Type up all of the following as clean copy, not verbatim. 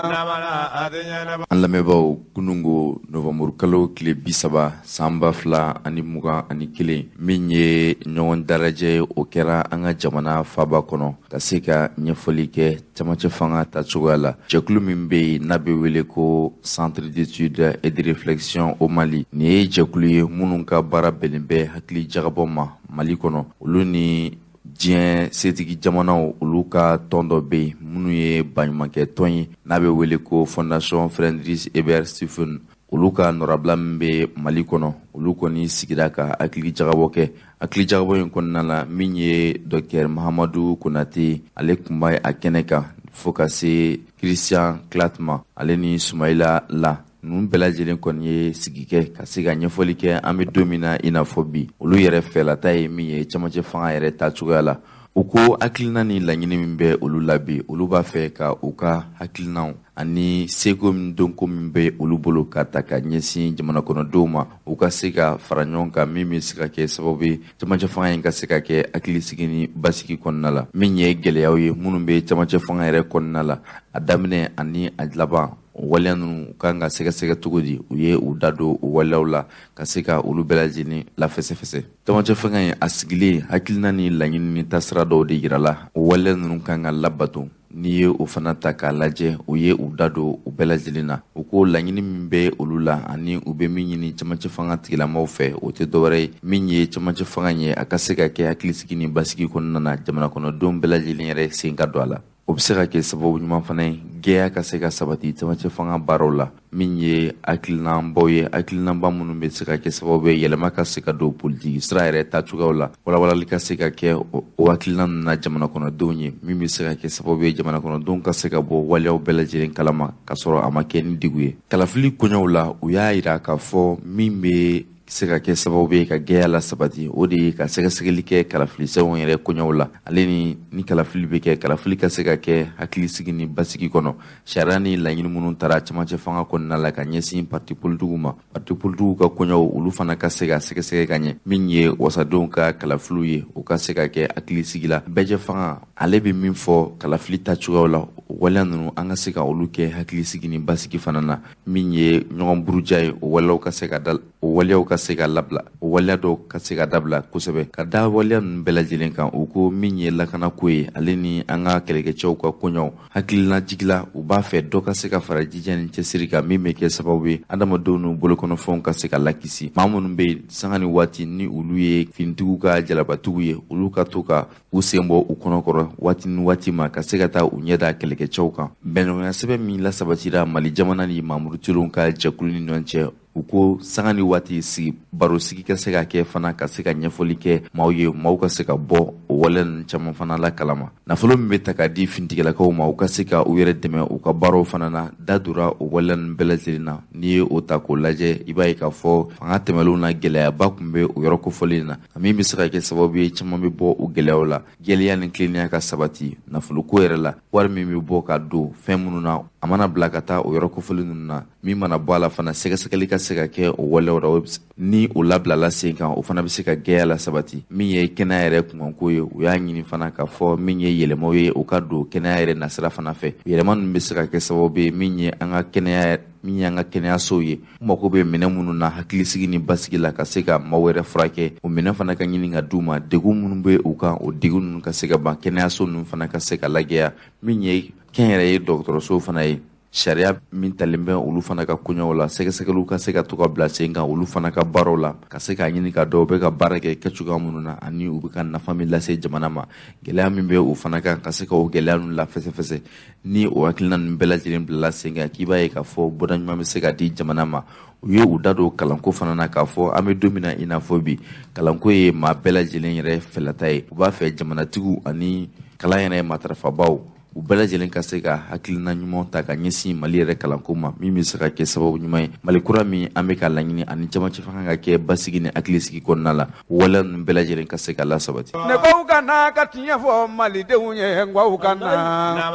An lamɛnbaaw, kunungo novanburukalo tile 30 san 2021, min ye ɲɔgɔn dalajɛ ye, o kɛra an ka jamana faba kɔnɔ ka se ka ɲɛfɔli kɛ camancɛ fanga ta cogoya la. Jɛkulu min bɛ yen n'a bɛ wele ko Centre d'études et de réflexion au Mali, nin ye jɛkulu ye minnu ka baara bɛnnen bɛ hakili jagabɔ ma Mali kɔnɔ. Olu ni diɲɛ setigi jamanaw, olu ka tɔn dɔ bɛ yen minnu ye baɲumankɛ tɔn ye n'a bɛ wele ko Fondation Friedrich Ebert Stiftung, olu ka nɔrabila min bɛ Mali kɔnɔ, olu kɔni sigira ka hakili jagabɔ kɛ. Hakili jagabɔ in kɔnɔna la, min ye Docteur Mahamadu Konate, ale tun b'a a kɛnɛ kan, fo ka se Christian Klatt ma, ale ni Sumayila La. Ninnu bɛɛ lajɛlen kɔni ye sigi kɛ ka se ka ɲɛfɔli kɛ. An bɛ don min na i n'a fɔ bi, olu yɛrɛ fɛlata ye min ye camancɛ fanga yɛrɛ ta cogoya la, u ko hakilina ni laɲini min bɛ olu la bi, olu b'a fɛ ka u ka hakilinaw ani seko min donko min bɛ olu bolo ka ta ka ɲɛsin jamana kɔnɔdenw ma, u ka se ka fara ɲɔgɔn kan, min bɛ se ka kɛ sababu ye camancɛ fanga in ka se ka kɛ hakilisigi ni basigi kɔnɔna la. Min ye gɛlɛyaw ye minnu bɛ camancɛ fanga yɛrɛ kɔnɔna la, a daminɛ ani a laban, waleya ninnu kan ka sɛgɛsɛgɛ cogo di, u ye u da don o waleyaw la ka se ka olu bɛɛ lajɛlen lafɛsɛfɛsɛ. Camancɛ fanga in a sigilen, hakilina ni laɲini ni taasira dɔw de yirala, o waleya ninnu kan ka labato. N'i ye o fana ta k'a lajɛ, u ye u da don u bɛɛ lajɛlen na. U ko laɲini min bɛ olu la ani u bɛ min ɲini camancɛ fanga tigilamaw fɛ, o tɛ dɔwɛrɛ ye min ye camancɛ fanga ye a ka se ka kɛ hakilisigi ni basigi kɔnɔna na, jamana kɔnɔdenw bɛɛ lajɛlen yɛrɛ sen ka don a la. O bɛ se ka kɛ sababu ɲuman fana ye gɛya ka se ka sabati camancɛ fanga baaraw la. Min ye hakilinanbaw ye, hakilinanba minnu bɛ se ka kɛ sababu ye yɛlɛma ka se ka don politiki sira yɛrɛ taacogoyaw la, walawalali ka se ka kɛ o hakilina ninnu na jamana kɔnɔdenw ye, min bɛ se ka kɛ sababu ye jamana kɔnɔdenw ka se ka bɔ waleyaw bɛɛ lajɛlen kalama ka sɔrɔ a ma kɛ ni degun ye. Kalafili koɲɛw la, u y'a yira k'a fɔ min bɛ se ka kɛ sababu ye ka gɛya la sabati, o de ye ka sɛgɛsɛgɛli kɛ kalafilisɛbɛnw yɛrɛ koɲɛw la, ale ni kalafili bɛ kɛ, kalafili ka se ka kɛ hakilisigi ni basigi kɔnɔ. Sariya ni laɲini minnu taara camancɛ fanga kɔnɔna la ka ɲɛsin parti politikiw ma, parti politikiw ka koɲɛw, olu fana ka se ka sɛgɛsɛgɛ ka ɲɛ. Min ye wasadenw ka kalafiliw ye, o ka se ka kɛ hakilisigi la. Bɛɛjɛ fanga, ale bɛ min fɔ kalafili tacogoyaw la, waleya ninnu, an ka se ka olu kɛ hakilisigi ni basigi fana na. Min ye ɲɔgɔn buruja ye, o waleyaw ka se ka da, o waleyaw ka se ka labila, o waleya dɔw ka se ka dabila kosɛbɛ. Ka da waleya ninnu bɛɛ lajɛlen kan, u ko min ye lakanako ye, ale ni an ka kɛlɛkɛcɛw ka koɲɛw, hakilinajigila, u b'a fɛ dɔ ka se ka fara jija ni cɛsiri kan, min bɛ kɛ sababu ye adamadenw n'u bolokɔnɔfɛnw ka se ka lakisi. Maa minnu bɛ yen sanga ni waati ni olu ye finitigiw ka jalabatigiw ye, olu ka to ka u sen bɔ u kɔnɔkɔrɔ waati ni waati ma ka se ka taa u ɲɛ da kɛlɛkɛcɛw kan. Bɛnɲɔgɔnya sɛbɛn min lasabatira Mali jamana ni mamurutilenw ka jɛkulu ni ɲɔgɔn cɛ, u ko sanga ni waati sigi barosigi ka se ka kɛ fana, ka se ka ɲɛfɔli kɛ maaw ye, maaw ka se ka bɔ o waleya ninnu caman fana la kalama. Nafolo min bɛ ta ka di finitigilakaw ma, u ka se ka u yɛrɛ dɛmɛ u ka baaraw fana na, da dora o waleya ninnu bɛɛ lajɛlen na. N'i ye o ta k'o lajɛ, i b'a ye k'a fɔ fanga tɛmɛlenw na, gɛlɛyaba tun bɛ o yɔrɔ kofɔlen na, min bɛ se ka kɛ sababu ye caman bɛ bɔ o gɛlɛyaw la. Jɛlenya ni tilennenya ka sabati nafoloko yɛrɛ la, wari min bɛ bɔ ka don fɛn minnu na, a mana bila ka taa o yɔrɔ kofɔlen ninnu na, min mana bɔ a la fana, sɛgɛsɛgɛli ka se ka kɛ o waleyaw la. Ni o labilala sen kan, o fana bɛ se ka gɛya la sabati. Min ye kɛnɛya yɛrɛ kunkanko ye, u y'a ɲini fana k'a fɔ min ye yɛlɛmaw ye, u ka don kɛnɛya yɛrɛ nasira fana fɛ. Yɛlɛma ninnu bɛ se ka kɛ sababu ye min ye an ka kɛnɛya, min y'an ka kɛnɛyasow ye, u mako bɛ minɛn minnu na hakilisigi ni basigi la ka se ka maaw yɛrɛ furakɛ, o minɛn fana ka ɲini ka d'u ma. Degun minnu bɛ u kan, o degun ninnu ka se ka ban, kɛnɛyaso ninnu fana ka se ka lajɛya. Min ye kɛnyɛrɛye dɔgɔtɔrɔsow fana ye, sariya min talen bɛ olu fana ka koɲɛw la, sɛgɛsɛgɛliw ka se ka to ka bila sen kan olu fana ka baaraw la, ka se k'a ɲini ka dɔn u bɛ ka baara kɛ kɛcogoya minnu na ani u bɛ ka nafa min lase jamana ma. Gɛlɛya min bɛ o fana kan, ka se ka o gɛlɛya ninnu lafɛsɛfɛsɛ. Ni o hakilina ninnu bɛɛ lajɛlen bilala sen kan, k'i b'a ye k'a fɔ bɔda ɲuman bɛ se ka di jamana ma. U ye u da don kalanko fana na k'a fɔ an bɛ don min na i n'a fɔ bi, kalanko ye maa bɛɛ lajɛlen yɛrɛ fɛlata ye. U b'a fɛ jamanatigiw ani kalan yɛrɛ matarafabaw, u bɛɛ lajɛlen ka se ka hakilina ɲuman ta ka ɲɛsin Mali yɛrɛ kalanko ma, min bɛ se ka kɛ sababu ɲuman ye Mali kura min an bɛ ka laɲini ani camancɛ fanga ka kɛ basigi ni hakilisigi kɔnɔna la, waleya ninnu bɛɛ lajɛlen ka se ka lasabati. Ne ko ka na ka tiɲɛ fɔ Malidenw ye, n ko ka na,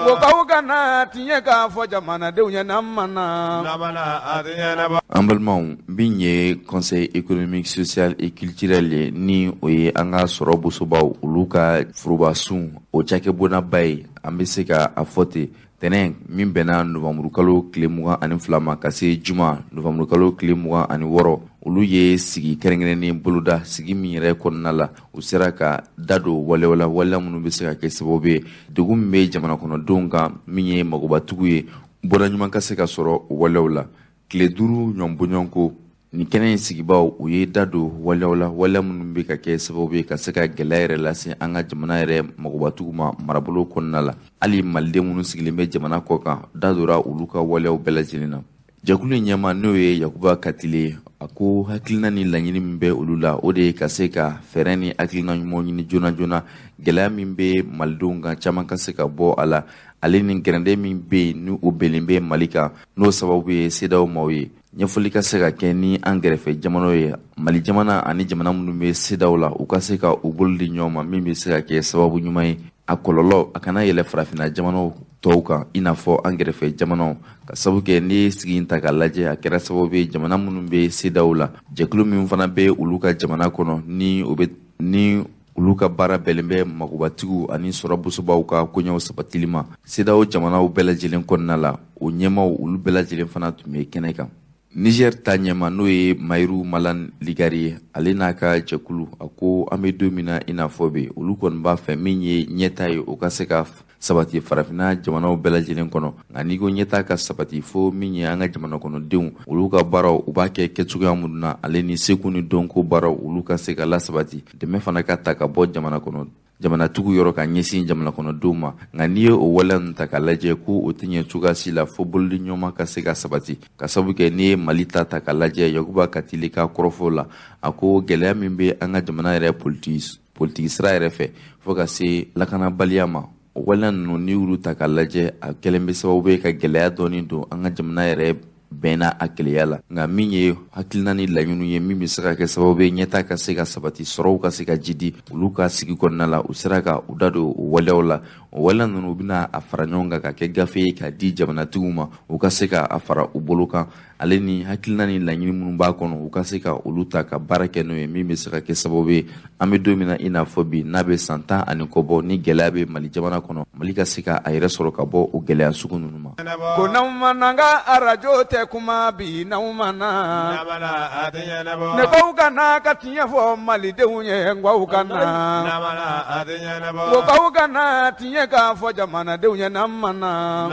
ko k'aw ka na tiɲɛ k'a fɔ jamanadenw ye n'an ma na. An balimaw, min ye Conseil économique, social et culturel ye, ni o ye an ka sɔrɔ bosobaw, olu ka forobasun, o cakɛbonnaba ye, an bɛ se ka a fɔ ten. Tɛnɛn min bɛnna novanburukalo tile 22 ma ka se juma novanburukalo tile 26, olu ye sigi kɛrɛnkɛrɛnnen boloda. Sigi min yɛrɛ kɔnɔna la, u sera ka da don waleyaw la, waleya minnu bɛ se ka kɛ sababu ye degun min bɛ jamana kɔnɔdenw kan, min ye magobatigiw ye, bɔda ɲuman ka se ka sɔrɔ o waleyaw la. Tile 5 ɲɔgɔn bɔɲɔgɔnko nin kɛnɛ in sigibaw, u ye da don waleyaw la, waleya minnu bɛ ka kɛ sababu ye ka se ka gɛlɛya yɛrɛ lase an ka jamana yɛrɛ magobatigiw ma marabolo kɔnɔna la. Hali maliden minnu sigilen bɛ jamana kɔ kan, da donna olu ka waleyaw bɛɛ lajɛlen na. Jɛkulu in ɲɛma, n'o ye Yakuba Katile ye, a ko hakilina ni laɲini min bɛ olu la, o de ye ka se ka fɛɛrɛ ni hakilina ɲumanw ɲini joona joona, gɛlɛya min bɛ malidenw kan, caman ka se ka bɔ a la, ale ni gɛrɛndɛ min bɛ yen ni o bɛnnen bɛ Mali kan, n'o sababu ye CEDEAO maaw ye. Ɲɛfɔli ka se ka kɛ ni an kɛrɛfɛ jamanaw ye, Mali jamana ani jamana minnu bɛ CEDEAO la, u ka se ka u bolo di ɲɔgɔn ma, min bɛ se ka kɛ sababu ɲuman ye a kɔlɔlɔ a kana yɛlɛ farafinna jamanaw tɔw kan, i n'a fɔ an kɛrɛfɛ jamanaw. Ka sabu kɛ n'i ye sigi in ta k'a lajɛ, a kɛra sababu ye jamana minnu bɛ CEDEAO la, jɛkulu min fana bɛ olu ka jamana kɔnɔ, ni o bɛ ni olu ka baara bɛnnen bɛ magobatigiw ani sɔrɔbusobaw ka koɲɛw sabatili ma CEDEAO jamanaw bɛɛ lajɛlen kɔnɔna la, o ɲɛmaw olu bɛɛ lajɛlen fana tun bɛ kɛnɛ kan. Niger ta ɲɛma, n'o ye Mayiru Malan Ligari ye, ale n'a ka jɛkulu, a ko an bɛ don min na i n'a fɔ bi, olu kɔni b'a fɛ min ye ɲɛta ye, o ka se ka sabati farafinna jamanaw bɛɛ lajɛlen kɔnɔ. Nka n'i ko ɲɛta ka sabati, fo min ye an ka jamana kɔnɔdenw, olu ka baaraw u b'a kɛ kɛcogoya minnu na, ale ni seko ni dɔnko baaraw, olu ka se ka lasabati, dɛmɛ fana ka ta ka bɔ jamana kɔnɔ jamanatigiw yɔrɔ ka ɲɛsin jamana kɔnɔdenw ma. Nka n'i ye o waleya ninnu ta k'a lajɛ, ko o tɛ ɲɛ cogoya si la fo bolodi ɲɔgɔnma ka se ka sabati. Ka sabu kɛ n'i ye Mali ta ta k'a lajɛ, Yakuba Katile ka kɔrɔfɔ la, a ko gɛlɛya min bɛ an ka jamana yɛrɛ politiki sira yɛrɛ fɛ fo ka se lakanabaliya ma, o waleya ninnu, n'i y'olu ta k'a lajɛ, a kɛlen bɛ sababu ye ka gɛlɛya dɔɔni don an ka jamana yɛrɛ bɛnna a keleya la. Nka min ye hakilina ni laɲiniw ye, min bɛ se ka kɛ sababu ye ɲɛta ka se ka sabati, sɔrɔw ka se ka jidi, olu ka sigi kɔnɔna la, u sera ka u da don o waleyaw la. O waleya ninnu, u bɛna a fara ɲɔgɔn kan ka kɛ gafe ye k'a di jamanatigiw ma, u ka se ka a fara u bolo kan, ale ni hakilina ni laɲini minnu b'a kɔnɔ, u ka se ka olu ta ka baara kɛ n'o ye, min bɛ se ka kɛ sababu ye an bɛ don min na i n'a fɔ bi, n'a bɛ san 10 ani kɔ bɔ ni gɛlɛya bɛ Mali jamana kɔnɔ, Mali ka se ka a yɛrɛ sɔrɔ ka bɔ o gɛlɛya sugu ninnu ma. Ko n'anw ma n'an ka arajo tɛ kuma bi, n'anw ma na ne k'aw ka na ka tiɲɛ fɔ malidenw ye, n k'aw ka na, ko k'aw ka na tiɲɛ k'a fɔ jamanadenw ye, n'an ma na.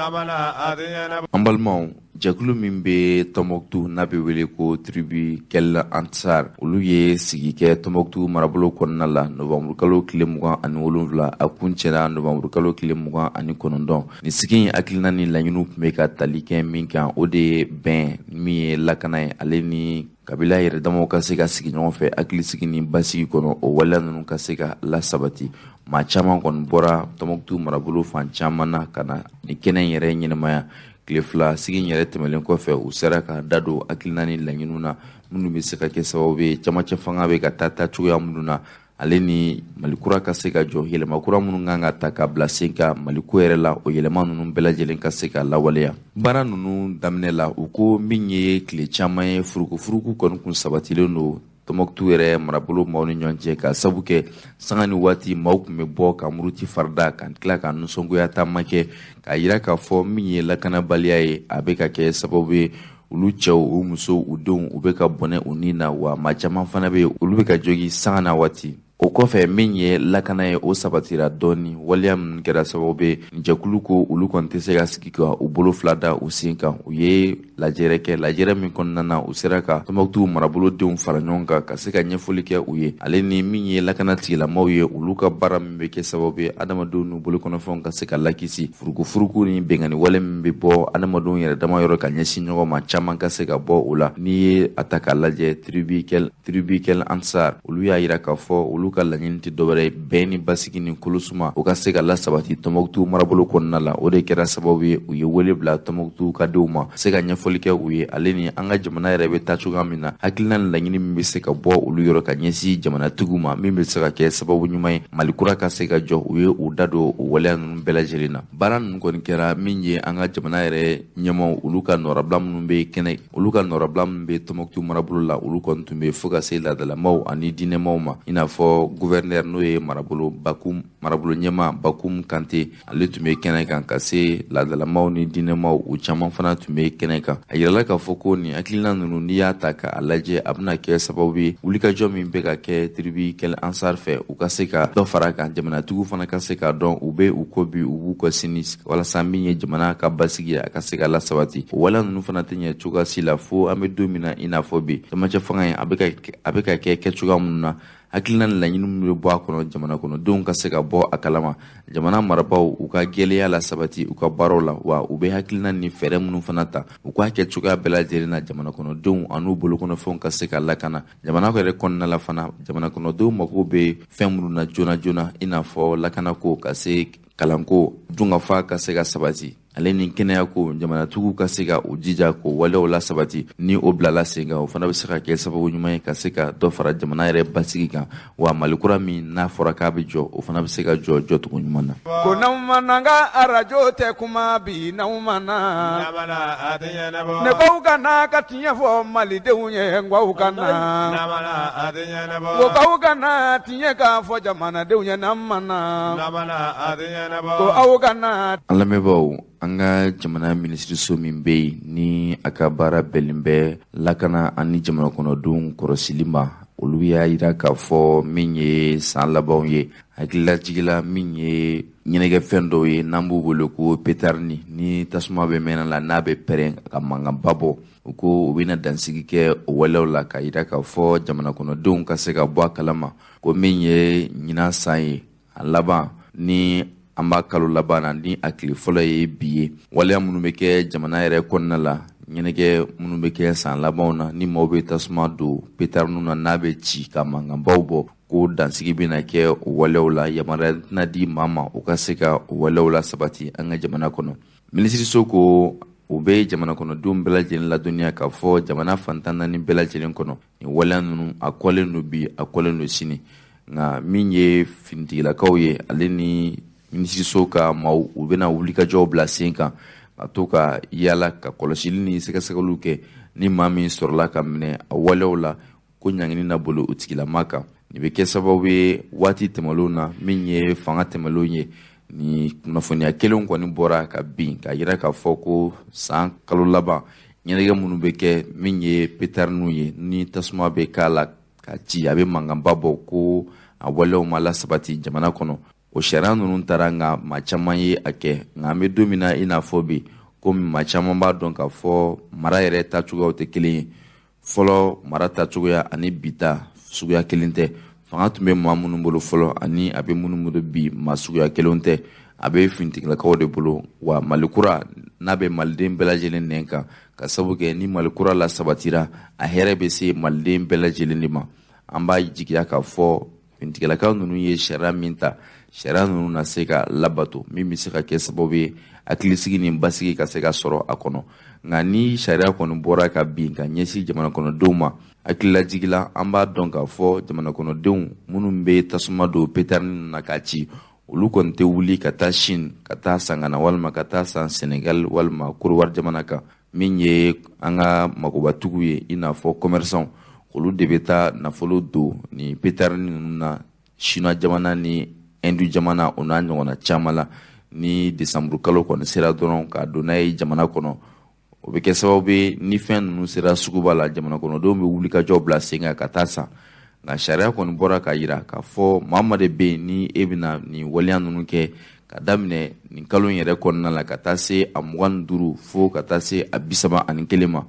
An balimaw, jɛkulu min bɛ Tɔnbɔkutu n'a bɛ wele ko Tribu Kel Ansar, olu ye sigi kɛ Tɔnbɔkutu marabolo kɔnɔna la novanburukalo tile 27, a kuncɛra novanburukalo tile 29. Nin sigi in hakilina ni laɲiniw tun bɛ ka tali kɛ min kan, o de ye bɛn min ye lakana ye, ale ni kabila yɛrɛ damaw ka se ka sigi ɲɔgɔn fɛ hakilisigi ni basigi kɔnɔ, o waleya ninnu ka se ka lasabati. Maa caman kɔni bɔra Tɔnbɔkutu marabolo fan caman na ka na nin kɛnɛ in yɛrɛ ɲɛnamaya. Tile 2 sigi in yɛrɛ tɛmɛlen kɔfɛ, u sera ka da don hakilina ni laɲiniw na minnu bɛ se ka kɛ sababu ye camancɛ fanga bɛ ka taa cogoya minnu na, ale ni Mali kura ka se ka jɔ, yɛlɛma kura minnu kan ka ta ka bila sen kan Mali ko yɛrɛ la, o yɛlɛma ninnu bɛɛ lajɛlen ka se ka lawaleya. Baara ninnu daminɛ la, u ko min ye tile caman ye furukufuruku kɔni kun sabatilen don Tɔnbɔkutu yɛrɛ marabolo maaw ni ɲɔgɔn cɛ, ka sabu kɛ sanga ni waati maaw tun bɛ bɔ ka muruti farida ka tila ka nisɔngoya taama kɛ, k'a yira k'a fɔ min ye lakanabaliya ye, a bɛ ka kɛ sababu ye olu cɛw, u musow, u denw, u bɛ ka bɔnɛ u ni na, wa maa caman fana bɛ yen, olu bɛ ka jogi sanga na waati. O kɔfɛ, min ye lakana ye, o sabatira dɔɔni. Waleya minnu kɛra sababu ye, jɛkulu ko olu kɔni tɛ se ka sigi ka u bolo fila da u sen kan. U ye lajɛrɛ kɛ, lajɛrɛ min kɔnɔna na, u sera ka Tɔnbɔkutu marabolodenw fara ɲɔgɔn kan ka se ka ɲɛfɔli kɛ u ye, ale ni min ye lakana tigilamaw ye, olu ka baara min bɛ kɛ sababu ye adamadenw n'u bolokɔnɔfɛnw ka se ka lakisi, furukufuruku ni binkanni wale min bɛ bɔ adamadenw yɛrɛ dama yɔrɔ ka ɲɛsin ɲɔgɔn ma, caman ka se ka bɔ o la. N'i ye a ta k'a lajɛ, Tribu Kel Ansar, olu y'a yira k'a fɔ olu ka laɲini tɛ dɔwɛrɛ ye bɛn ni basigi ni kolosuma, o ka se ka lasabati Tɔnbɔkutu marabolo kɔnɔna la. O de kɛra sababu ye u ye wele bila Tɔnbɔkutu ka denw ma, se ka ɲɛfɔli kɛ u ye, ale ni an ka jamana yɛrɛ bɛ taa cogoya min na, hakilina ni laɲini min bɛ se ka bɔ olu yɔrɔ ka ɲɛsin jamanatigiw ma, min bɛ se ka kɛ sababu ɲuman ye Mali kura ka se ka jɔ. U ye u da don o waleya ninnu bɛɛ lajɛlen na. Baara ninnu kɔni kɛra min ye an ka jamana yɛrɛ ɲɛmaw, olu ka nɔrabila minnu bɛ kɛnɛ, olu ka nɔrabila minnu bɛ Tɔnbɔkutu marabolo la, olu kɔni tun bɛ fo ka se laadalamaw ani diinɛmaw ma, i n'a fɔ fɔ gouverneur n'o ye marabolo Bakum marabolo ɲɛmaa Bakum Kante, ale tun bɛ kɛnɛ kan ka se laadalamaw ni diinɛmaw, u caman fana tun bɛ kɛnɛ kan. A yirala k'a fɔ ko nin hakilina ninnu, n'i y'a ta k'a lajɛ, a bɛna kɛ sababu ye wulikajɔ min bɛ ka kɛ tribu Kel Ansar fɛ, u ka se ka dɔ fara a kan, jamanatigiw fana ka se k'a dɔn u bɛ u kɔ bi, u b'u kɔ sini, walasa min ye jamana ka basigi ye, a ka se ka lasabati. O waleya ninnu fana tɛ ɲɛ cogoya si la fo an bɛ don min na i n'a fɔ bi, cɛmancɛ fanga in a bɛ ka kɛ kɛcogoya minnu na, hakilina ni laɲini minnu bɛ bɔ a kɔnɔ, jamana kɔnɔdenw ka se ka bɔ a kalama, jamana marabaaw u ka gɛlɛya la sabati u ka baaraw la, wa u bɛ hakilina ni fɛɛrɛ minnu fana ta, u k'a kɛ cogoya bɛɛ lajɛlen na, jamana kɔnɔdenw an'u bolokɔnɔfɛnw ka se ka lakana. Jamana yɛrɛ kɔnɔna la fana, jamana kɔnɔdenw mago bɛ fɛn minnu na joona joona, i n'a fɔ lakanako, ka se kalanko, dunkafa ka se ka sabati, ale ni kɛnɛyako, jamanatigiw ka se ka u jija k'o waleyaw lasabati. Ni o bilala sen kan, o fana bɛ se ka kɛ sababu ɲuman ye ka se ka dɔ fara jamana yɛrɛ basigi kan, wa Mali kura min n'a fɔra k'a bɛ jɔ, o fana bɛ se ka jɔ jɔcogo ɲuman na. Ko n'aw ma n'an ka arajo tɛ kuma bi, n'aw ma na ne k'aw ka na ka tiɲɛ fɔ malidenw ye, n k'aw ka na ko k'aw ka na tiɲɛ k'a fɔ jamanadenw ye, n'an ma na ko aw ka na. An lamɛnbaaw, an ka jamana minisiriso min bɛ yen ni a ka baara bɛnnen bɛ lakana ani jamana kɔnɔdenw kɔrɔsili ma, olu y'a yira k'a fɔ min ye san labanw ye, hakililajigila min ye ɲɛnajɛfɛn dɔw ye n'an b'u wele ko pétard ni tasuma bɛ mɛnɛ la, n'a bɛ pɛrɛn ka mankanba bɔ, u ko u bɛna dansigi kɛ o walew la, k'a yira k'a fɔ jamana kɔnɔdenw ka se ka bɔ a kalama ko min ye ɲinan san ye a laban, ni an b'a kalo laban na, ni a tile fɔlɔ ye bi ye, waleya minnu bɛ kɛ jamana yɛrɛ kɔnɔna la, ɲɛnajɛ minnu bɛ kɛ san labanw na, ni maaw bɛ tasuma don pétard na, n'a bɛ ci ka mankanbaw bɔ, ko dansigi bɛna kɛ o walew la. Yamaruya tɛna di maa ma u ka se ka o walew la sabati an ka jamana kɔnɔ. Minisiriso ko u bɛ jamana kɔnɔdenw bɛɛ lajɛlen ladɔnniya k'a fɔ jamana fantan naani bɛɛ lajɛlen kɔnɔ, nin waleya ninnu a kɔlen don bi, a kɔlen don sini. Nka min ye finitigilakaw ye, ale ni minisiriso ka maaw, u bɛna wulikajɔw bila sen kan ka to ka yala ka kɔlɔsili ni sɛgɛsɛgɛliw kɛ. Ni maa min sɔrɔla ka minɛ a walew la, ko ɲangini na bolo o tigilama kan. Nin bɛ kɛ sababu ye waati tɛmɛnlenw na, min ye fanga tɛmɛnlenw ye, ni kunnafoniya kelen kɔni bɔra ka bin k'a yira k'a fɔ ko san kalo laban ɲɛnajɛ minnu bɛ kɛ, min ye pétardniw ye, ni tasuma bɛ k'a la ka ci, a bɛ mankanba bɔ, ko a walew ma lasabati jamana kɔnɔ. O sariya ninnu taara, nka maa caman ye a kɛ. Nka an bɛ don min na i n'a fɔ bi, komi maa caman b'a dɔn k'a fɔ mara yɛrɛ taacogoyaw tɛ kelen ye, fɔlɔ mara taacogoya ani bi ta suguya kelen tɛ. Fanga tun bɛ maa minnu bolo fɔlɔ ani a bɛ minnu bolo bi, maa suguya kelenw tɛ. A bɛ finitigilakaw de bolo, wa Mali kura n'a bɛ maliden bɛɛ lajɛlen nɛn kan, ka sababu kɛ ni Mali kura la sabatira, a hɛrɛ bɛ se maliden bɛɛ lajɛlen de ma. An b'a jigiya k'a fɔ finitigilakaw ninnu ye sariya min ta, sariya ninnu na se ka labato, min bɛ se ka kɛ sababu ye hakilisigi ni basigi ka se ka sɔrɔ a kɔnɔ. Nka ni sariya kɔni bɔra ka bin ka ɲɛsin jamana kɔnɔdenw ma, hakililajigila an b'a dɔn k'a fɔ jamana kɔnɔdenw minnu bɛ tasuma don pétardni na k'a ci, olu kɔni tɛ wuli ka taa Chine ka taa san ka na, walima ka taa san Sénégal walima Korowari jamana kan. Min ye an ka magobatigiw ye, i n'a fɔ commerçant, olu de bɛ taa nafolo don nin pétardni ninnu na Chinois jamana ni Hindu jamana, o n'a ɲɔgɔnna caman la. Ni décembre kalo kɔni sera dɔrɔn, ka don n'a ye jamana kɔnɔ, o bɛ kɛ sababu ye ni fɛn ninnu sera suguba la, jamana kɔnɔdenw bɛ wulikajɔw bila sen kan ka taa san. Nka sariya kɔni bɔra k'a yira k'a fɔ maa ma de bɛ yen ni e bɛna nin waleya ninnu kɛ, ka daminɛ nin kalo in yɛrɛ kɔnɔna la ka taa se a 25 fo ka taa se a 31 ma,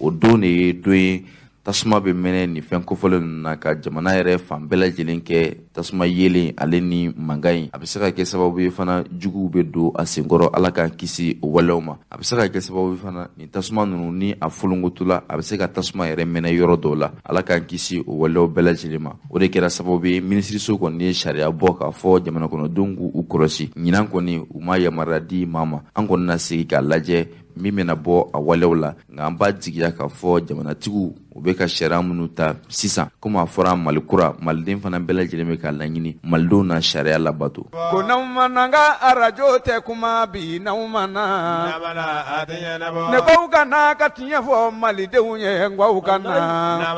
o don de ye don ye tasuma bɛ mɛnɛ nin fɛn kofɔlen ninnu na, ka jamana yɛrɛ fan bɛɛ lajɛlen kɛ tasuma yeelen ale ni mankan ye. A bɛ se ka kɛ sababu ye fana juguw bɛ don a senkɔrɔ, Ala k'an kisi o walew ma. A bɛ se ka kɛ sababu ye fana nin tasuma ninnu ni a folonkotola, a bɛ se ka tasuma yɛrɛ mɛnɛ yɔrɔ dɔw la, Ala k'an kisi o walew bɛɛ lajɛlen ma. O de kɛra sababu ye minisiriso kɔni ye sariya bɔ k'a fɔ jamana kɔnɔdenw k'u kɔlɔsi. Ɲinan kɔni u ma yamaruya di maa ma. An kɔni na segin k'a lajɛ. min bɛna bɔ a walew la. Nka an b'a jigiya k'a fɔ jamanatigiw u bɛ ka sariya minnu ta sisan, komi a fɔra Mali kura, maliden fana bɛɛ lajɛlen bɛ k'a laɲini malidenw na sariya labato. Ko n'aw ma na ka arajo tɛ kuma bi, n'aw ma na ne k'aw ka na ka tiɲɛ fɔ malidenw ye, n k'aw ka na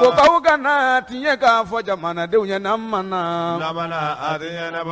ko k'aw ka na tiɲɛ k'a fɔ jamanadenw ye, n'an ma na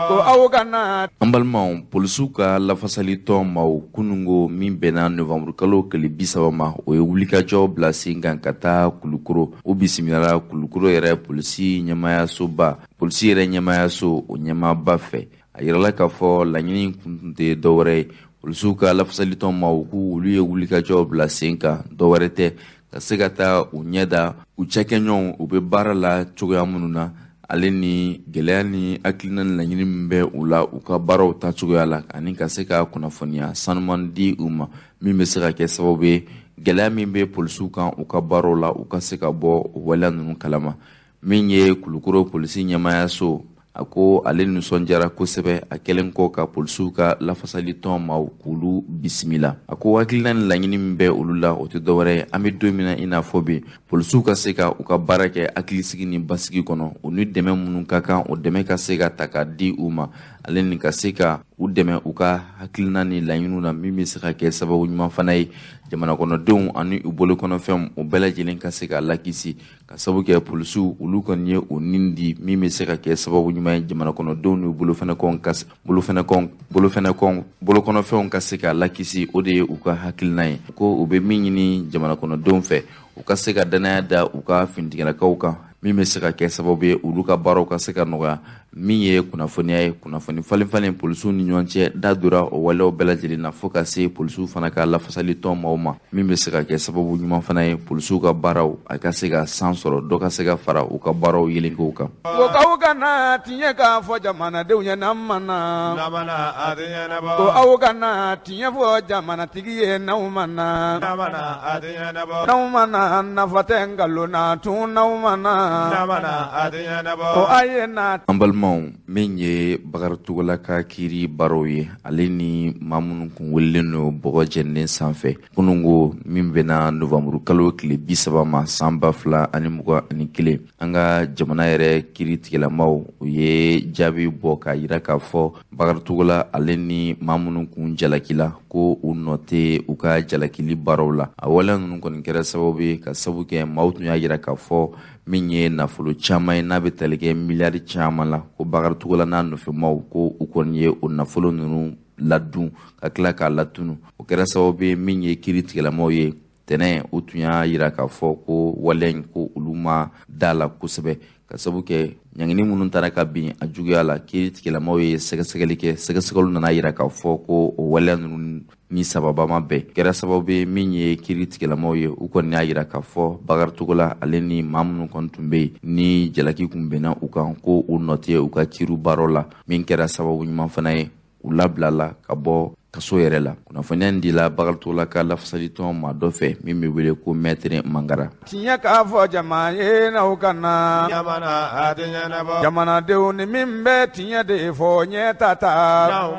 ko aw ka na. An balimaw, polisiw ka lafasali tɔn maaw kunungo min bɛnna novanburukalo tile 30 ma, o ye wulikajɔ bila sen kan ka taa Kulukoro. U bisimilala Kulukoro yɛrɛ polisi ɲɛmayasoba, polisi yɛrɛ ɲɛmayaso o ɲɛmaaba fɛ. A yirala k'a fɔ laɲini kun tun tɛ dɔwɛrɛ ye, polisiw ka lafasalitɔn maaw k'u olu ye wulikajɔ bila sen kan, dɔwɛrɛ tɛ ka se ka taa u ɲɛ da u cɛkɛɲɔgɔnw u bɛ baara la cogoya minnu na, ale ni gɛlɛya ni hakilina ni laɲini min bɛ u la u ka baaraw ta cogoya la, ani ka se ka kunnafoniya sanuman di u ma min bɛ se ka kɛ sababu ye gɛlɛya min bɛ polisiw kan u ka baaraw la, u ka se ka bɔ o waleya ninnu kalama. Min ye Kulukoro polisi ɲɛmayaso, a ko ale nisɔndiyara kosɛbɛ a kɛlen kɔ ka polisiw ka lafasali tɔn maaw k'olu bisimila. A ko hakilina ni laɲini min bɛ olu la, o tɛ dɔwɛrɛ ye, an bɛ don min na i n'a fɔ bi, polisiw ka se ka u ka baara kɛ hakilisigi ni basigi kɔnɔ, u ni dɛmɛ minnu ka kan, o dɛmɛ ka se ka ta ka di u ma, ale ni ka se ka u dɛmɛ u ka hakilina ni laɲiniw na, min bɛ se ka kɛ sababu ɲuman fana ye jamana kɔnɔdenw ani u bolokɔnɔfɛnw, o bɛɛ lajɛlen ka se ka lakisi, ka sababu kɛ polisiw olu kɔni ye o nin di, min bɛ se ka kɛ sababu ɲuman ye jamana kɔnɔdenw n'u bolofɛnɛkɔnw ka bolofɛnɛkɔnw bolofɛnɛkɔnw bolokɔnɔfɛnw ka se ka lakisi. O de ye u ka hakilina ye, ko u bɛ min ɲini jamana kɔnɔdenw fɛ, u ka se ka danaya da u ka finitigilakaw kan, min bɛ se ka kɛ sababu ye olu ka baaraw ka se ka nɔgɔya. Min ye kunnafoniya ye, kunnafoni falen falen polisiw ni ɲɔgɔn cɛ, da dora o waleyaw bɛɛ lajɛlen na, fo ka se polisiw fana ka lafasali tɔn maaw ma, min bɛ se ka kɛ sababu ɲuman fana ye polisiw ka baaraw a ka se ka san sɔrɔ, dɔ ka se ka fara u ka baaraw yelenkew kan. Ko k'aw ka na tiɲɛ k'a fɔ jamanadenw ye, n'an ma na ko aw ka na tiɲɛ fɔ jamanatigi ye, n'aw ma na n'aw ma na nafa tɛ nkalon na tun, n'aw ma na ko a ye na. An balimaw, min ye Bakari Togola ka kiiri baaraw ye, ale ni maa minnu kun welelen don bɔgɔ jɛninen sanfɛ kunungo min bɛna novanburu kalo tile 30 ma san 2021, an ka jamana yɛrɛ kiiri tigɛlamaw u ye jaabi bɔ k'a yira k'a fɔ Bakari Togola ale ni maa minnu kun jalakila, ko u nɔ tɛ u ka jalakili baaraw la. A waleya ninnu kɔni kɛra sababu ye ka sabu kɛ maaw tun y'a yira k'a fɔ min ye nafolo caman ye n'a bɛ tali kɛ miliyari caman la, ko Bakari Togola n'a nɔfɛmaw ko u kɔni ye o nafolo ninnu ladun ka tila k'a latunu. O kɛra sababu ye min ye kiiri tigɛlamaw ye tɛnɛ, u tun y'a yira k'a fɔ ko waleya in ko olu ma da la kosɛbɛ, ka sabu kɛ ɲangini minnu taara ka bin a juguya la. Kiiri tigɛlamaw ye sɛgɛsɛgɛli kɛ, sɛgɛsɛgɛliw nana yira k'a fɔ ko o waleya ninnu ni sababa ma bɛn. Kɛra sababu ye min ye kiiri tigɛlamaw ye, u kɔni y'a yira k'a fɔ Bakari Togola ale ni maa minnu kɔni tun bɛ yen ni jalaki kun bɛnna u kan, ko u nɔ tɛ u ka kiiriw baaraw la, min kɛra sababu ɲuman fana ye u labilala ka bɔ kaso yɛrɛ la. Kunnafoniya in dila Bakari Togola ka lafasalitɔn maa dɔ fɛ min bɛ wele ko Maître Mangara. Tiɲɛ k'a fɔ jama ye, n'aw ka na jamanadenw ni min bɛ tiɲɛ de fɔ ɲɛ ta ta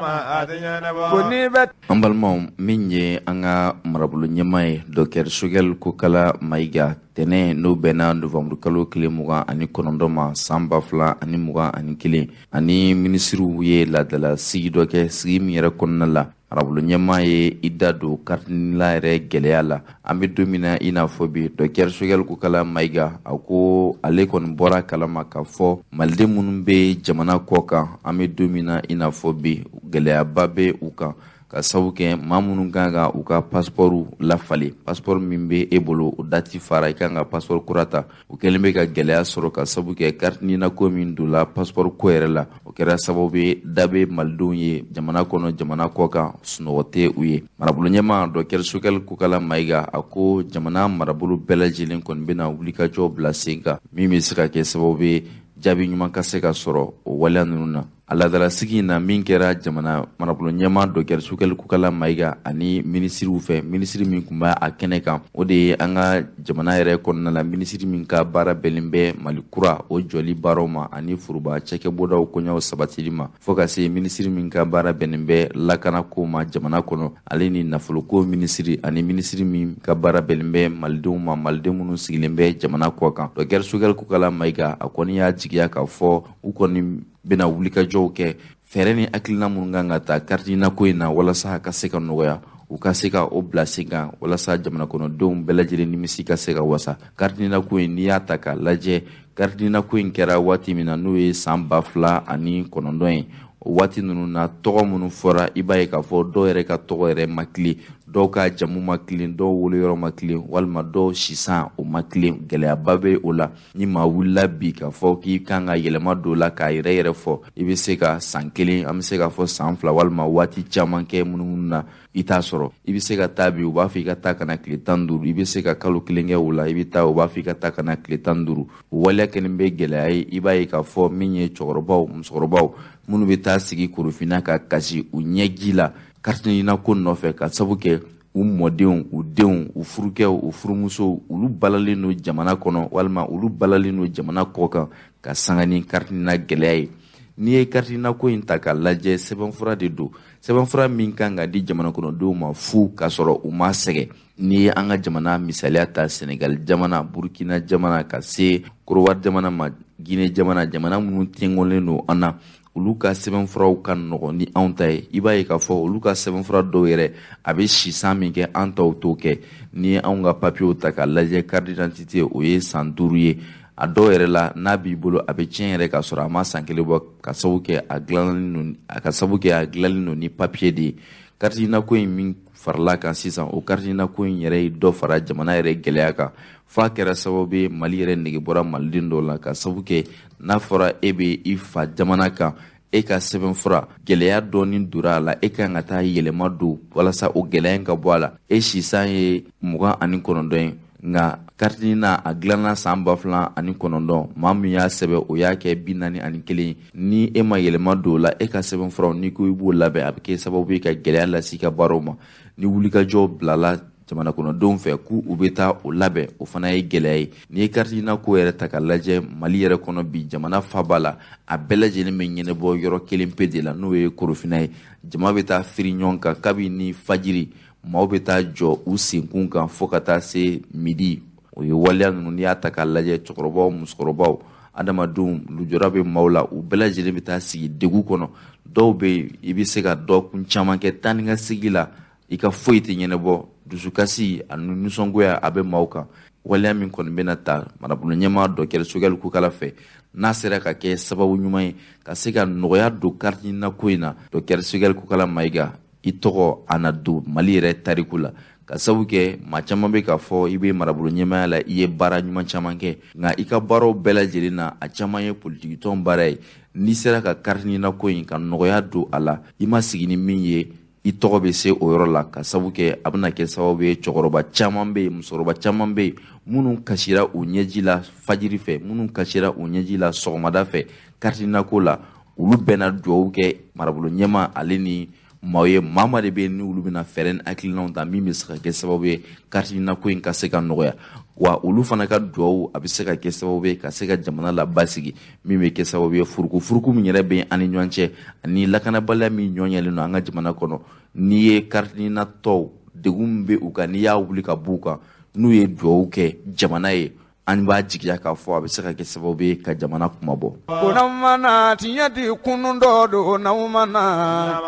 ko ni bɛ. An balimaw, min ye an ka marabolo ɲɛmaa ye, Docteur Choguel Kokala Mayiga, tɛnɛ n'o bɛnna novanburu kalo tile 29 ma san 2021, ani minisiriw ye laadala sigi dɔ kɛ, sigi min yɛrɛ kɔnɔna la marabolo ɲɛmaa ye i da don carte NINA yɛrɛ gɛlɛya la an bɛ don min na i n'a fɔ bi. Docteur Choguel Kokala Mayiga, a ko ale kɔni bɔra kalama k'a fɔ maliden minnu bɛ jamana kɔ kan, an bɛ don min na i n'a fɔ bi, gɛlɛyaba bɛ u kan, ka sabu kɛ maa minnu kan ka u ka passeport lafalen, passeport min bɛ e bolo o date fara, i kan ka passeport kura ta, o kɛlen bɛ ka gɛlɛya sɔrɔ, ka sabu kɛ carte NINA ko min donna passeport ko yɛrɛ la, o kɛra sababu ye da bɛ malidenw ye jamana kɔnɔ, jamana kɔ kan, sunɔgɔ tɛ u ye. Marabolo ɲɛmaa Docteur Choguel Kokala Mayiga, a ko jamana marabolo bɛɛ lajɛlen kɔni bɛna wulikajɔ bila sen kan min bɛ se ka kɛ sababu ye jaabi ɲuman ka se ka sɔrɔ o waleya ninnu na. A laadalasigi in na min kɛra jamana marabolo ɲɛmaa Dɔkitɛri Sogɛli Kokala Mayiga ani minisiriw fɛ, minisiri min tun b'a a kɛnɛ kan, o de ye an ka jamana yɛrɛ kɔnɔna la minisiri min ka baara bɛnnen bɛ Mali kura o jɔli baaraw ma ani foroba cakɛbɔdaw koɲɛw sabatili ma, fo ka se minisiri min ka baara bɛnnen bɛ lakanako ma jamana kɔnɔ, ale ni nafoloko minisiri ani minisiri min ka baara bɛnnen bɛ malidenw ma, maliden minnu sigilen bɛ jamana kɔ kan. Dɔkitɛri Sogɛli Kokala Mayiga, a kɔni y'a jigiya k'a fɔ u kɔni bɛna wulikajɔw kɛ, fɛɛrɛ ni hakilina minnu kan ka ta carte ko in na walasa a ka se ka nɔgɔya, u ka se ka o bila sen kan walasa jamana kɔnɔdenw bɛɛ lajɛlen nimisi ka se ka wasa. Carte ko in, n'i y'a ta k'a lajɛ, carte ko in kɛra waati min na, n'o ye san 2009 ye, o waati ninnu na, tɔgɔ minnu fɔra, i b'a ye k'a fɔ dɔw yɛrɛ ka tɔgɔ yɛrɛ ma tilen, dɔw ka jamu ma tilen, dɔw woloyɔrɔ ma tilen, walima dɔw sisan o ma tilen. Gɛlɛyaba bɛ o la. Ni maa wulila bi k'a fɔ k'i kan ka yɛlɛma don la k'a yɛrɛ yɛrɛ fɔ, i bɛ se ka san kelen, an bɛ se k'a fɔ san 2 walima waati caman kɛ munumunu na, i t'a sɔrɔ. I bɛ se ka taa bi, u b'a fɔ i ka taa ka na tile 15. I bɛ se ka kalo kelen kɛ o la, i bɛ taa, u b'a fɔ i ka taa ka na tile 15. O waleya kɛlen bɛ gɛlɛya ye. I b'a ye k'a fɔ min ye cɛkɔrɔbaw, musokɔrɔbaw minnu bɛ taa sigi Korofina ka kasi u ɲɛji la carte NINA ko nɔfɛ, ka sabu kɛ u mɔdenw, u denw, u furukɛw, u furumusow, olu balalen don jamana kɔnɔ walima olu balalen don jamana kɔ kan ka sanga ni carte NINA gɛlɛya ye. N'i ye carte NINA ko in ta k'a lajɛ, sɛbɛnfura de don, sɛbɛnfura min kan ka di jamana kɔnɔdenw ma fu k'a sɔrɔ u ma sɛgɛn. N'i ye an ka jamana misaliya ta, Senegali jamana, Burukina jamana, ka se Korowari jamana ma, Gine jamana, jamana minnu tɛngɔnlen don an na, olu ka sɛbɛnfuraw ka nɔgɔn ni anw ta ye. I b'a ye k'a fɔ olu ka sɛbɛnfura dɔw yɛrɛ, a bɛ sisan min kɛ, an taw t'o kɛ. N'i ye anw ka papiyew ta k'a lajɛ, carte d'identité, o ye san 5 ye. A dɔw yɛrɛ la, n'a b'i bolo, a bɛ tiɲɛ yɛrɛ k'a sɔrɔ a ma san 1 bɔ, ka sababu kɛ a dilanlen don, a ka sababu kɛ a dilanlen don ni papiye de ye. Carte NINA ko in min farala kan sisan, o carte NINA ko in yɛrɛ ye dɔ fara jamana yɛrɛ gɛlɛya kan, f'a kɛra sababu ye Mali yɛrɛ nege bɔra maliden dɔw la, ka sababu kɛ n'a fɔra e bɛ i fa jamana kan, e ka sɛbɛnfura gɛlɛya dɔɔni donna a la, e kan ka taa yɛlɛma don walasa o gɛlɛya in ka bɔ a la. E sisan ye 29 ye, nka carte NINA a dilanna san 2009, maa min y'a sɛbɛn, o y'a kɛ 41 ye. Ni e ma yɛlɛma don o la, e ka sɛbɛnfuraw, n'i ko i b'o labɛn, a bɛ kɛ sababu ye ka gɛlɛya lase i ka baaraw ma. Ni wulikajɔw bilala jamana kɔnɔdenw fɛ k'u u bɛ taa o labɛn, o fana ye gɛlɛya ye. N'i ye carte NINA ko yɛrɛ ta k'a lajɛ, Mali yɛrɛ kɔnɔ bi, jamana faba la, a bɛɛ lajɛlen bɛ ɲɛnabɔ yɔrɔ kelen pe de la, n'o ye Korofina ye. Jama bɛ taa firi ɲɔgɔn kan kabini fajiri, maaw bɛ taa jɔ u senkun kan fo ka taa se midi. O ye waleya ninnu, n'i y'a ta k'a lajɛ, cɛkɔrɔbaw, musokɔrɔbaw, adamadenw, lujura bɛ maaw la, u bɛɛ lajɛlen bɛ taa sigi degun kɔnɔ. Dɔw bɛ yen, i bɛ se ka dɔgɔkun caman kɛ taa ni ka segin la, i ka foyi tɛ ɲɛnabɔ. Dusukasi ani nisɔngoya a bɛ maaw kan. Waleya min kɔni bɛna ta marabolo ɲɛmaa Dɔkitɛri Sogɛli Kokala fɛ, n'a sera ka kɛ sababu ɲuman ye ka se ka nɔgɔya don carte NINA ko in na, Dɔkitɛri Sogɛli Kokala Mayiga, i tɔgɔ a na don Mali yɛrɛ tariku la, ka sababu kɛ maa caman bɛ k'a fɔ i bɛ marabolo ɲɛmaaya la, i ye baara ɲuman caman kɛ, nka i ka baaraw bɛɛ lajɛlen na, a caman ye politikitɔn baara ye. N'i sera ka carte NINA ko in ka nɔgɔya don a la, i ma sigi ni min ye, i tɔgɔ bɛ se o yɔrɔ la, ka sababu kɛ a bɛna kɛ sababu ye cɛkɔrɔba caman bɛ yen, musokɔrɔba caman bɛ yen minnu kasira u ɲɛji la fajiri fɛ, minnu kasira u ɲɛji la sɔgɔmada fɛ carte NINA ko la, olu bɛna dugawu kɛ marabolo ɲɛmaa ale ni maaw ye. Maa maa de bɛ yen ni olu bɛna fɛɛrɛ ni hakilinaw ta min bɛ se ka kɛ sababu ye carte NINA ko in ka se ka nɔgɔya, wa olu fana ka dugawu a bɛ se ka kɛ sababu ye ka se ka jamana labasigi, min bɛ kɛ sababu ye furuku min yɛrɛ bɛ an ni ɲɔgɔn cɛ ani lakanabaliya min ɲɔgɔn don an ka jamana kɔnɔ. N'i ye carte NINA tɔw degun min bɛ u kan, n'i y'a wuli ka b'u kan, n'u ye dugawu kɛ jamana ye, an b'a jigiya k'a fɔ a bɛ se ka kɛ sababu ye ka jamana kumabɔ. Ko n'aw mana tiɲɛ di kunun dɔ don, n'aw mana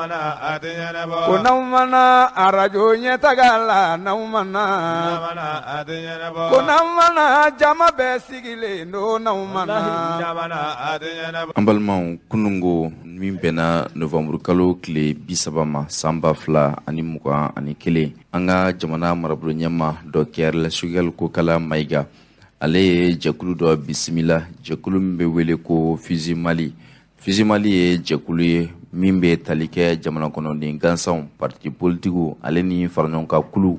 ko n'aw mana arajo ɲɛtaga la, n'aw mana ko n'aw mana jama bɛɛ sigilen don, n'aw mana. An balimaw, kunungo min bɛnna novanburu kalo tile 30 ma san 2021, an ka jamana marabolo ɲɛmaa Dɔkitɛri Sogɛli Kokala Mayiga, ale ye jɛkulu dɔ bisimila, jɛkulu min bɛ wele ko Fusi Mali. Fusi Mali ye jɛkulu ye min bɛ tali kɛ jamana kɔnɔden gansanw, parti politikiw ale ni faraɲɔgɔnkan kulu,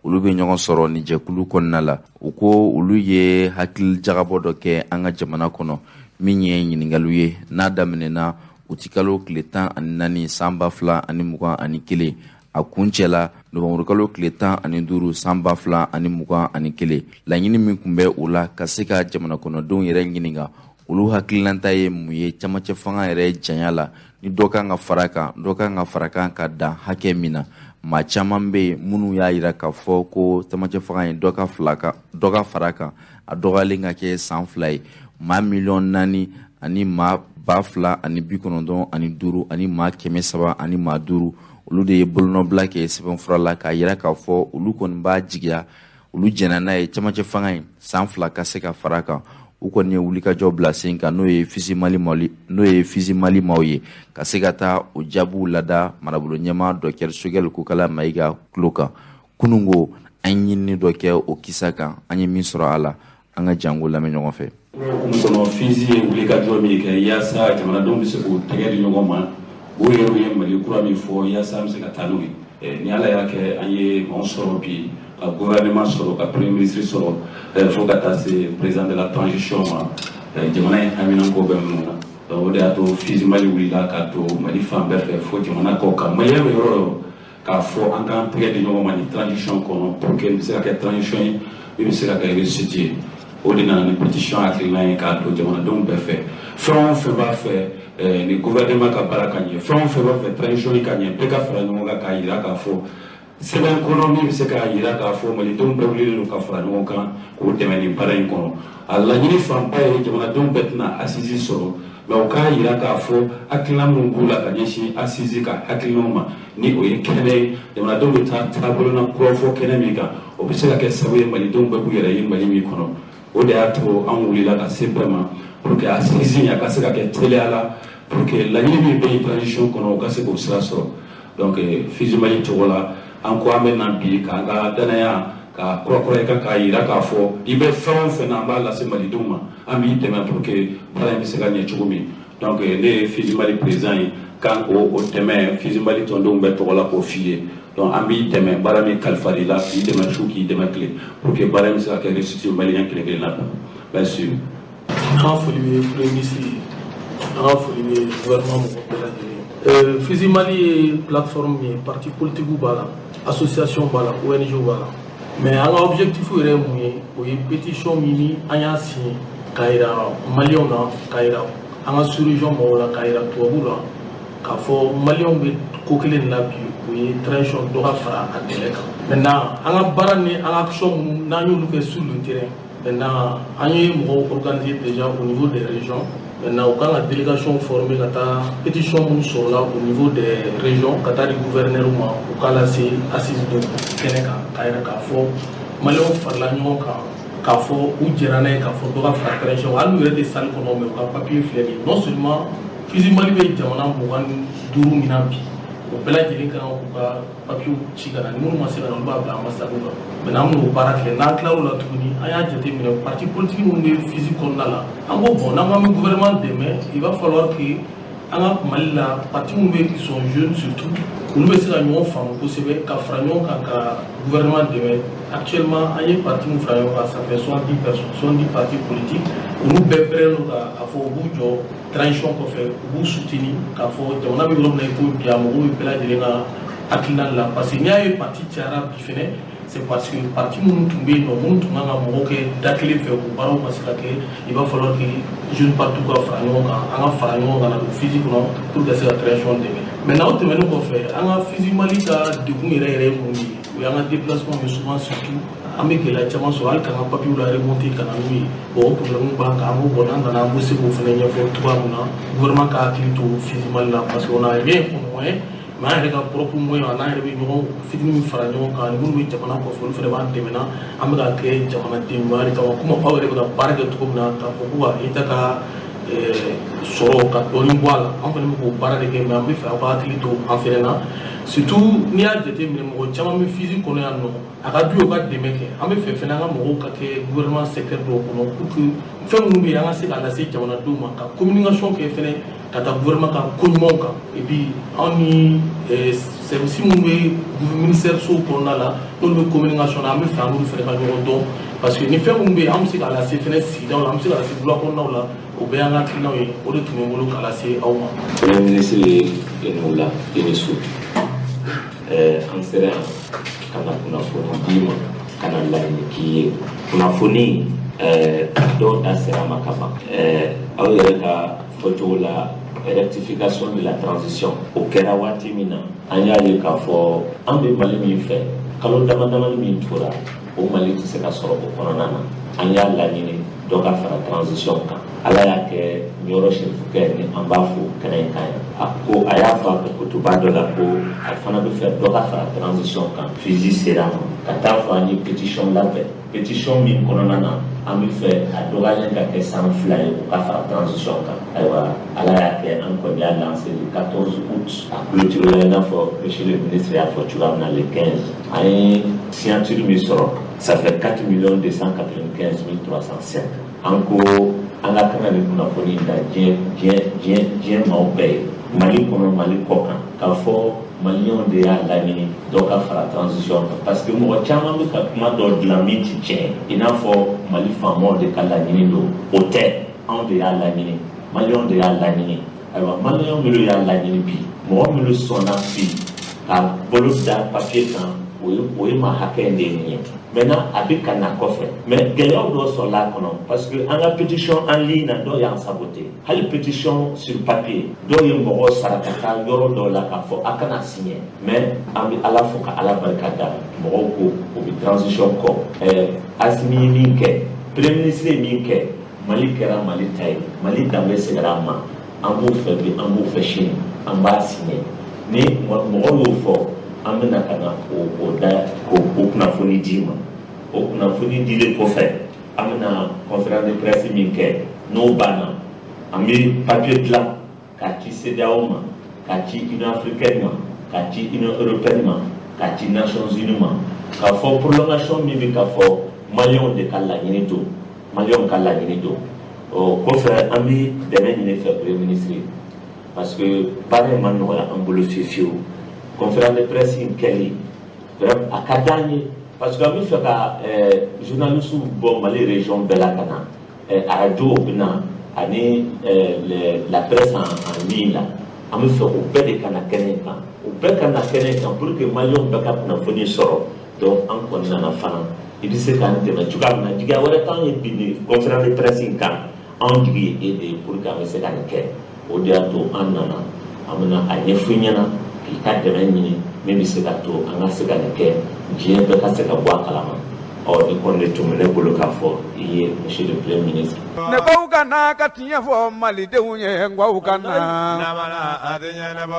olu bɛ ɲɔgɔn sɔrɔ ni jɛkulu kɔnɔna la. U ko olu ye hakili jagabɔ dɔ kɛ an ka jamana kɔnɔ, min ye ɲininkaliw ye n'a daminɛna Utikalo tile 14 san 2021, a kuncɛla nowanburukalo tile 15 san 2021. Laɲini min tun bɛ o la, ka se ka jamana kɔnɔdenw yɛrɛ ɲininka olu hakilinata ye mun ye camancɛ fanga yɛrɛ janya la, ni dɔ kan ka fara kan, dɔ kan ka fara kan ka dan hakɛ min na. Maa caman bɛ yen minnu y'a jira k'a fɔ ko camancɛ fanga in, dɔ ka fila kan, dɔ ka fara kan, a dɔgɔyalen ka kɛ san 2 ye. Maa 4 000 095 ani maa 305, olu de ye bolonɔbila kɛ sɛbɛnfura la k'a jira k'a fɔ olu kɔni b'a jigiya, olu jɛnna n'a ye camancɛ fanga in san 2 ka se ka fara kan. U kɔni ye wulikajɔ bila sen kan, n'o ye FUSI Mali, n'o ye FUSI Mali maaw ye, ka se ka taa o jaabiw lada marabolo ɲɛmaa Docteur Choguel Kokalla Maïga tulo kan. Kununko an ye ɲinini dɔ kɛ o kisa kan, an ye min sɔrɔ a la, an ka jango lamɛn ɲɔgɔn fɛ. Hukumu kɔnɔ, FUSI ye wulikajɔ min kɛ yaasa jamanadenw bɛ se k'u tɛgɛ di ɲɔgɔn ma, o yɛrɛ ye Mali kura min fɔ, yaasa an bɛ se ka taa n'o ye. Ni Ala y'a kɛ, an ye maaw sɔrɔ bi, ka gouvernement sɔrɔ, ka premier ministre sɔrɔ, fo ka taa se président de la transition ma, jamana in haminanko bɛ minnu na. Donc o de y'a to FUSI Mali wulila ka don Mali fan bɛɛ fɛ, fo jamana kɔ kan, Maliyɛn bɛ yɔrɔ o yɔrɔ, k'a fɔ an k'an tɛgɛ di ɲɔgɔn ma nin transition kɔnɔ, pour que nin bɛ se ka kɛ transition ye min bɛ se ka kɛ réussite ye. O de nana ni pétition hakilina ye k'a don jamanadenw bɛɛ fɛ. Fɛn o fɛn b'a fɛ ni gouvernement ka baara ka ɲɛ, fɛn o fɛn b'a fɛ transition ka ɲɛ, bɛɛ ka fara ɲɔgɔn kan k'a jira k'a fɔ sɛbɛn kɔnɔ min bɛ se k'a jira k'a fɔ malidenw bɛɛ wulilen don ka fara ɲɔgɔn kan k'o dɛmɛ nin baara in kɔnɔ. A laɲini fanba ye, jamanadenw bɛɛ tɛna assise sɔrɔ, mais u k'a jira k'a fɔ hakilina min b'u la ka ɲɛsin assise ka hakilinaw ma, ni o ye kɛnɛ ye jamanadenw bɛ taa taabolo kura fɔ kɛnɛ min kan, o bɛ se ka kɛ sababu ye malidenw bɛɛ b'u yɛrɛ ye Mali min kɔnɔ. O de y'a to an wulila ka se bɛɛ ma pour que assise a ka se ka kɛ teliya la, pour que laɲini min bɛ yen transition kɔnɔ, o ka se k'o sira sɔrɔ. Donc FUSI Mali tɔgɔ la, an ko an bɛ na bi k'an ka danaya ka kurakuraya kan, k'a jira k'a fɔ i bɛ fɛn o fɛn na, an b'a lase malidenw ma, an b'i dɛmɛ pour que baara in bɛ se ka ɲɛ cogo min. Donc ne ye FUSI Mali président ye, kan k'o dɛmɛ FUSI Mali tɔndenw bɛɛ tɔgɔ la k'o f'i ye. Donc an b'i dɛmɛ baara min kalifa i la, k'i dɛmɛ su, k'i dɛmɛ tile, pour que baara in bɛ se ka kɛ réussite maliyɛn kelen kelen na. Merci. An ka foli bɛ premier ministre ye, an ka foli bɛ gouvernement mɔgɔ bɛɛ lajɛlen. FUSI Mali ye plateforme ye, parti politique b'a la, association b'a la, ONG b'a la. Mais an ka objectif yɛrɛ ye mun ye? O ye pétition min ni an y'a signé k'a yira maliyɛnw na, k'a yira an ka sous-région mɔgɔw la, k'a yira tubabuw la k'a fɔ maliyɛnw bɛ ko kelen de la bi, o ye transition dɔ ka fara a délai kan. Maintenant, an ka baara ni an ka action minnu n'an y'olu kɛ sur le terrain, maintenant an ye mɔgɔw organiser déjà au niveau des régions. Maintenant, u kan ka délégation former ka taa pétition minnu sɔrɔla au niveau des régions, ka taa di gouverneur ma, u k'a lase assise dɔ kɛnɛ kan, k'a yira k'a fɔ maliyɛnw farala ɲɔgɔn kan k'a fɔ u jɛra n'a ye k'a fɔ dɔ ka fara transition. Hali n'u yɛrɛ tɛ salle kɔnɔ, mais u ka papier filɛ nin ye. Non seulement FUSI Mali bɛ jamana 25 min na bi, o bɛɛ lajɛlen kan k'u ka papiyew ci ka na. Ni minnu ma se ka na, olu b'a bila ambassade la. Maintenant, an bɛn'o baara kɛ. N'an tilar'o la tuguni, an y'a jateminɛ parti politique minnu bɛ FUSI kɔnɔna la, an ko bon, n'an ko an bɛ gouvernement dɛmɛ, il va falloir que an ka Mali la parti minnu bɛ yen qui sont jeunes surtout, olu bɛ se ka ɲɔgɔn faamu kosɛbɛ ka fara ɲɔgɔn kan ka gouvernement dɛmɛ. Actuellement, an ye parti min fara ɲɔgɔn kan, ça fait 70 personnes, 70 partis politiques. Olu bɛɛ pɛrɛnnen don k'a fɔ u b'u jɔ transition kɔfɛ, u b'u soutenir, k'a fɔ jamana bɛ yɔrɔ min na i ko bi, a mago bɛ bɛɛ lajɛlen ka hakilina la. Parce que n'i y'a ye parti cayara bi fɛnɛ, c'est parce que parti minnu tun bɛ yen nɔ, minnu tun kan ka mɔgɔw kɛ da kelen fɛ k'o baaraw ma se ka kɛ, il va falloir que jeune parti ka fara ɲɔgɔn kan, an ka fara ɲɔgɔn kan na don FUSI kɔnɔ pour que se ka transition dɛmɛ. Maintenant, o tɛmɛnen kɔfɛ, an ka FUSI Mali ka degun yɛrɛ yɛrɛ ye mun ye? O y'an ka déplacement ye. Souvent surtout, an bɛ gɛlɛya caman sɔrɔ hali k'an ka papiyew la remonter ka na n'u ye. Bon, o problème b'an kan. An b'o bɔ, n'an nana, an bɛ se k'o fana ɲɛfɔ cogoya min na gouvernement ka hakili to FUSI Mali la, parce que on a rien comme moyen, mais an yɛrɛ ka propre moyen, an yɛrɛ bɛ ɲɔgɔn fitinin min fara ɲɔgɔn kan, ani minnu bɛ jamana kɔfɛ, olu fana b'an dɛmɛ na. An bɛ ka kɛ jamanaden ɲuman de kama, komi aw yɛrɛ bɛ ka baara kɛ cogo min na, k'a fɔ ko ka État ka sɔrɔ ka dɔɔnin bɔ a la, an fana bɛ k'o baara de kɛ. Mais an bɛ fɛ aw ka hakili to an fana na. Surtout n'i y'a jateminɛ, mɔgɔ caman bɛ FUSI kɔnɔ yan nɔ, a ka d'u ye u ka dɛmɛ kɛ. An bɛ fɛ fana an ka mɔgɔw ka kɛ gouvernement secteur dɔw kɔnɔ, pour que fɛn minnu bɛ yen, an ka se k'a lase jamanadenw ma, ka communication kɛ fana. Ka taa gouvernement ka ko ɲumanw kan. Et puis anw ni service minnu bɛ ministère so kɔnɔna la, n'olu bɛ communication na, an bɛ fɛ an n'olu fana ka ɲɔgɔn dɔn, parce que ni fɛn minnu bɛ yen, an bɛ se k'a lase fɛnɛ sigidaw la, an bɛ se k'a lase wula kɔnɔnaw la. O bɛɛ y'an ka hakilinaw ye. O de tun bɛ n bolo k'a lase aw ma. Premier ministre ye i ni wula, i ni su. An sera yan ka na kunnafoni d'i ma, ka na laɲini k'i ye. Kunnafoni dɔw da sera a ma ka ban. Aw yɛrɛ ka fɔcogo la, rectification de la transition, o kɛra waati min na, an y'a ye k'a fɔ an bɛ Mali min fɛ, kalo dama damani min tora, o Mali tɛ se ka sɔrɔ o kɔnɔna na. An y'a laɲini dɔ ka fara transition kan. Ala y'a kɛ, Ɲɔrɔ Serifukɛ ni an b'a fo kɛnɛ in kan yan, a ko a y'a fɔ a ka kutuba dɔ la ko a fana bɛ fɛ dɔ ka fara transition kan. FUSI sera ma ka taa fɔ an ye pétition labɛn, pétition min kɔnɔna na an bɛ fɛ a dɔgɔyalen ka kɛ san 2 ye, o ka fara transition kan. Ayiwa, Ala y'a kɛ, an kɔni y'a lancé le 14 août, a clôturé la i n'a fɔ monsieur le ministre y'a fɔ cogoya min na le 15. An ye signature min sɔrɔ, ça fait 4 295 305. An ko an ka kan ka nin kunnafoni da diɲɛ diɲɛ diɲɛ diɲɛ maaw bɛɛ ye, Mali kɔnɔ, Mali kɔ kan, k'a fɔ Maliyɛnw de y'a laɲini dɔ ka fara transition kan, parce que mɔgɔ caman bɛ ka kuma dɔ dilan min ti tiɲɛ, i n'a fɔ Mali faamaw de ka laɲini don. O tɛ, anw de y'a laɲini, Maliyɛnw de y'a laɲini. Ayiwa, Maliyɛnw minnu y'a laɲini bi, mɔgɔ minnu sɔnna bi ka bolo da papier kan, o ye maa hakɛ in de ye nin ye. Maintenant, a bɛ ka na kɔfɛ, mais gɛlɛyaw dɔ sɔrɔla a kɔnɔ, parce que an ka pétition en ligne na, dɔw y'an saboté. Hali pétition sur papier, dɔw ye mɔgɔw sara ka taa yɔrɔ dɔw la k'a fɔ a kana signer. Mais an bɛ Ala fo ka Ala barika da, mɔgɔw ko o bɛ transition kɔ. Asimi ye min kɛ, premier ministre ye min kɛ, Mali kɛra Mali ta ye, Mali danbe seginna an ma. An b'o fɛ bi, an b'o fɛ sini, an b'a signer. Ni mɔgɔw y'o fɔ, an bɛna ka na o da k'o kunnafoni d'i ma. O kunnafoni dilen kɔfɛ, an bɛna conférence de presse min kɛ, n'o banna, an bɛ papier dilan k'a ci CEDEAO ma, k'a ci Union africaine ma, k'a ci Union européenne ma, k'a ci Nations unies ma, k'a fɔ prolongation min bɛ ka fɔ, Maliyɛnw de ka laɲini don, Maliyɛnw ka laɲini don. O kɔfɛ, an bɛ dɛmɛ ɲini fɛ, premier ministre, parce que baara in ma nɔgɔya an bolo fiyewu fiyewu. Conférence de presse in kɛli, a ka d'an ye, parce que an bɛ fɛ ka journalistes bɔ Mali région bɛɛ la ka na, arajo bɛ na ani la presse en ligne la. An bɛ fɛ o bɛɛ de ka na kɛnɛ in kan, o bɛɛ ka na kɛnɛ in kan pour que Maliyɛnw bɛɛ ka kunnafoni sɔrɔ. Donc an kɔni nana fana, i bɛ se k'an dɛmɛ cogoya min na, jigiya wɛrɛ t'an ye bi nin conférence de presse in kan. Anw jigi ye e de ye pour que an bɛ se ka nin kɛ. O de y'a to an nana, an bɛna a ɲɛfɔ i ɲɛna k'i ka dɛmɛ ɲini min bɛ se ka to an ka se ka nin kɛ, diɲɛ bɛɛ ka se ka bɔ a kalama. Ɔ, ni kɔni de tun bɛ ne bolo k'a fɔ i ye, monsieur le premier ministre. Ne baw ka na ka tiɲɛ fɔ Malidenw ye, n k'aw ka na,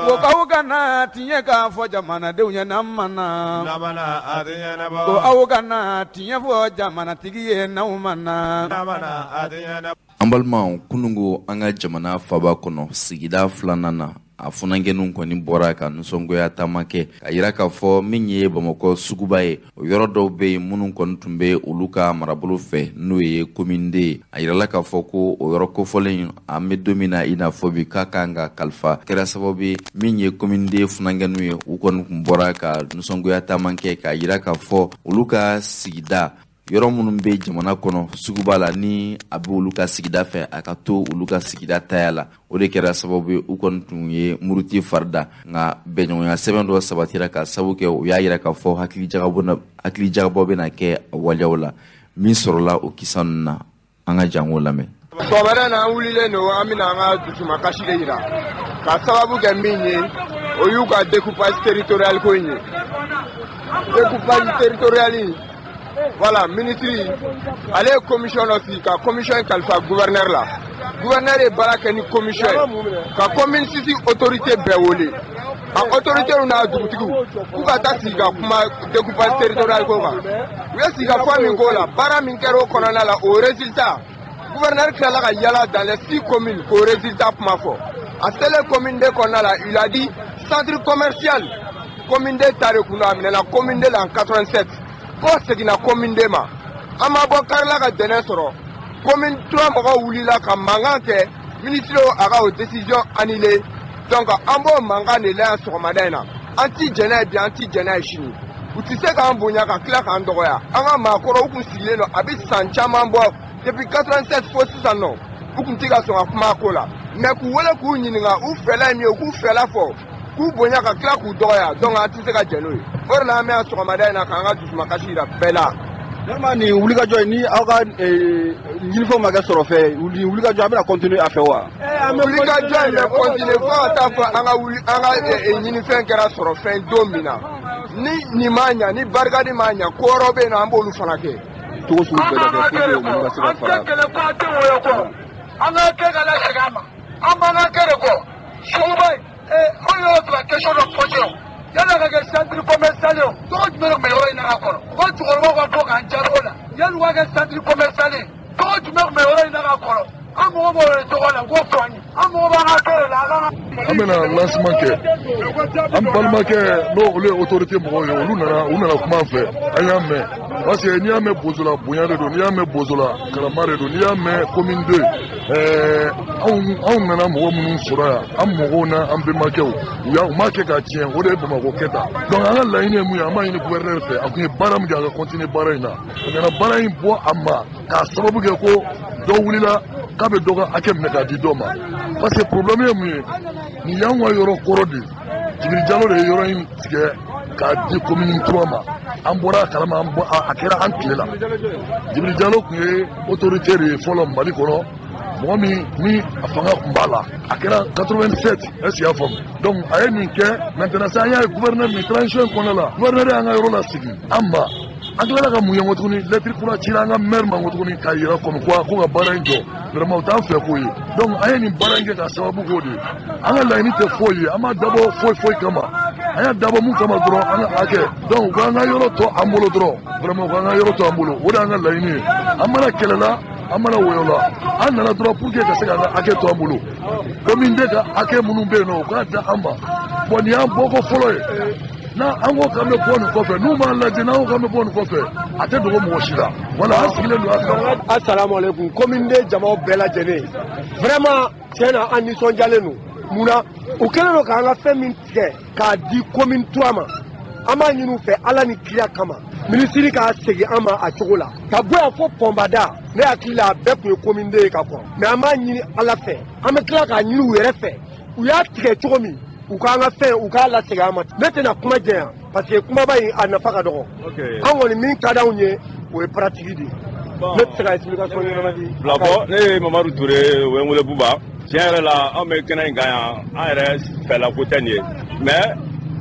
ko k'aw ka na tiɲɛ k'a fɔ jamanadenw ye, n'an ma na, ko aw ka na tiɲɛ fɔ jamanatigi ye, n'aw ma na. An balimaw, kunungo an ka jamana faba kɔnɔ, sigida filanan na, a funankɛninw kɔni bɔra ka nisɔngoya taama kɛ ka yira k'a fɔ min ye Bamakɔ suguba ye, o yɔrɔ dɔw bɛ yen minnu kɔni tun bɛ olu ka marabolo fɛ, n'o ye commune deux ye. A yirala k'a fɔ ko o yɔrɔ kofɔlen, an bɛ don min na i n'a fɔ bi, k'a kan ka kalifa. Kɛra sababu ye, min ye commune deux funankɛninw ye, u kɔni tun bɔra ka nisɔngoya taama kɛ k'a yira k'a fɔ olu ka sigida yɔrɔ minnu bɛ jamana kɔnɔ suguba la, ni a bɛ olu ka sigida fɛ, a ka to olu ka sigida taya la. O de kɛra sababu ye, u kɔni tun ye muruti farida, nka bɛnɲɔgɔnya sɛbɛn dɔ sabatira ka sababu kɛ u y'a yira k'a fɔ hakilijagabɔ bɛna kɛ a waleyaw la min sɔrɔla o kisa ninnu na. An ka jango lamɛn. Sɔgɔmada na, an wulilen don, an bɛna an ka dusumakasi de yira ka sababu kɛ min ye, o y'u ka découpage territorial ko in ye. Découpage territorial in, voilà, ministre ale ye commission dɔ sigi ka commission in kalifa gouverneur la. Gouverneur ye baara kɛ ni commission ye ka commune six autorité bɛɛ wele, a autorité n'a dugutigiw, k'u ka taa sigi ka kuma découpage territorial ko kan. U ye sigikafɔ min k'o la, baara min kɛra o kɔnɔna la, o résultat, gouverneur tilala ka yala dans les six communes k'o résultat kuma fɔ. A selen commune deux kɔnɔna la, il a dit centre commercial, commune deux ta de kun don, a minɛna commune deux la en 87, fo seginna commune deux ma. An ma bɔ kari la ka dɛnɛ sɔrɔ, commune 3 mɔgɔw wulila ka mankan kɛ. Minisiri a ka o décision annulé. Donc an b'o mankan de la yan sɔgɔmada in na. An ti jɛn n'a ye bi, an ti jɛn n'a ye sini. U ti se k'an bonya ka tila k'an dɔgɔya. An ka maakɔrɔw kun sigilen don, a bɛ san caman bɔ, depuis 87 fo sisan nɔ, u kun ti ka sɔn ka kuma a ko la. Mais k'u wele k'u ɲininka u fɛla ye min ye, u k'u fɛla fɔ, k'u bonya ka tila k'u dɔgɔya, donc an ti se ka jɛn n'o ye. O de la an bɛ yan sɔgɔmada in na k'an ka dusumakasi yira bɛɛ la. Vraiment, nin wulikajɔ in, ni aw ka ɲinifɛnw ma kɛ sɔrɔ fɛ, nin wulikajɔ a bɛna continuer a fɛ wa? Wulikajɔ in bɛ continuer fo ka taa fɔ an ka wuli an ka ɲinifɛn kɛra sɔrɔ fɛn don min na. Ni nin ma ɲa, ni barikadi ma ɲa, ko wɛrɛw bɛ yen nɔ, an b'olu fana kɛ. Cogo sugu bɛɛ la kɛ pour que olu ka se ka fara. An tɛ kɛlɛ ko, an tɛ wɔyɔ kɔ, an ka kɛ ka lasegin a ma, an b'an ka kɛ de kɔ. Suguba in, anw yɛrɛ tun ka question dɔ posé o, yanni a ka kɛ centre commercial ye o, tɔgɔ jumɛn de tun bɛ yɔrɔ in na ka kɔrɔ? U ka cɛkɔrɔbaw ka bɔ k'an jaabi o la. Yanni u ka kɛ centre commercial ye, tɔgɔ jumɛn tun bɛ yɔrɔ in na ka kɔrɔ? An mago b'o de tɔgɔ la, u k'o fɔ an ye. An mago b'an ka kɛ de la, a ka An bɛna lancement kɛ. An balimakɛ, n'o olu ye autorité mɔgɔw ye, olu nana, u nana kuma an fɛ, an y'a mɛn, parce que n'i y'a mɛn bozola, bonya de don. N'i y'a mɛn bozola, karama de don. N'i y'a mɛn commune 2, anw nana mɔgɔ minnu sɔrɔ yan, an mɔgɔw n'an bɛnbakɛw, u y'a u m'a kɛ k'a tiɲɛ. O de ye Bamakɔ kɛ tan. Donc an ka laɲini ye mun ye? An b'a ɲini gouverneur fɛ, a kun ye baara min kɛ, a ka continuer baara in na. A kana baara in bɔ a ma k'a sababu kɛ ko dɔ wulila k'a bɛ dɔ ka hakɛ minɛ k'a di dɔ ma, parce que problème ye mun ye? Nin y'anw ka yɔrɔ kɔrɔ de ye. Djibril Diallo de ye yɔrɔ in tigɛ k'a di commune 3 ma. An bɔra a kalama, an bɔ a kɛra an tile la. Djibril Diallo tun ye autorité de ye fɔlɔ Mali kɔnɔ, mɔgɔ min ni a fanga tun b'a la. A kɛra 87, est ce que i y'a faamu? Donc a ye nin kɛ. Maintenant sisan, an y'a ye gouverneur nin transition in kɔnɔna la, gouverneur y'an ka yɔrɔ lasegin an ma. An tilala ka mun ye nko tuguni? Lettre kura cira an ka maire ma nko tuguni k'a yira comme quoi ko ka baara in jɔ. Vraiment, o t'an fɛ ko ye. Donc an ye nin baara in kɛ k'a sababu k'o de ye. An ka laɲini tɛ foyi ye, an m'a dabɔ foyi foyi kama. An y'a dabɔ mun kama dɔrɔn? An ka hakɛ. Donc u k'an ka yɔrɔ to an bolo dɔrɔn. Vraiment, u k'an ka yɔrɔ to an bolo, o de y'an ka laɲini ye. An mana kɛlɛ la, an mana wɔyɔ la, an nana dɔrɔn pour que ka se k'an ka hakɛ to an bolo. Commune 2 ka hakɛ minnu bɛ yen nɔ, u k'a da an ma. Bon, nin y'an bɔko fɔlɔ ye. N'a an ko k'an bɛ bɔ nin kɔfɛ, n'u m'an lajɛ, n'an ko k'an bɛ bɔ nin kɔfɛ, a tɛ dogo mɔgɔ si la. Wala an sigilen don a kan. Asalamu aleykum, commune 2 jamaw bɛɛ lajɛlen. Vraiment, tiɲɛ na, an nisɔndiyalen don. Munna u kɛlen don k'an ka fɛn min tigɛ k'a di commune 3 ma? An b'a ɲini u fɛ, Ala ni kira kama, minisiri k'a segin an ma a cogo la. Ka bɔ yan fo pɔnbada, ne hakili la, a bɛɛ tun ye commune 2 ye ka kɔrɔ. Mais an b'a ɲini Ala fɛ, an bɛ tila k'a ɲini u yɛrɛ fɛ, u y'a tigɛ cogo min, u k'an ka fɛn, u k'a lasegin an ma. Ne tɛna kuma jɛya, parce que kumaba in a nafa ka dɔgɔ. An kɔni, min ka d'anw ye, o ye pratique de ye. Ne tɛ se ka explication ɲɛnama di. Bilakɔ, ne ye Mamadu Ture, o ye n wele Buba. Tiɲɛ yɛrɛ la, anw bɛ kɛnɛ in kan yan, an yɛrɛ fɛla ko tɛ nin ye, mais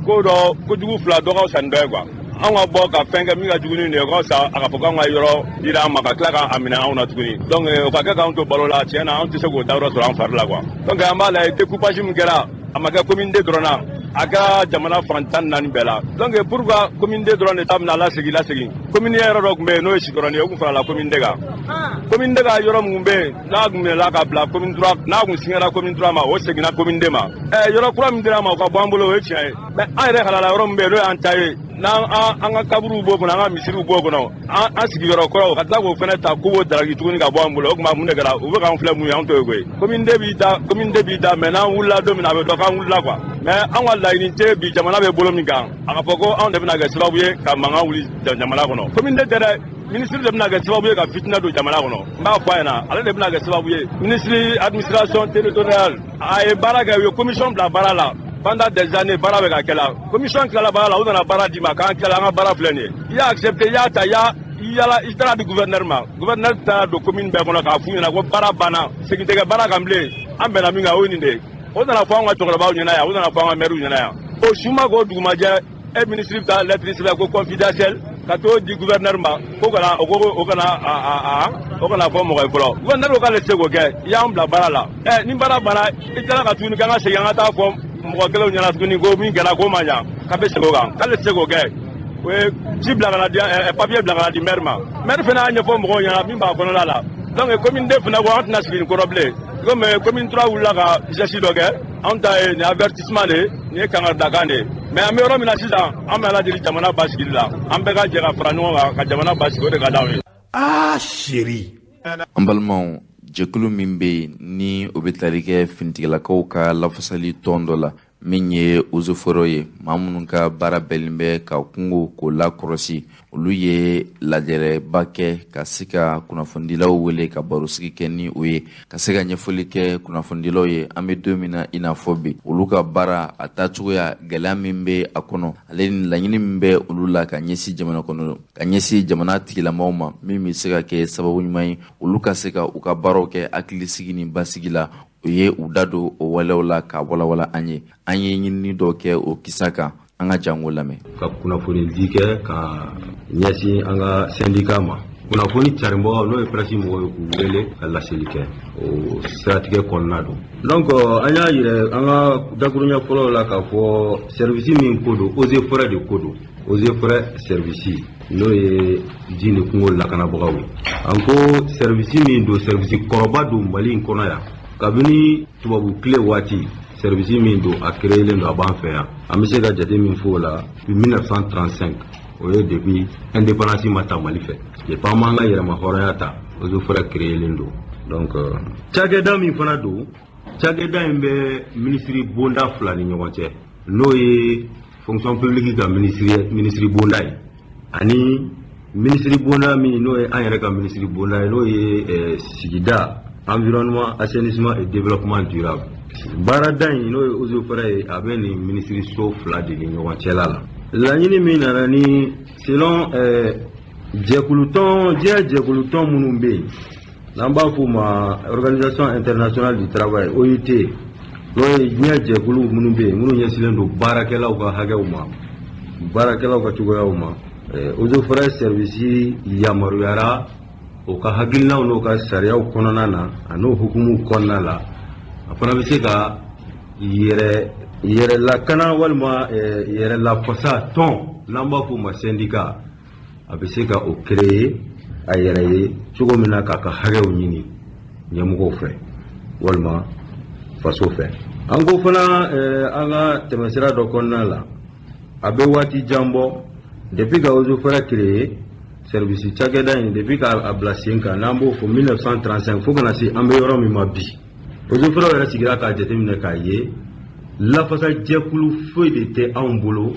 ko dɔ kojugu fila dɔ ka fisa ni dɔ ye quoi. Anw ka bɔ ka fɛn kɛ min ka jugu ni nin ye, o ka fisa a ka fɔ k'anw ka yɔrɔ dira an ma ka tila k'a minɛ anw na tuguni. Donc o ka kɛ k'anw to balo la, tiɲɛ na, anw tɛ se k'o dayɔrɔ sɔrɔ an fari la quoi. Donc an b'a lajɛ, découpage min kɛra, a ma kɛ commune 2 dɔrɔn na, a kɛra jamana fan 14 bɛɛ la. Donc pourquoi commune 2 dɔrɔn de ta bɛna lasegin lasegin? Commune yɔrɔ dɔ tun bɛ yen, n'o ye Sikɔrɔni ye, o tun farala commune 2 kan. Commune 2 ka yɔrɔ min bɛ yen, n'a tun minɛla ka bila commune 3, n'a tun signera commune 3 ma, o seginna commune 2 ma. Yɔrɔ kura min dira an ma, o ka bɔ an bolo, o ye tiɲɛ ye, mais an yɛrɛ halala yɔrɔ min bɛ yen, n'o y'an ta ye, n'an an ka kaburuw b'o kɔnɔ, an ka misiriw b'o kɔnɔ, an sigiyɔrɔ kɔrɔw, ka tila k'o fana ta k'u b'o daraki tuguni ka bɔ an bolo, o tuma mun de kɛra? U bɛ k'an filɛ mun ye? An t'o ye koyi. Commune 2 b'i da, commune 2 b'i da, mais n'an wulila don min na, a bɛ dɔn k'an wulila quoi. Mais an ka laɲini tɛ bi, jamana bɛ bolo min kan, a ka fɔ ko anw de bɛna kɛ sababu ye ka mankan wuli jamana kɔnɔ. Commune 2 tɛ dɛ, ministre de bɛna kɛ sababu ye ka fitina don jamana kɔnɔ. N b'a fɔ a ɲɛna, ale de bɛna kɛ sababu ye. Ministre administration territoriale, a ye baara kɛ, u ye commission bila baara la pendant des années, baara bɛ ka kɛ la. Commission tilala baara la, u nana baara d'i ma k'an tilala an ka baara filɛ nin ye. I y'a accepté, i y'a ta, i y'a yala, i taara di gouverneur ma. Gouverneur taara don commune bɛɛ kɔnɔ k'a f'u ɲɛna ko baara banna, segin tɛ kɛ baara kan bilen. An bɛnna min kan, o ye nin de ye. O nana fɔ anw ka cɛkɔrɔbaw ɲɛna yan, o nana fɔ an ka maires ɲɛna yan. O su ma k'o dugumajɛ, e ministre bɛ taa lettre sɛbɛn ko confidentiel ka t'o di gouverneur ma, ko kana o ko o kana a o kana fɔ mɔgɔ ye fɔlɔ. Gouverneur ko k'ale tɛ se k'o kɛ, i y'an bila baara la. Ni baara banna, i tilala ka tuguni k'an ka segin an ka taa fɔ mɔgɔ kelenw ɲɛna tuguni ko min kɛra k'o ma ɲa, k'a bɛ segin o kan, k'ale tɛ se k'o kɛ. O ye ci bila ka na di, papier bila ka na di maire ma. Maire fana y'a ɲɛfɔ mɔgɔw ɲɛna min b'a kɔnɔna la. Donc commune 2 fana ko an tɛna sigi nin kɔrɔ bilen. Komi commune 3 wulila ka geste dɔ kɛ, anw ta ye nin avertissement de ye, nin ye kankaridakan de ye. Mais an bɛ yɔrɔ min na sisan, an bɛ Ala deli jamana basigili la. An bɛɛ ka jɛ ka fara ɲɔgɔn kan ka jamana basigi, o de ka d'anw ye. Ah chérie. An balimaw. Jɛkulu min bɛ yen ni o bɛ tali kɛ finitigilakaw ka lafasali tɔn dɔ la, min ye eaux et forêts ye, maa minnu ka baara bɛnnen bɛ ka kungo k'o lakɔlɔsi, olu ye lajɛrɛba kɛ ka se ka kunnafonidilaw wele ka barosigi kɛ ni o ye, ka se ka ɲɛfɔli kɛ kunnafonidilaw ye an bɛ don min na i n'a fɔ bi, olu ka baara a taacogoya, gɛlɛya min bɛ a kɔnɔ, ale ni laɲini min bɛ olu la ka ɲɛsin jamana kɔnɔ, ka ɲɛsin jamana tigilamaw ma, min bɛ se ka kɛ sababu ɲuman ye olu ka se ka u ka baaraw kɛ hakilisigi ni basigi la. U ye u da don o walew la k'a walawala an ye. An ye ɲinini dɔ kɛ o kisa kan, an ka jango lamɛn. Ka kunnafoni di kɛ ka ɲɛsin an ka syndicat ma, kunnafoni carinbagaw, n'o ye presse mɔgɔw ye, k'u wele ka laseli kɛ, o siratigɛ kɔnɔna don. Donc an y'a yira an ka dakuruɲɛ fɔlɔw la k'a fɔ service min ko don, eaux et forêts de ko don, eaux et forêts service, n'o ye ji ni kungo lakanabagaw ye. An ko service min don, service kɔrɔba don Mali in kɔnɔ yan. Kabini tubabu tile waati, service min don, a créelen don, a b'an fɛ yan. An bɛ se ka jate min fɔ o la, 1935, o ye depuis indépendance ma ta Mali fɛ, depuis an m'an ka yɛrɛma hɔrɔnya ta, eaux et forêts créelen don. Donc cakɛda min fana don, cakɛda in bɛ minisiri bonda fila ni ɲɔgɔn cɛ, n'o ye fonction publique ka minisiri bonda ye, ani minisiri bonda min n'o ye an yɛrɛ ka minisiri bonda ye, n'o ye sigida, environnement, assainissement et développement durable. Baarada in, n'o ye eaux et forêts ye, a bɛ nin minisiriso fila de ni ɲɔgɔn cɛla la. Laɲini min nana ni, selon jɛkulutɔn, diɲɛ jɛkulutɔn minnu bɛ yen n'an b'a f'o ma Organisation internationale du travail, OIT, n'o ye diɲɛ jɛkulu minnu bɛ yen minnu ɲɛsinnen don baarakɛlaw ka hakɛw ma, baarakɛlaw ka cogoyaw ma, eaux et forêts service yamaruyara o ka hakilinaw n'o ka sariyaw kɔnɔna na, a n'o hukumu kɔnɔna la, a fana bɛ se ka yɛrɛ yɛrɛ lakana walima yɛrɛ lafasa tɔn, n'an b'a f'o ma syndicat, a bɛ se ka o créer a yɛrɛ ye cogo min na k'a ka hakɛw ɲini ɲɛmɔgɔw fɛ walima faso fɛ. An ko fana, an ka tɛmɛsira dɔ kɔnɔna la, a bɛ waati jan bɔ depuis ka eaux et forêts créer, service cakɛda in, depuis k'a bila sen kan, n'an b'o fɔ 1935, fo kana se an bɛ yɔrɔ min ma bi, eaux et forêts yɛrɛ sigira k'a jateminɛ k'a ye lafasajɛkulu foyi de tɛ anw bolo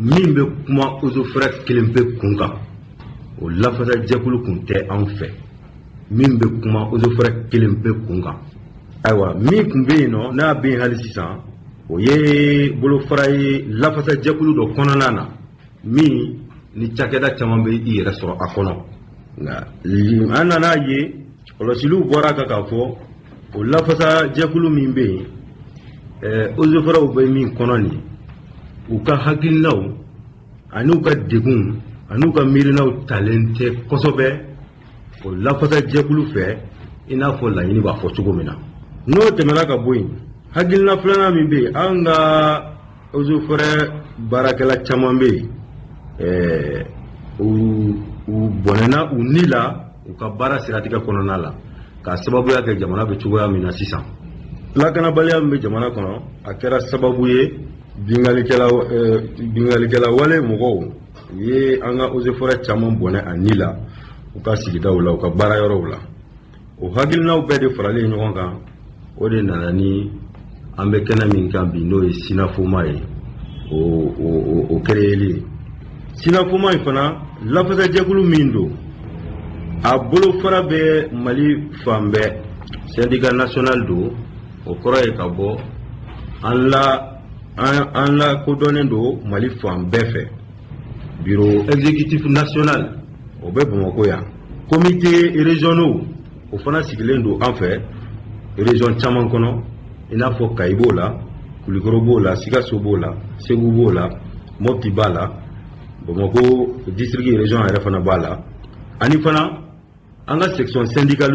min bɛ kuma eaux et forêts kelen pe kun kan. O lafasajɛkulu kun tɛ anw fɛ min bɛ kuma eaux et forêts kelen pe kun kan. Ayiwa, min kun bɛ yen nɔ, n'a bɛ yen hali sisan, o ye bolofara ye lafasajɛkulu dɔ kɔnɔna na, min ni cakɛda caman bɛ i yɛrɛ sɔrɔ a kɔnɔ. Nka an nana ye, kɔlɔsiliw bɔra kan k'a fɔ o lafasajɛkulu min bɛ yen, eaux et forêts bɛ min kɔnɔ nin, u ka hakilinaw ani u ka degun ani u ka miirinaw talen tɛ kosɛbɛ o lafasajɛkulu fɛ, i n'a fɔ laɲini b'a fɔ cogo min na. N'o tɛmɛna ka bɔ yen, hakilina filanan min bɛ yen, an ka eaux et forêts baarakɛla caman bɛ yen, u bɔnɛna u ni la u ka baara siratigɛ kɔnɔna la, k'a sababuya kɛ jamana bɛ cogoya min na sisan, lakanabaliya min bɛ jamana kɔnɔ, a kɛra sababu ye bingalikɛla bingalikɛla wale mɔgɔw u ye an ka eaux et forêts caman bɔnɛ a ni la u ka sigidaw la, u ka baara yɔrɔw la. O hakilinaw bɛɛ de faralen ɲɔgɔn kan, o de nana ni an bɛ kɛnɛ min kan bi, n'o ye SYNAFOMA ye, o créeli ye. SYNAFOMA in fana, lafasajɛkulu min don, a bolofara bɛ Mali fan bɛɛ. Syndicat national don, o kɔrɔ ye ka bɔ an la an lakodɔnnen don Mali fan bɛɛ fɛ. Bureau exécutif national, o bɛ Bamakɔ yan. Comité régionaux, o fana sigilen don an fɛ région caman kɔnɔ, i n'a fɔ Kayi b'o la, Kulikɔrɔ b'o la, Sikaso b'o la, Segu b'o la, Mopti b'a la, Bamakɔ district, région yɛrɛ fana b'a la. Ani fana an ka section syndicale,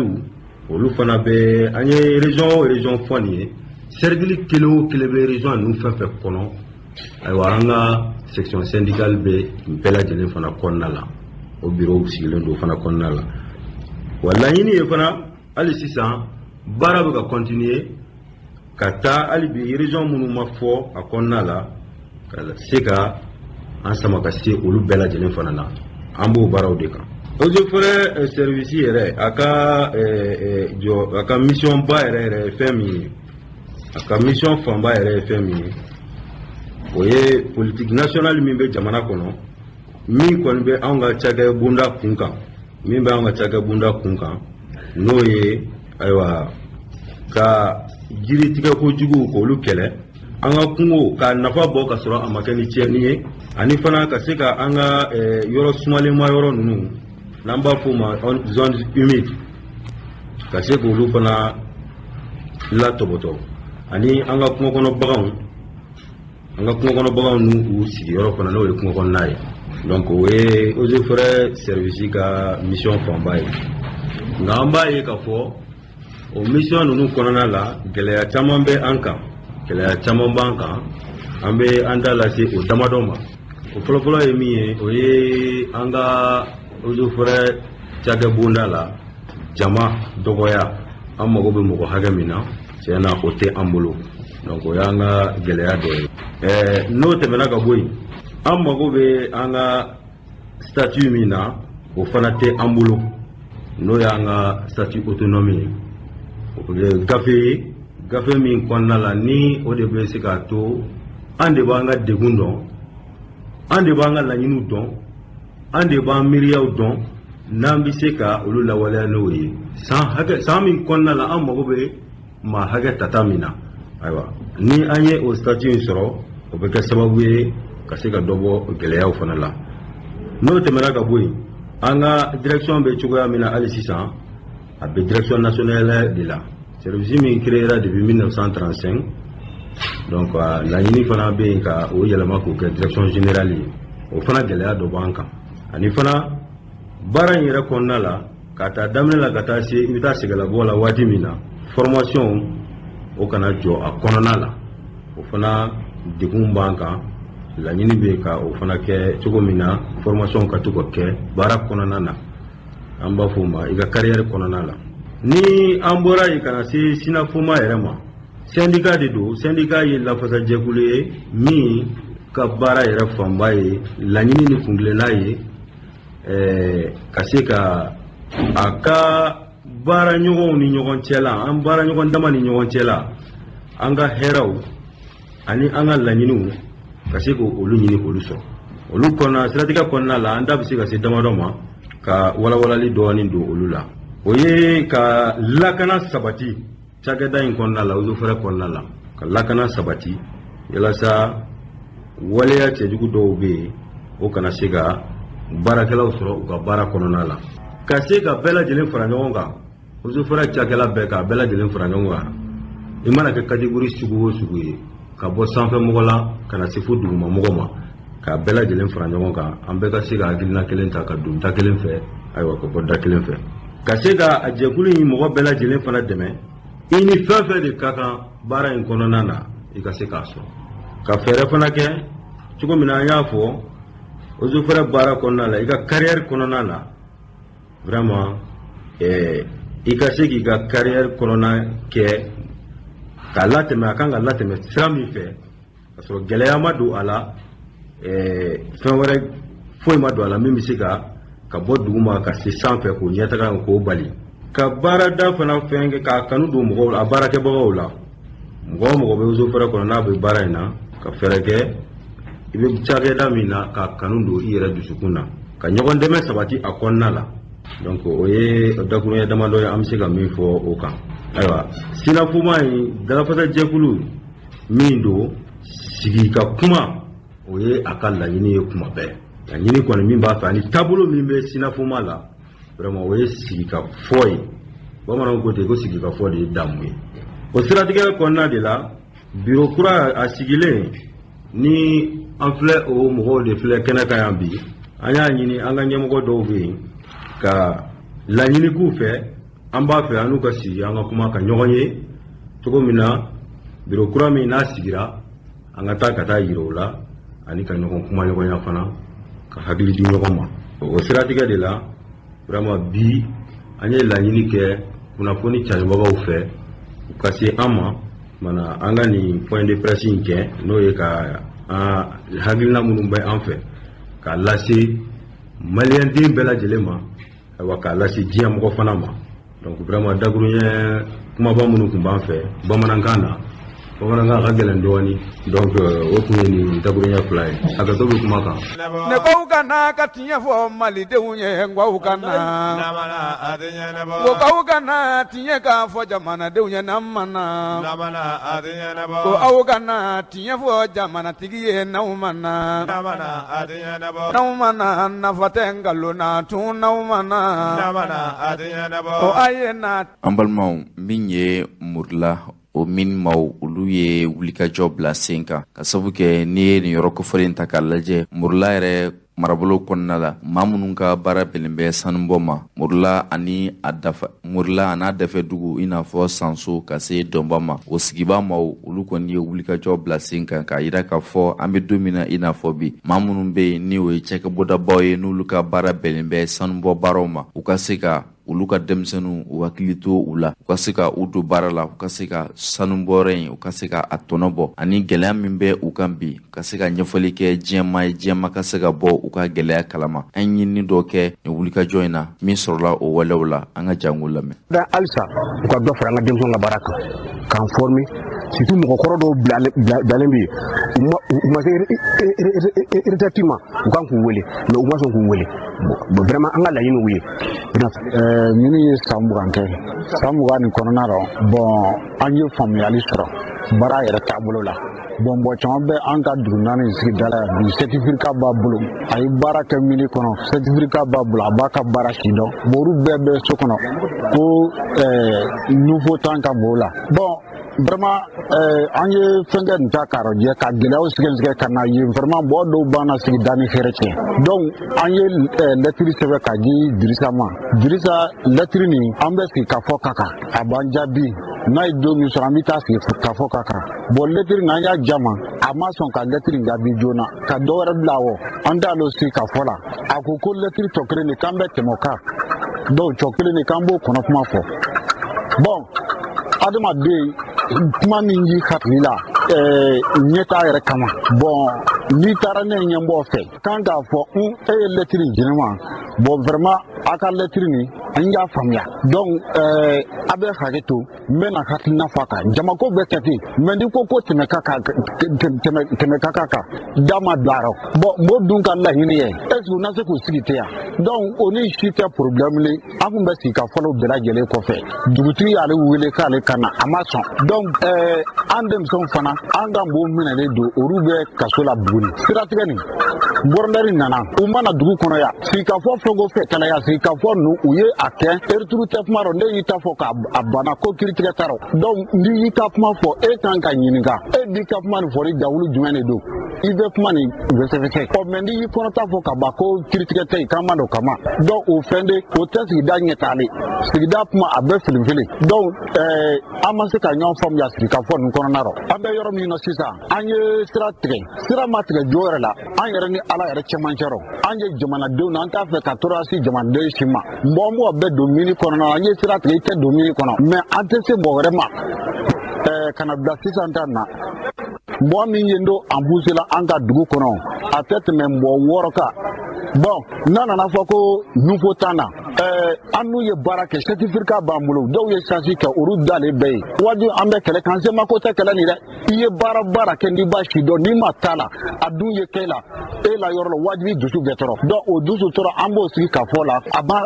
olu fana bɛ. An ye région o région fɔ nin ye, cercle kelen o kelen bɛ région ninnu fɛn fɛn kɔnɔ. Ayiwa, an ka section syndicale bɛ nin bɛɛ lajɛlen fana kɔnɔna la, o bureau sigilen don o fana kɔnɔna la. Wa laɲini ye fana, hali sisan baara bɛ ka continuer ka taa hali bi région minnu ma fɔ a kɔnɔna la, ka se ka an sama ka se olu bɛɛ lajɛlen fana na. An b'o baaraw de kan. Eaux et Forêts service yɛrɛ, a ka jɔ, a ka mission ba yɛrɛ yɛrɛ ye fɛn min ye, a ka mission fanba yɛrɛ ye fɛn min ye, o ye politique nationale min bɛ jamana kɔnɔ, min kɔni bɛ anw ka cakɛ bonda kun kan, min bɛ anw ka cakɛ bonda kun kan, n'o ye ayiwa ka jiritigɛ kojugu k'olu kɛlɛ, an ka kungo k'a nafa bɔ ka sɔrɔ a ma kɛ ni tiɲɛni ye, ani fana ka se ka an ka yɔrɔ sumalenma yɔrɔ ninnu, n'an b'a f'o ma zone humide, ka se k'olu fana latɔbɔtɔ, ani an ka kungo kɔnɔ baganw, an ka kungo kɔnɔ baganw n'u sigiyɔrɔ fana, n'o ye kungo kɔnɔna ye. Donc o ye Eaux et Forêts service ka mission fanba ye. Nka an b'a ye k'a fɔ o mission ninnu kɔnɔna la, gɛlɛya caman bɛ an kan, gɛlɛya caman b'an kan. An bɛ an da lase o damadɔ ma. O fɔlɔfɔlɔ ye min ye, o ye an ka Eaux et Forêts cakɛ bonda la jama dɔgɔya. An mago bɛ mɔgɔ hakɛ min na, tiɲɛ na, o tɛ an bolo. Donc o y'an ka gɛlɛya dɔ ye. N'o tɛmɛna ka bɔ yen, an mago bɛ an ka statut min na, o fana tɛ an bolo, n'o y'an ka statut autonome ye. O ye gafe ye, gafe min kɔnɔna la ni o de bɛ se k'a to an de b'an ka degun dɔn, an de b'an ka laɲiniw dɔn, an de b'an miiriyaw dɔn, n'an bɛ se ka olu lawaleya n'o ye. San hakɛ, san min kɔnɔna la an mago bɛ maa hakɛ tata min na, ayiwa, ni an ye o statut in sɔrɔ, o bɛ kɛ sababu ye ka se ka dɔ bɔ gɛlɛyaw fana la. N'o tɛmɛna ka bɔ yen, an ka direction bɛ cogoya min na hali sisan, a bɛ direction nationale de la, service min créera depuis 1935. Donc laɲini fana bɛ yen ka o yɛlɛma k'o kɛ direction générale ye. O fana gɛlɛya dɔ b'an kan. Ani fana, baara in yɛrɛ kɔnɔna la, ka taa daminɛ la ka taa se i bɛ taa sɛgɛlabɔ la waati min na, formation o kana jɔ a kɔnɔna la, o fana degun b'an kan. Laɲini bɛ yen ka o fana kɛ cogo min na, formation ka to ka kɛ baara kɔnɔna na, an b'a fɔ o ma i ka carrière kɔnɔna la. Ni an bɔra yen ka na se SYNAFOMA yɛrɛ ma, syndicat de don. Syndicat ye lafasajɛkulu ye min ka baara yɛrɛ fanba ye laɲini ni kuntilenna ye ka se ka a ka baara ɲɔgɔnw ni ɲɔgɔn cɛ la, an baara ɲɔgɔn dama ni ɲɔgɔn cɛ la, an ka hɛrɛw ani an ka laɲiniw, ka se k'olu ɲini k'olu sɔrɔ. Olu kɔnɔna siratigɛ kɔnɔna la, an da bɛ se ka se damadɔ ma ka walawalali dɔɔnin don olu la. O ye ka lakana sabati cakɛda in kɔnɔna la, Eaux et Forêts kɔnɔna la, ka lakana sabati walasa waleya cɛjugu dɔw bɛ yen, o kana se ka baarakɛlaw sɔrɔ u ka baara kɔnɔna la, ka se ka bɛɛ lajɛlen fara ɲɔgɔn kan, Eaux et Forêts cakɛla bɛɛ, k'a bɛɛ lajɛlen fara ɲɔgɔn kan, i mana kɛ catégorie sugu o sugu ye, ka bɔ sanfɛ mɔgɔ la ka na se fo duguma mɔgɔ ma, k'a bɛɛ lajɛlen fara ɲɔgɔn kan, an bɛɛ ka se ka hakilina kelen ta ka don da kelen fɛ, ayiwa, ka bɔ da kelen fɛ, ka se ka a jɛkulu in mɔgɔ bɛɛ lajɛlen fana dɛmɛ. I ni fɛn fɛn de ka kan baara in kɔnɔna na, i ka se k'a sɔrɔ, ka fɛɛrɛ fana kɛ cogo min na an y'a fɔ, Eaux et Forêts baara kɔnɔna la, i ka carrière kɔnɔna la, vraiment i ka se k'i ka carrière kɔnɔna kɛ k'a latɛmɛ, a kan ka latɛmɛ sira min fɛ, ka sɔrɔ gɛlɛya ma don a la, fɛn wɛrɛ foyi ma don a la min bɛ se ka bɔ duguma ka se sanfɛ k'o ɲɛtaga k'o bali. Ka baarada fana fɛn kɛ k'a kanu don mɔgɔw la, a baarakɛbagaw la, mɔgɔ o mɔgɔ bɛ Eaux et Forêts kɔnɔ n'a bɛ baara in na, ka fɛɛrɛ kɛ i bɛ cakɛda min na, k'a kanu don i yɛrɛ dusukun na, ka ɲɔgɔn dɛmɛ sabati a kɔnɔna la. Donc o ye dakuruɲɛ damadɔ ye an bɛ se ka min fɔ o kan. Ayiwa, SYNAFOMA in, dalafasajɛkulu min don, sigi ka kuma, o ye a ka laɲini ye kuma bɛɛ. Laɲini kɔni min b'a fɛ ani taabolo min bɛ SYNAFOMA la, vraiment, o ye sigi ka fɔ ye. Bamananw ko ten ko sigi ka fɔ de ye damu ye. O siratigɛ kɔnɔna de la, biro kura a sigilen ni an filɛ, o mɔgɔw de filɛ kɛnɛ kan yan bi. An y'a ɲini an ka ɲɛmɔgɔ dɔw bɛ yen ka laɲini k'u fɛ, an b'a fɛ an n'u ka sigi, an ka kuma ka ɲɔgɔn ye cogo min na, biro kura min n'a sigira, an ka taa yira o la, ani ka ɲɔgɔn kuma ɲɔgɔnya fana, ka hakili di ɲɔgɔn ma. O siratigɛ de la, vraiment, bi an ye laɲini kɛ kunnafoni caribagaw fɛ, u ka se an ma mana an ka nin point de presse in kɛ, n'o ye ka an hakilina minnu bɛ an fɛ k'a lase maliyɛnden bɛɛ lajɛlen ma. Ayiwa, k'a lase diɲɛ mɔgɔ fana ma. Donc vraiment, dakuruɲɛ kumaba minnu tun b'an fɛ bamanankan na, bamanankan ka gɛlɛn dɔɔni, donc o tun ye nin dakuruɲɛ fila ye. Hakɛto bɛ kuma kan. Ne ko ka na ka tiɲɛ fɔ malidenw ye, n ko ka na, ko aw ka na tiɲɛ k'a fɔ jamanadenw ye, n'an ma na, ko aw ka na tiɲɛ fɔ jamanatigi ye, n'aw ma na, n'aw ma na, nafa tɛ nkalon na tun, n'aw ma na, ko a ye na. An balimaw, min ye Murula o min maaw, olu ye wulikajɔ bila sen kan, ka sabu kɛ n'i ye nin yɔrɔ kofɔlen ta k'a lajɛ, Murula yɛrɛ marabolo kɔnɔna la, maa minnu ka baara bɛnnen bɛ sanubɔ ma Murula ani a dafa, Murula a n'a dafɛ dugu, i n'a fɔ Sanso ka se Dɔnba ma, o sigiba maaw, olu kɔni ye wulikajɔ bila sen kan k'a yira k'a fɔ an bɛ don min na i n'a fɔ bi, maa minnu bɛ yen ni o ye cakɛbɔdabaw ye, n'olu ka baara bɛnnen bɛ sanubɔ baaraw ma, u ka se ka olu ka denmisɛnninw u hakili to u la, u ka se ka u don baara la, u ka se ka sanubɔyɔrɔ in, u ka se ka a tɔnɔ bɔ, ani gɛlɛya min bɛ u kan bi, ka se ka ɲɛfɔli kɛ diɲɛma ye, diɲɛma ka se ka bɔ u ka gɛlɛya kalama. An ye ɲinini dɔ kɛ nin wulikajɔ in na, min sɔrɔla o walew la, an ka jango lamɛn. Halisa u ka dɔ fara an ka denmisɛnw ka baara kan, k'an former, surtout mɔgɔkɔrɔ dɔw bilalen bɛ yen, u ma se retraite ma, u kan k'u wele, mais u ma sɔn k'u wele. Bon, vraiment, an ka laɲini y'u ye. Minnu ye san 20 kɛ, san 20 nin kɔnɔna rɔ, bon, an ye faamuyali sɔrɔ baara yɛrɛ taabolo la. Bon, mɔgɔ caman bɛ an ka dugu naani sigida la yan bi, certificat b'a bolo, a ye baara kɛ mine kɔnɔ, certificat b'a bolo, a b'a ka baara si dɔn. Bon, olu bɛɛ bɛ so kɔnɔ ko nouveau temps ka b'o la. Bon, vraiment, an ye fɛn kɛ nin ta k'a jɛ ka gɛlɛyaw sɛgɛsɛgɛ ka na yen. Vraiment, mɔgɔ dɔw b'an na sigida ni hɛrɛ cɛ. Donc an ye lɛtiri sɛbɛn k'a di Dirisa ma. Dirisa, lɛtiri nin, an bɛ sigi ka fɔ ka kan, a b'an jaabi. N'a ye don min sɔrɔ, an bɛ taa sigi ka fɔ ka kan. Bon, lɛtiri nin, an y'a jama, a ma sɔn ka lɛtiri in jaabi joona, ka dɔ wɛrɛ bila wɔ, an t'ale sigi ka fɔ la. A ko ko lɛtiri tɔ kelen de k'an bɛ tɛmɛ o kan, donc tɔ kelen de k'an b'o kɔnɔ kuma fɔ. Bon, adamaden, kuma min y'i hakili la ɲɛtaa yɛrɛ kama, bon, n'i taara ne ɲɛbɔ fɛ kan k'a fɔ n e ye lɛtiri di ne ma, bon, vraiment, a ka lɛtiri nin, an y'a faamuya, donc a bɛ hakɛ to, n bɛ na hakilina fɔ a kan. Jamako bɛ kɛ ten, mais n'i ko ko tɛmɛ ka kan, tɛmɛ ka kan kan da ma don a rɔ. Bon, mɔgɔ dun ka laɲini ye, est ce que u na se k'u sigi ten yan? Donc o ni si tɛ problème le. An kun bɛ sigi ka fɔlɔ bɛɛ lajɛlen kɔfɛ, dugutigi y'ale wele k'ale ka na, a ma sɔn. Donc an denmisɛnw fana, an ka mɔgɔw minɛlen don, olu bɛ kaso la Buguni. Siratigɛ nin, gouverneur nana, u mana dugu kɔnɔ yan, sigikafɔ fɛn o fɛn kɛla yan, sigikafɔ ninnu, u ye a kɛ retour tɛ kuma rɔ. Ne y'i ta fɔ k'a banna ko kiiritigɛ t'a rɔ. Donc n'i y'i ka kuma fɔ, e kan ka ɲininka, e b'i ka kuma nin fɔ ni dawulu jumɛn de don, i bɛ kuma nin fɛsɛfɛsɛ. Ɔ, mais n'i y'i kɔnɔta fɔ ka ban ko kiiritigɛ tɛ yen, k'an ma don kama, donc o fɛn de o tɛ sigida ɲɛtaalen, sigida kuma a bɛ filifili. Donc an ma se ka ɲɔgɔn faamuya sigikafɔ ninnu kɔnɔna rɔ. An bɛ yɔrɔ min na sisan, an ye sira tigɛ, sira ma tigɛ jo yɛrɛ la, an yɛrɛ ni Ala yɛrɛ cɛmancɛ rɔ. An ye jamanadenw na, an t'a fɛ ka tɔɔrɔ se jamanaden si ma. Mɔgɔ mɔgɔ bɛ don mine kɔnɔna na, an ye sira tigɛ, i tɛ don mine kɔnɔ, mais an tɛ se mɔgɔ wɛrɛ ma ka na bila sisan ta na. Mɔgɔ min ye don an la an ka dugu kɔnɔ, a tɛ tɛmɛ mɔgɔ 6 kan. Bon, n'a nana fɔ ko nouveau temps na, an n'u ye baara kɛ, certificat b'an bolo, dɔw ye chance kɛ, olu dalen bɛ yen. Wajibi an bɛ kɛlɛ kan, sema ko tɛ kɛlɛ nin dɛ. I ye baara baara kɛ, n'i b'a si dɔn, n'i ma taa la, a dun ye kɛ la e la yɔrɔ la, wajibi dusu bɛ tɔɔrɔ. Donc o dusu tɔɔrɔ, an b'o sigi ka fɔ la, a ma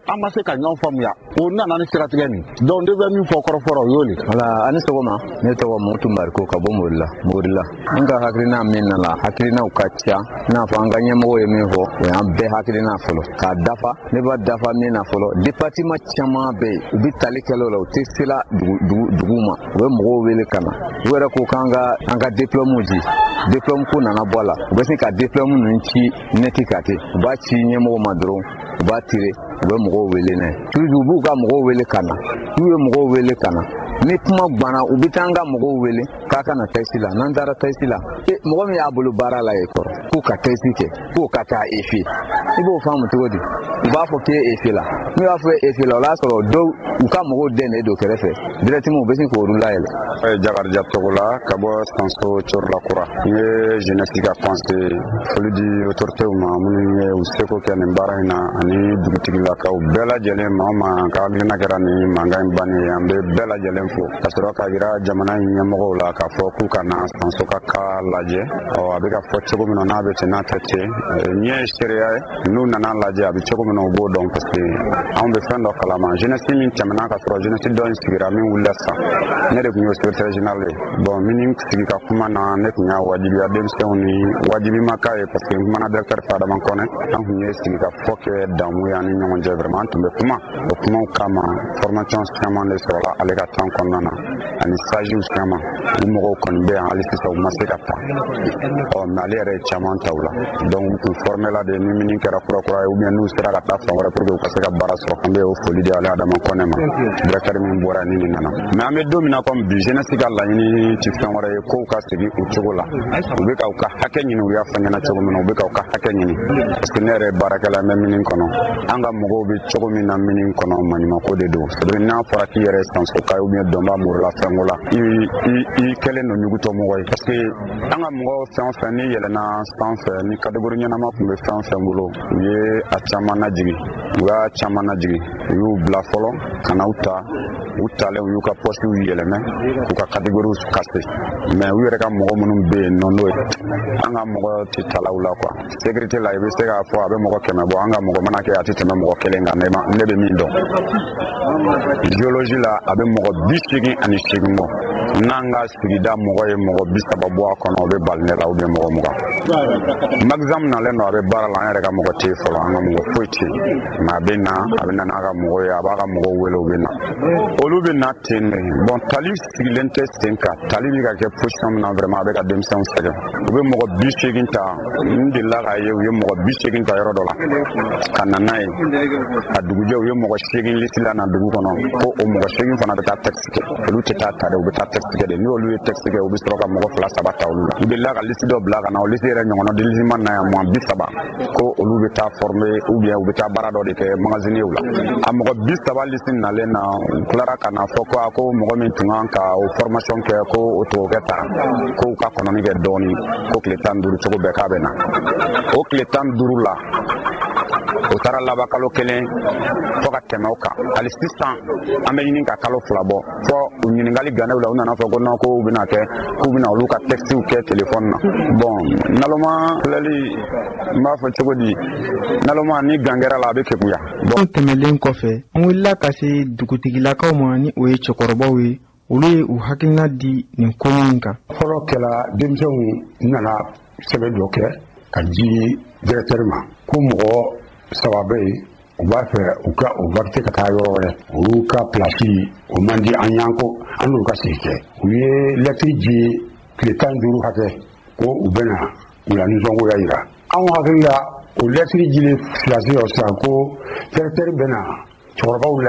an ma se ka ɲɔgɔn faamuya, o nana ni siratigɛ nin. Donc ne bɛ min fɔ kɔrɔfɔ rɔ, o y'o le. Wala, ani sɔgɔma. Ne tɔgɔ Mutu Mariko, ka bɔ Morila. Morila, an ka hakilina min nana, hakilinaw ka ca. I n'a fɔ an ka ɲɛmɔgɔ ye min fɔ, o y'an bɛɛ hakilina fɔlɔ k'a dafa. Ne b'a dafa min na fɔlɔ, département caman bɛ yen, u bɛ tali kɛlaw la, u tɛ sela dugu ma, u bɛ mɔgɔw wele ka na, u yɛrɛ ko k'an ka an ka diplôme di. Diplôme ko nana bɔ a la, u bɛ se ka diplôme ninnu ci neti ka ten, u b'a ci ɲɛmɔgɔ ma dɔrɔn, u b'a tire, u bɛ mɔgɔw wele n'a ye. Toujours u b'u ka mɔgɔw wele ka na. N'u ye mɔgɔw wele ka na, ni kuma banna, u bɛ taa an ka mɔgɔw wele k'a ka na test la. N'an taara test la, mɔgɔ min y'a bolo baara la yen kɔrɔ, k'u ka test kɛ, k'o ka taa efe, i b'o faamu cogo di? U b'a fɔ k'e efe la, n'u y'a fɔ e efe la, o y'a sɔrɔ dɔw u ka mɔgɔw den de don kɛrɛfɛ directement, u bɛ sin k'olu layɛlɛ. Jakarija Togola ka bɔ Sanso Cɔrila Kura. N ye jeunesse ka conseil foli di autorités ma minnu ye u seko kɛ nin baara in na, ani dugutigilakaw bɛɛ lajɛlen. Maa o maa ka hakilina kɛra nin mankan in banni ye, an bɛ bɛɛ lajɛlen fo ka sɔrɔ ka yira jamana in ɲɛmɔgɔw la k'a fɔ k'u ka na Sanso ka cas lajɛ. Ɔ, a bɛ ka fɔ cogo min na, n'a bɛ ten, n'a tɛ ten, ɲɛ ye seereya ye. N'u nana lajɛ, a bɛ cogo min na, u b'o dɔn, parce que anw bɛ fɛn dɔ kalama. Jeunesse min tɛmɛna ka sɔrɔ jeunesse dɔ in sigira, min wulila sisan, ne de tun y'o secrétaire général ye. Bon, min sigi ka kuma na, ne tun y'a wajibiya denmisɛnw ni wajibi ma k'a ye, parce que n kumana directeur fɛ, Adama Kɔnɛ. An tun ye sigi ka fɔ kɛ damu ye an ni ɲɔgɔn cɛ. Vraiment, an tun bɛ kuma o kumaw kama. Formation caman de sɔrɔla ale ka temps kɔnɔna na, ani stages caman. U mɔgɔw kɔni bɛ yan hali sisan, u ma se ka ta. Ɔ, mais ale yɛrɛ ye caman ta u la. Donc u tun formé la de ni min kɛra kura kura ye, ou bien n'u sera ka taa fan wɛrɛ pour que u ka se ka baara sɔrɔ. An bɛ o foli di ale Adama Kɔnɛ ma, directeur min bɔra ni nin nana. Mais an bɛ don min na comme bi, jeunesse ka laɲini ti fɛn wɛrɛ ye kow ka segin u cogo la. U bɛ ka u ka hakɛ ɲini. U y'a fɔ ɲɛna cogo min na, u bɛ ka u ka hakɛ ɲini, parce que ne yɛrɛ ye baarakɛla, n bɛ mine kɔnɔ. An ka mɔgɔw bɛ cogo min na mine kɔnɔ, maɲumanko de don. C'est à dire, n'a fɔra k'i yɛrɛ ye Sansoka ye ou bien dɔnba morila fɛnko la, i kɛlen don ɲugutɔ mɔgɔ ye, parce que an ka mɔgɔ fɛn o fɛn n'i yɛlɛnna sanfɛ ni catégorie ɲɛnama tun bɛ fɛn o fɛn bolo, u ye a caman lajigin, u y'a caman lajigin. U y'u bila fɔlɔ ka na u ta. U talen, u y'u ka postew yɛlɛmɛ k'u ka catégorie casser. Mais u yɛrɛ ka mɔgɔ minnu bɛ yen nɔ, n'o ye an ka mɔgɔ tɛ talaw la quoi, sécurité la, i bɛ se k'a fɔ a bɛ mɔgɔ 100 bɔ. An ka mɔgɔ mana kɛ, a tɛ tɛmɛ mɔgɔ kelen kan. Ne bɛ min dɔn géologie la, a bɛ mɔgɔ 88 bɔ. N'an ka sigida mɔgɔ ye mɔgɔ 30 bɔ a kɔnɔ, o bɛ bali ne la, ou bien mɔgɔ 20. Maxam nalen don, a bɛ baara la. An yɛrɛ ka mɔgɔ tɛ yen fɔlɔ, an ka mɔgɔ foyi tɛ yen. Mais a bɛ na, a bɛ na n'a ka mɔgɔw ye, a b'a ka mɔgɔw wele, u bɛ na, olu bɛ na ten de. Bon, tali sigilen tɛ sen kan. Tali bɛ ka kɛ position min na, vraiment, a bɛ ka denmisɛnw sɛgɛn. U bɛ mɔgɔ 80 ta. N delila k'a ye, u ye mɔgɔ 80 ta yɔrɔ dɔ la ka na n'a ye. A dugujɛ, u ye mɔgɔ 8 liste la na dugu kɔnɔ ko o mɔgɔ 8 fana bɛ taa texte kɛ. Olu tɛ taa ta dɛ, u bɛ taa texte kɛ de. Ni olu ye texte kɛ, u bɛ sɔrɔ ka mɔgɔ fila saba ta olu la. U delila ka liste dɔ bila ka na, o liste yɛrɛ ɲɔgɔnna delisi ma na yan, mɔgɔ 30, ko olu bɛ taa former ou bien u bɛ taa baara dɔ de kɛ magasiniw la. A mɔgɔ 30 liste nalen na, u tilara ka na fɔ ko a ko mɔgɔ min tun kan ka o formation kɛ, ko o tugukɛ ta, ko u ka kɔnɔni kɛ dɔɔni, ko tile 15 cogo bɛɛ k'a bɛ na. O tile 15 la, o taara laban kalo kelen fo ka tɛmɛ o kan. Hali sisan, an bɛ ɲini ka kalo 2 bɔ. Fɔ u ɲininkali ganew la, u nana fɔ ko non, ko u bɛna kɛ, k'u bɛna olu ka textew kɛ téléphone na. Bon, naloma filɛli, n b'a fɔ cogo di, naloma ni gan kɛra la, a bɛ keguya. Bon, tɛmɛlen kɔfɛ, an wulila ka se dugutigilakaw ma, ni o ye cɛkɔrɔbaw ye. Olu ye u hakilina di nin ko in kan. Fɔlɔ kɛla, denmisɛnw nana sɛbɛn dɔ kɛ ka di directeur ma ko mɔgɔ saba bɛ yen, u b'a fɛ u ka o affecter ka taa yɔrɔ wɛrɛ, olu ka place o man di an y'an ko an n'u ka sigi kɛ. U ye lɛtiri di tile 15 hakɛ ko u bɛna u la nisɔngoya yira. Anw hakili la, o lɛtiri jilen filasi yɔrɔ sisan ko directeur bɛna cɛkɔrɔbaw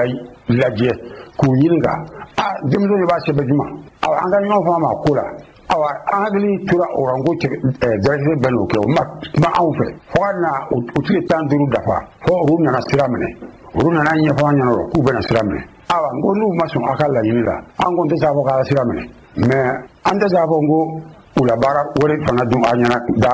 lajɛ k'u ɲininka. A denmisɛnw de b'a sɛbɛn juma, awa, an ka ɲɔgɔn faamu a ko la. Awa, an hakili tora o rɔ ko directeur bɛ n'o kɛ. O ma kuma anw fɛ fo ka na o tile 15 dafa, fo olu nana sira minɛ. Olu nana ɲɛfɔ an ɲɛna k'u bɛna sira minɛ. Awa, n ko n'u ma sɔn a ka laɲini la, an ko n tɛ se k'a fɔ k'a sira minɛ, mais an tɛ se k'a fɔ n ko u la baara wari fana dun an ɲɛna da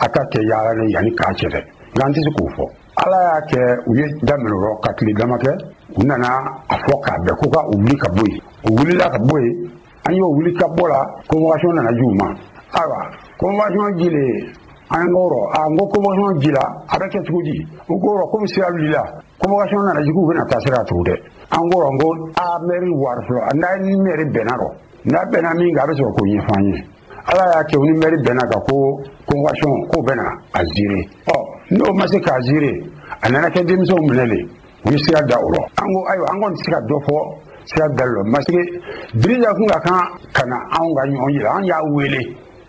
a ka kɛ yaala ni yanni k'a cɛ dɛ, nka an tɛ se k'o fɔ. Ala y'a kɛ, u ye daminɛ o rɔ ka tile dama kɛ, u nana a fɔ k'a bɛn ko ka u wuli ka bɔ yen. U wulila ka bɔ yen. An y'o wuli ka bɔ la, convocation nana di u ma. Ayiwa, convocation jilen, an ko rɔ a n ko convocation ji la, a bɛ kɛ cogo di? U ko rɔ komi sira wulila, convocation nana ji k'u bɛna taa sira tugu dɛ. An ko rɔ n ko a mairie wari fɔlɔ, n'a ni mairie bɛnna rɔ, n'a bɛnna min kan, a bɛ sɔrɔ k'o ɲɛfɔ an ye. Ala y'a kɛ, u ni mairie bɛnna kan ko convocation k'o bɛna a gérer. Ɔ, n'o ma se k'a gérer, a nana kɛ denmisɛnw minɛ de, u ye sira da o rɔ. An ko ayiwa, an kɔni tɛ se ka dɔ fɔ sira dali la, parce que Dirisa kun ka kan ka na anw ka ɲɔgɔn yira. An y'a wele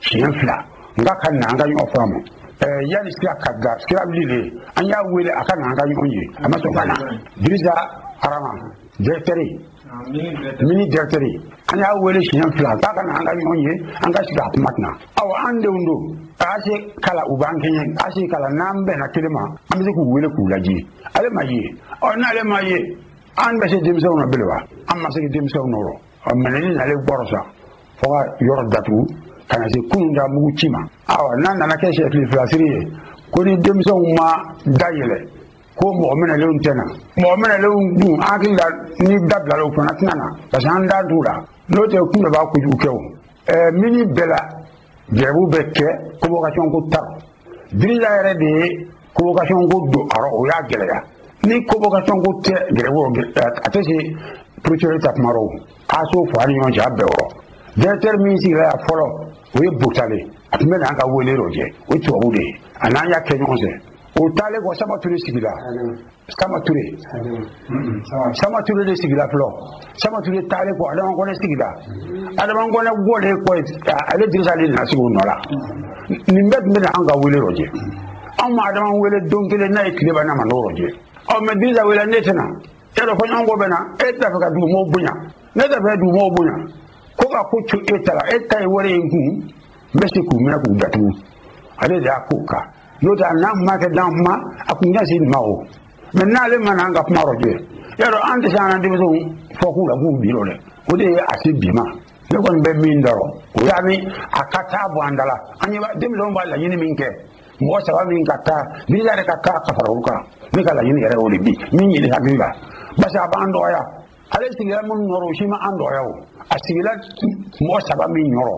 siɲɛ fila n ka ka na an ka ɲɔgɔn faamu. Yanni sira ka da, sira wulilen, an y'a wele a ka na an ka ɲɔgɔn ye, a ma sɔn ka na. Dirisa Arama Directeur mini directeur an y'a wele siɲɛ 2 k'a ka na an ka ɲɔgɔn ye an ka sigi a kuma tɛna. Awa an denw don AG kala u b'an kɛɲɛ AG kala n'an bɛnna kelen ma an bɛ se k'u wele k'u lajɛ ale ma ye ɔ n'ale ma ye an bɛ se denmisɛnw na bele wa an ma se denmisɛnw nɔ ɔ minɛni nalen bɔra sa fo ka yɔrɔ datugu ka na se kunun da mugu ci ma. Awa n'a nana kɛ siɲɛ tile 2 siri ye ko ni denmisɛnw ma da yɛlɛ ko mɔgɔ minɛlenw tɛ na mɔgɔ minɛlenw dun an hakili la ni dabilala o fana tɛna na parce que an da t'u la n'o tɛ kun de b'a kojugu kɛ o. Mini bɛɛ la grève bɛ kɛ convocation ko ta Dirisa yɛrɛ de ye convocation ko don a rɔ o y'a gɛlɛya ni convocation ko tɛ grève a tɛ se procureur ta kuma rɔ o a s'o fɔ a ni ɲɔgɔn cɛ a bɛɛ rɔ. Directeur min sigira yan fɔlɔ o ye Botale a tun bɛ n'an ka wele dɔ jɛ o ye tubabu de ye a n'an y'a kɛ ɲɔgɔn fɛ. O taalen kɔ Sama Ture sigila Sama Ture de sigila fɔlɔ Sama Ture taalen kɔ Adama Kɔnɛ sigila Adama Kɔnɛ bɔlen kɔ ale Dirisa de nana sigi o nɔ la nin bɛɛ tun bɛ na an ka wele dɔ jɛ anw ma Adama wele don kelen n'a ye tile ban n'a ma n'o jɛ ɔ mɛ Dirisa wele ne tɛ na e dɔ fɔ ɲɔgɔn kɔ bɛ na e t'a fɛ ka dugumɔgɔw bonya ne t'a fɛ dugumɔgɔw bonya ko ka ko to e ta la e ta ye wari ye n kun n bɛ se k'u minɛ k'u datugu ale de y'a ko kan. N'o tɛ n'a ma kɛ d'an kuma a kun ɲɛ se nin ma o mɛ n'ale ma n'an ka kuma rɔ jɛ yarɔ an tɛ se an ka denmisɛnw fɔ k'u la k'u bi rɔ dɛ o de ye a se bi ma ne kɔni bɛ min dɔrɔ o y'a ni a ka taa bɔ an da la an ɲɛ denmisɛnw b'a laɲini min kɛ mɔgɔ 3 min ka taa Dirisa yɛrɛ ka taa ka fara olu kan ne ka laɲini yɛrɛ o de bi min ɲini hakili la parce que a b'an dɔgɔya ale sigira minnu nɔrɔ o si ma an dɔgɔya o a sigila mɔgɔ 3 min nɔrɔ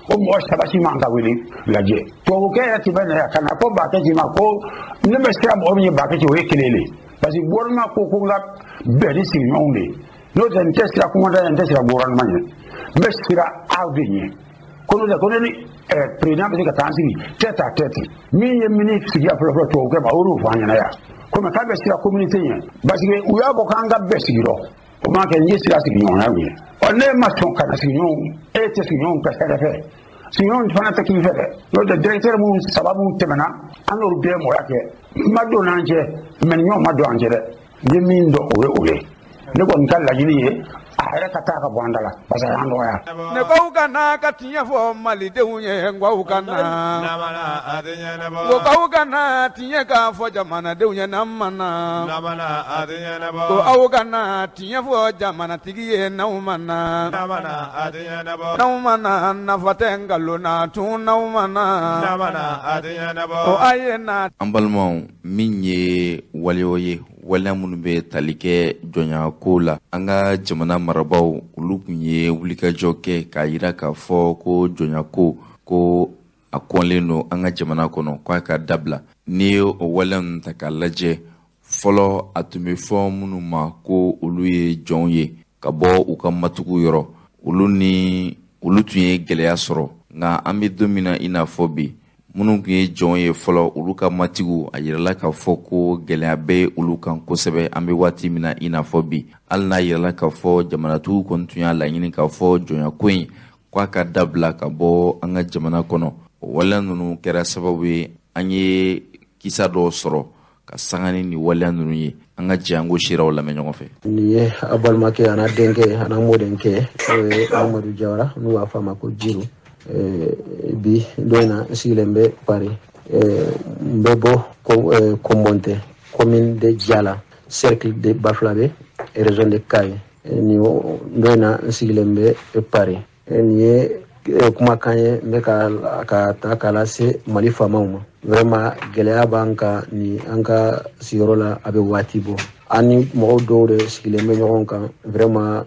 o mɔgɔ 3 si man ka wele lajɛ tubabukɛ yɛrɛ tun bɛ na yan ka na ko Bakɛci ma ko ne bɛ siran mɔgɔ min ye Bakɛci o ye kelen de parce que gouvernement ko ko n ka bɛn ni sigiɲɔgɔnw de ye n'o tɛ n tɛ siran commandant ɲɛ n tɛ siran gouvernement ɲɛ n bɛ siran aw de ɲɛ ko n'o tɛ ko ne ni président bɛ se ka taa an sigi tête à tête min ye mini sigi yan fɔlɔ fɔlɔ tubabukɛ ma o y'o fɔ an ɲɛna yan komi k'a bɛ siran communauté ɲɛ parce que u y'a fɔ k'an ka bɛɛ sigi rɔ o m'a kɛ n ye sira sigiɲɔgɔnya ye ɔ ne ma sɔn ka na sigiɲɔgɔnw e tɛ sigiɲɔgɔnw ka hɛrɛ fɛ sigiɲɔgɔnw fana tɛ k'i fɛ dɛ n'o tɛ directeur minnu 3 minnu tɛmɛna an n'olu bɛɛ mɔgɔya kɛ kuma don an cɛ mɛ ni ɲɔgɔn ma don an cɛ dɛ n ye min dɔn o ye o ye ne kɔni ka laɲini ye a yɛrɛ ka taa ka bɔ an da la parce que a y'an dɔgɔya. Ne k'aw ka na ka tiɲɛ fɔ malidenw ye n k'aw ka na ko k'aw ka na tiɲɛ k'a fɔ jamanadenw ye n'an ma na ko aw ka na tiɲɛ fɔ jamanatigi ye n'aw ma na n'aw ma na nafa tɛ nkalon na tun n'aw ma na ko a ye na. An balimaw min ye waleyaw ye waleya minnu bɛ tali kɛ jɔnya ko la an ka jamana marabaaw olu tun ye wulikajɔ kɛ k'a yira k'a fɔ ko jɔnya ko ko a kɔnlen don an ka jamana kɔnɔ k'a ka dabila. N'i ye o waleya ninnu ta k'a lajɛ fɔlɔ a tun bɛ fɔ minnu ma ko olu ye jɔnw ye ka bɔ u ka matigiw yɔrɔ olu ni olu tun ye gɛlɛya sɔrɔ nka an bɛ don min na i n'a fɔ bi minnu tun ye jɔn ye fɔlɔ olu ka matigiw a yirala k'a fɔ ko gɛlɛya bɛ olu kan kosɛbɛ an bɛ waati min na i n'a fɔ bi hali n'a yirala k'a fɔ jamanatigiw kɔni tun y'a laɲini k'a fɔ jɔnya ko in k'a ka dabila ka bɔ an ka jamana kɔnɔ. O waleya ninnu kɛra sababu ye an ye kisa dɔw sɔrɔ ka sanga ni nin waleya ninnu ye an ka jɛ an k'o seerew lamɛn ɲɔgɔn fɛ. Nin ye a balimakɛ a n'a denkɛ a n'a mɔdenkɛ n'o ye Amadu Jawara n'u b'a fɔ a ma ko Jiru. Bi don in na n sigilen bɛ Paris n bɛ bɔ Kombonte commune de Diala cercle de Bafulabe région de Kayes nin don in na n sigilen bɛ Paris nin ye kumakan ye n bɛ ka ta k'a lase Mali faamaw ma vraiment gɛlɛya b'an kan ni an ka sigiyɔrɔ la a bɛ waati bɔ an ni mɔgɔw dɔw de sigilen bɛ ɲɔgɔn kan vraiment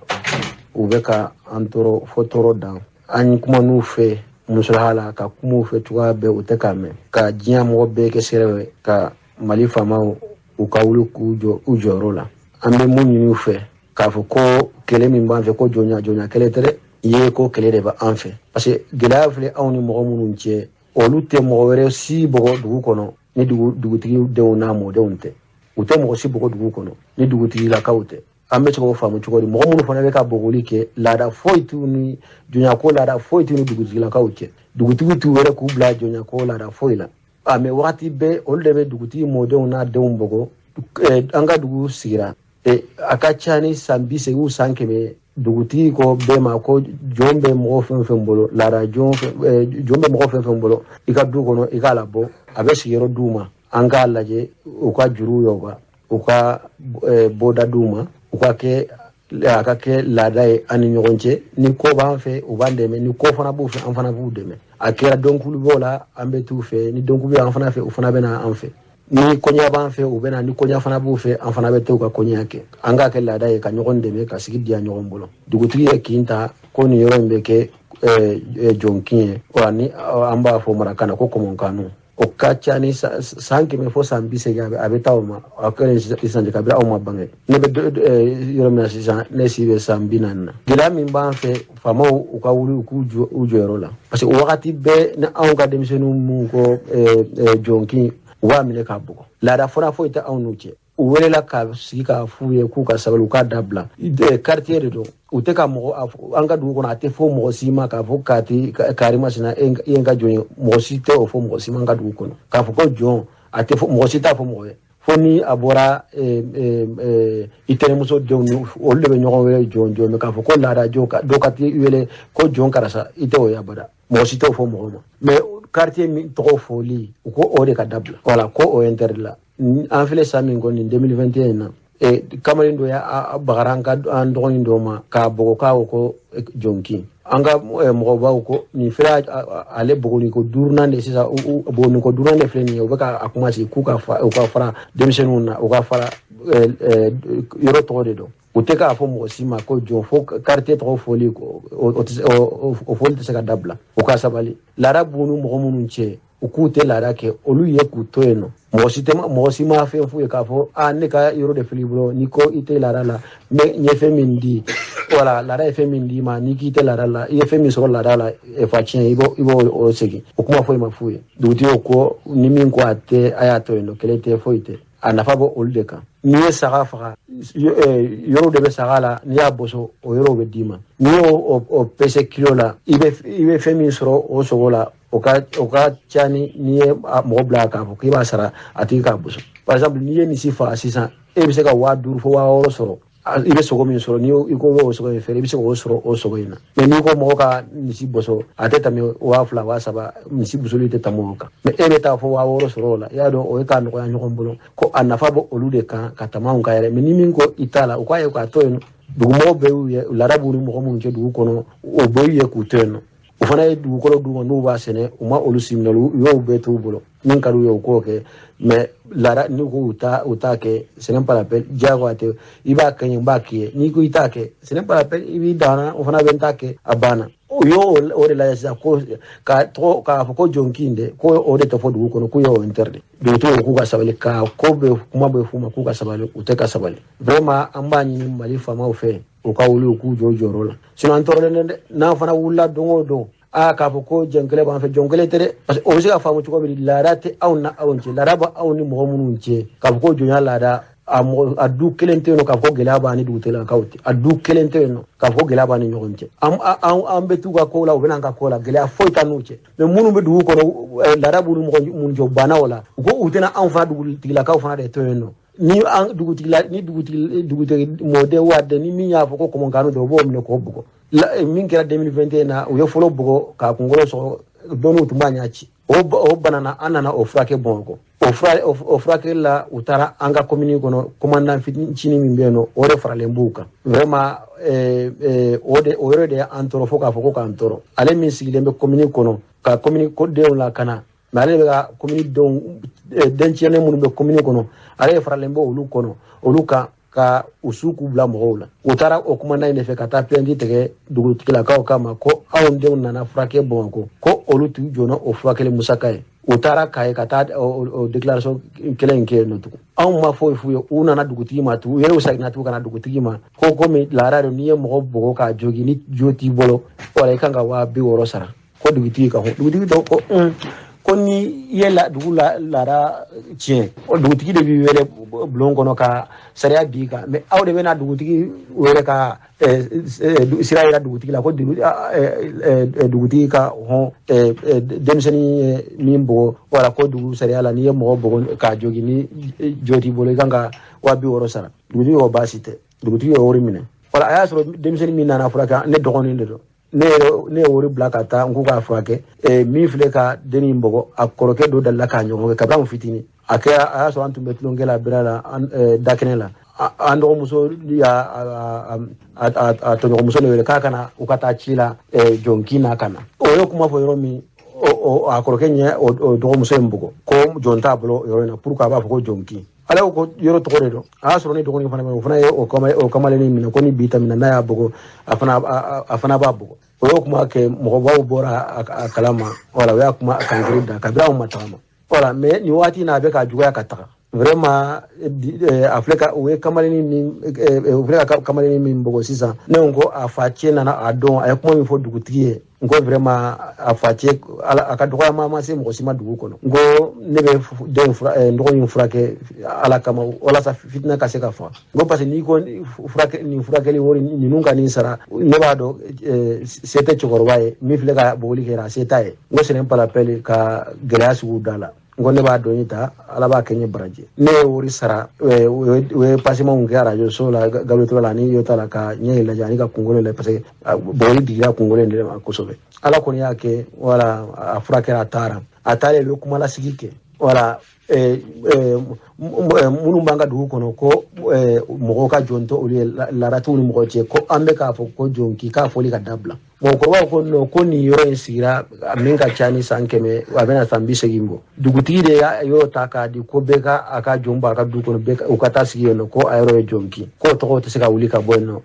u bɛ ka an tɔɔrɔ fo tɔɔrɔ dan an kuma n'u fɛ musalaha la ka kuma u fɛ cogoya bɛɛ u tɛ k'a mɛn ka diɲɛ mɔgɔ bɛɛ kɛ sira ye ka Mali faamaw u ka wuli k'u jɔ u jɔyɔrɔ la an bɛ mun ɲini u fɛ k'a fɔ ko kɛlɛ min b'an fɛ ko jɔnya jɔnya kɛlɛ tɛ dɛ ye ko kɛlɛ de b'an fɛ parce que gɛlɛya filɛ anw ni mɔgɔ minnu cɛ olu tɛ mɔgɔ wɛrɛ si bɔgɔ dugu kɔnɔ ni dugutigi denw n'a mɔdenw tɛ u tɛ mɔgɔ si bɔgɔ dugu kɔnɔ ni dugutigilakaw tɛ an bɛ se k'o faamu cogo di mɔgɔ minnu fana bɛ ka bɔgɔli kɛ laada foyi t'u ni jɔnyako laada foyi t'u ni dugutigilakaw cɛ dugutigi t'u yɛrɛ k'u bila jɔnyako laada foyi la a mɛ wagati bɛɛ olu de bɛ dugutigi mɔdenw n'a denw bɔgɔ an ka dugu sigira A ka ca ni san 80 san 100 dugutigi ko bɛɛ ma ko jɔn bɛ mɔgɔ fɛn fɛn bolo, laada jɔn bɛ mɔgɔ fɛn fɛn bolo i ka du kɔnɔ, i k'a labɔ, a bɛ sigiyɔrɔ d'u ma, an k'a lajɛ u ka juru y'o u ka bɔda d'u ma, u ka kɛ a ka kɛ laada ye an ni ɲɔgɔn cɛ. Ni ko b'an fɛ u b'an dɛmɛ, ni ko fana b'u fɛ an fana b'u dɛmɛ. A kɛra dɔnkulu b'o la an bɛ t'u fɛ, ni dɔnkulu b'an fana fɛ u fana bɛ na an fɛ, ni kɔɲɔ b'an fɛ u bɛ na, ni kɔɲɔ fana b'u fɛ an fana bɛ t'u ka kɔɲɔ kɛ. An k'a kɛ laada ye ka ɲɔgɔn dɛmɛ ka sigi diya ɲɔgɔn bolo. Dugutigi ye kin ta ko nin yɔrɔ in bɛ kɛ jɔnkin ye, wa ni an b'a fɔ marakan na ko kɔmɔnkanu. O ka ca ni san 100 fo san 80 a bɛ taa o ma. A kɛlen sisan kabini aw ma bange, ne bɛ yɔrɔ min na sisan, ne si bɛ san 40 na. Gɛlɛya min b'an fɛ, faamaw u ka wuli u k'u jɔ u jɔyɔrɔ la, parce que o wagati bɛɛ ni anw ka denmisɛnninw mun ko jɔnkin, u b'a minɛ k'a bugɔ. Laada fɔra foyi tɛ anw n'u cɛ. U welela ka sigi k'a f'u ye k'u ka sabali, u k'a dabila. Quartier de don, u tɛ ka mɔgɔ an ka dugu kɔnɔ a tɛ fɔ mɔgɔ si ma k'a fɔ kati karimasina e ye n ka jɔn ye, mɔgɔ si tɛ o fɔ mɔgɔ si ma an ka dugu kɔnɔ. K'a fɔ ko jɔn a tɛ fɔ, mɔgɔ si t'a fɔ mɔgɔ ye, fo ni a bɔra i tɛnɛmuso denw ni olu de bɛ ɲɔgɔn wele jɔn jɔn, k'a fɔ ko laada jɔn dɔ ka t'i wele ko jɔn karisa, i tɛ o ye abada, mɔgɔ si t'o fɔ mɔgɔ ma. Mais quartier min tɔgɔ fɔli, u ko o de ka dabila, wala ko o interdit la. An filɛ san min kɔni 2021 in na, kamalen dɔ y'a bagara an ka an dɔgɔnin dɔ ma k'a bugɔ k'a ko jɔnkin. An ka mɔgɔbaw ko nin filɛ ale bugɔni ko 5nan de sisan, bugɔni ko 5nan de filɛ nin ye. U bɛ ka a kuma sigi k'u ka u ka fara denmisɛnninw na, u ka fara yɔrɔ tɔgɔ de don. U tɛ k'a fɔ mɔgɔ si ma ko jɔn, fo quartier tɔgɔ fɔli, o fɔli tɛ se ka dabila. U ka sabali. Laada b'u ni mɔgɔ minnu cɛ, u k'u tɛ laada kɛ, olu ye k'u to yen nɔ. Mɔgɔ si ma fɛn f'u ye k'a fɔ a ne ka yɔrɔ de filɛ i bolo, n'i ko i tɛ laada la, n ye fɛn min di, wala laada ye fɛn min d'i ma, n'i k'i tɛ laada la, i ye fɛn min sɔrɔ laada la fa tiɲɛ, i b'o o segin. O kuma foyi ma f'u ye. Dugutigi ko ni min ko a tɛ, a y'a to yen nɔ, kɛlɛ tɛ, foyi tɛ. A nafa bɔ olu de kan. N'i ye saga faga, yɔrɔ de bɛ saga la, n'i y'a boso o yɔrɔ bɛ d'i ma. N'i y'o o pese kilo la, i bɛ fɛn min sɔrɔ o sogo la, o ka ca ni n'i ye mɔgɔ bila k'a fɔ k'i b'a sara a tigi k'a boso. Par exemple, n'i ye misi faga sisan, e bɛ se ka 5000 fo 6000 sɔrɔ. I bɛ sogo min sɔrɔ, n'i ko b'o sogo in feere, i bɛ se k'o sɔrɔ o sogo in na. Mais n'i ko mɔgɔ ka misi boso, a tɛ tɛmɛ 2000 3000, misi bosoli tɛ tɛmɛ o kan. Mais e bɛ taa fɔ 6000 sɔrɔ o la, i y'a dɔn o ye k'a nɔgɔya ɲɔgɔn bolo. Ko a nafa bɔ olu de kan ka tɛmɛ anw kan yɛrɛ. Mais ni min ko i t'a la, u k'a ye k'a to yen nɔ. Dugumɔgɔw bɛɛ y'u ye, laada b'u ni mɔgɔ minnu cɛ dugu kɔnɔ, o bɛɛ y'u ye k'u to yen nɔ. O fana ye dugukolo d'u ma n'u b'a sɛnɛ, u ma olu si minɛ, u y'o bɛɛ t'u bolo. Min ka d'u ye u k'o kɛ, mais laada n'u ko u t'a kɛ, ce n'est pas la peine, diyagoya tɛ. I b'a kɛ n ye, n b'a k'i ye. N'i ko i t'a kɛ, ce n'est pas la peine, i b'i dan na, o fana bɛ n t'a kɛ, a banna. U y'o o de lajɛ sisan, ko ka tɔgɔ k'a fɔ ko jɔnkin dɛ, ko o de tɛ fɔ dugu kɔnɔ, k'u y'o interdit. Dugutigiw ko k'u ka sabali, ka ko bɛ kuma bɛ f'u ma k'u ka sabali, u tɛ ka sabali. Vraiment an b'a ɲini Mali faamaw fɛ, u ka wuli u k'u jɔ u jɔyɔrɔ la. Sinon an tɔɔrɔlen dɛ, n'an fana wulila don o don, a k'a fɔ ko jɔn kelen b'an fɛ, jɔn kelen tɛ dɛ. Parce que o bɛ se ka faamu cogo min, laada tɛ anw na anw cɛ, laada bɛ anw ni mɔgɔ minnu cɛ. K'a fɔ ko jɔnya laada, a mɔgɔ a du kelen tɛ yen nɔ k'a fɔ ko gɛlɛya b'an ni dugutigilakaw cɛ, a du kelen tɛ yen nɔ k'a fɔ ko gɛlɛya b'an ni ɲɔgɔn cɛ. An bɛ t'u ka ko la, u bɛ n'an ka ko la, gɛlɛya foyi t'an n'u cɛ. Mais minnu bɛ dugu kɔnɔ, laada b'u ni mɔgɔ minnu cɛ, u banna o la, u ko u tɛna anw fana dugutigilakaw fana de to yen nɔ. Ni an dugutigi ni dugutigi mɔden waden ni min y'a fɔ ko kɔmɔkanu dɔrɔn, u b'o minɛ k'o bugɔ. Min kɛra 2021 na, u ye fɔlɔ bugɔ k'a kunkolo sɔgɔ, dɔnniw tun b'a ɲɛ ci. O banana, an nana o furakɛ Bamakɔ. O furakɛli la, u taara an ka commune kɔnɔ, commandant fitinin min bɛ yen nɔ, o de faralen b'u kan. Vraiment o yɔrɔ de y'an tɔɔrɔ fo k'a fɔ ko k'an tɔɔrɔ. Ale min sigilen bɛ commune kɔnɔ ka commune denw lakana, mais ale bɛ ka commune denw dencɛnnen minnu bɛ commune kɔnɔ, ale de faralen bɛ olu kɔnɔ, olu kan ka u su k'u bila mɔgɔw la. U taara o commandant in de fɛ ka taa plainte tigɛ dugutigilakaw kama ko anw denw nana furakɛ Bamakɔ, ko olu t'u jɔ o furakɛli musaka ye. U taara Kayi ka taa o déclaration kelen in kɛ yen nɔ tugun. Anw ma foyi f'u ye, u nana dugutigi ma tugun, u yɛrɛ seginna tugun ka na dugutigi ma ko komi laada don, n'i ye mɔgɔ bugɔ k'a jogin, ni jo t'i bolo, wala i kan ka 60 000 sara. Ko dugutigi ka fɔ, dugutigi dɔw ko Ko ni i ye dugu laada tiɲɛ, dugutigi de b'i wele bulon kɔnɔ ka sariya b'i kan, mais aw de bɛna dugutigi wele ka sira yira dugutigi la ko dugutigi ka hɔn denmisɛnnin ye min bugɔ, wala ko dugu sariya la n'i ye mɔgɔ bugɔ k'a jogin ni jo t'i bolo i kan ka 60 000 sara. Dugutigi ko baasi tɛ, dugutigi y'o wari minɛ. Wala a y'a sɔrɔ denmisɛnnin min nana furakɛ, ne dɔgɔnin de don, ne ye wari bila ka taa n k'u k'a furakɛ. Min filɛ ka dennin bugɔ, a kɔrɔkɛ dɔ dalila k'a ɲɔgɔn kɛ kabini anw fitinin. A kɛra a y'a sɔrɔ an tun bɛ tulonkɛ la bira la dakɛnɛ la, an dɔgɔmuso y'a a tɔɲɔgɔnmuso de wele k'a kana u ka taa ci la jɔnkin na ka na. O ye kuma fɔ yɔrɔ min, a kɔrɔkɛ ɲɛ o dɔgɔmuso in bugɔ ko jɔn t'a bolo yɔrɔ in na, pour que a b'a fɔ ko jɔnkin. Ala ko yɔrɔ tɔgɔ de don. A y'a sɔrɔ ne dɔgɔnin fana bɛ, o fana ye o kamalennin minɛ ko ni bi ta minɛ n'a y'a bugɔ, a fana b'a bugɔ. O y'o kuma kɛ, mɔgɔbaw bɔra a kalama, wala o y'a kuma kankiri da kabini anw ma tagama. Wala mais nin waati in na a bɛ ka juguya ka taga vraiment. A filɛ ka o ye kamalennin min, o filɛ ka kamalennin min bugɔ sisan, ne ko a fa cɛ nana a dɔn, a ye kuma min fɔ dugutigi ye, n ko vraiment a fa cɛ a ka dɔgɔyama ma se mɔgɔ si ma dugu kɔnɔ. N ko ne bɛ den n dɔgɔnin furakɛ Ala kama walasa fitinɛ ka se ka faga. N ko parce que n'i ko nin furakɛli wari ninnu ka nin sara, ne b'a dɔn se tɛ cɛkɔrɔba ye min filɛ ka bugɔli kɛ, a se t'a ye. N ko ce n'est pas la peine ka gɛlɛya sugu da la. N ko ne b'a dɔn ta, Ala b'a kɛ n ye baraji. Ne ye wari sara, u ye pasimanw kɛ arajo so la Gabetɔ la ani Yota la ka ɲɛ in lajɛ ani ka kunkolo lajɛ, parce que bugɔli digira kunkolo in de ma kosɛbɛ. Ala kɔni y'a kɛ, wala a furakɛra, a taara, a taalen u ye kumalasigi kɛ. Wala minnu b'an ka dugu kɔnɔ ko mɔgɔw ka jɔn tɛ olu ye laadatigiw ni mɔgɔ cɛ, ko an bɛ k'a fɔ ko jɔn k'i k'a fɔli ka dabila. Mɔgɔkɔrɔbaw ko non, ko nin yɔrɔ in sigira min ka ca ni san 100, a bɛna san 80 bɔ. Dugutigi de y'a yɔrɔ ta k'a di ko bɛɛ ka a ka jɔn bɔ a ka du kɔnɔ, bɛɛ u ka taa sigi yen nɔ, ko a yɔrɔ ye jɔn kin, k'o tɔgɔ tɛ se ka wuli ka bɔ yen nɔ.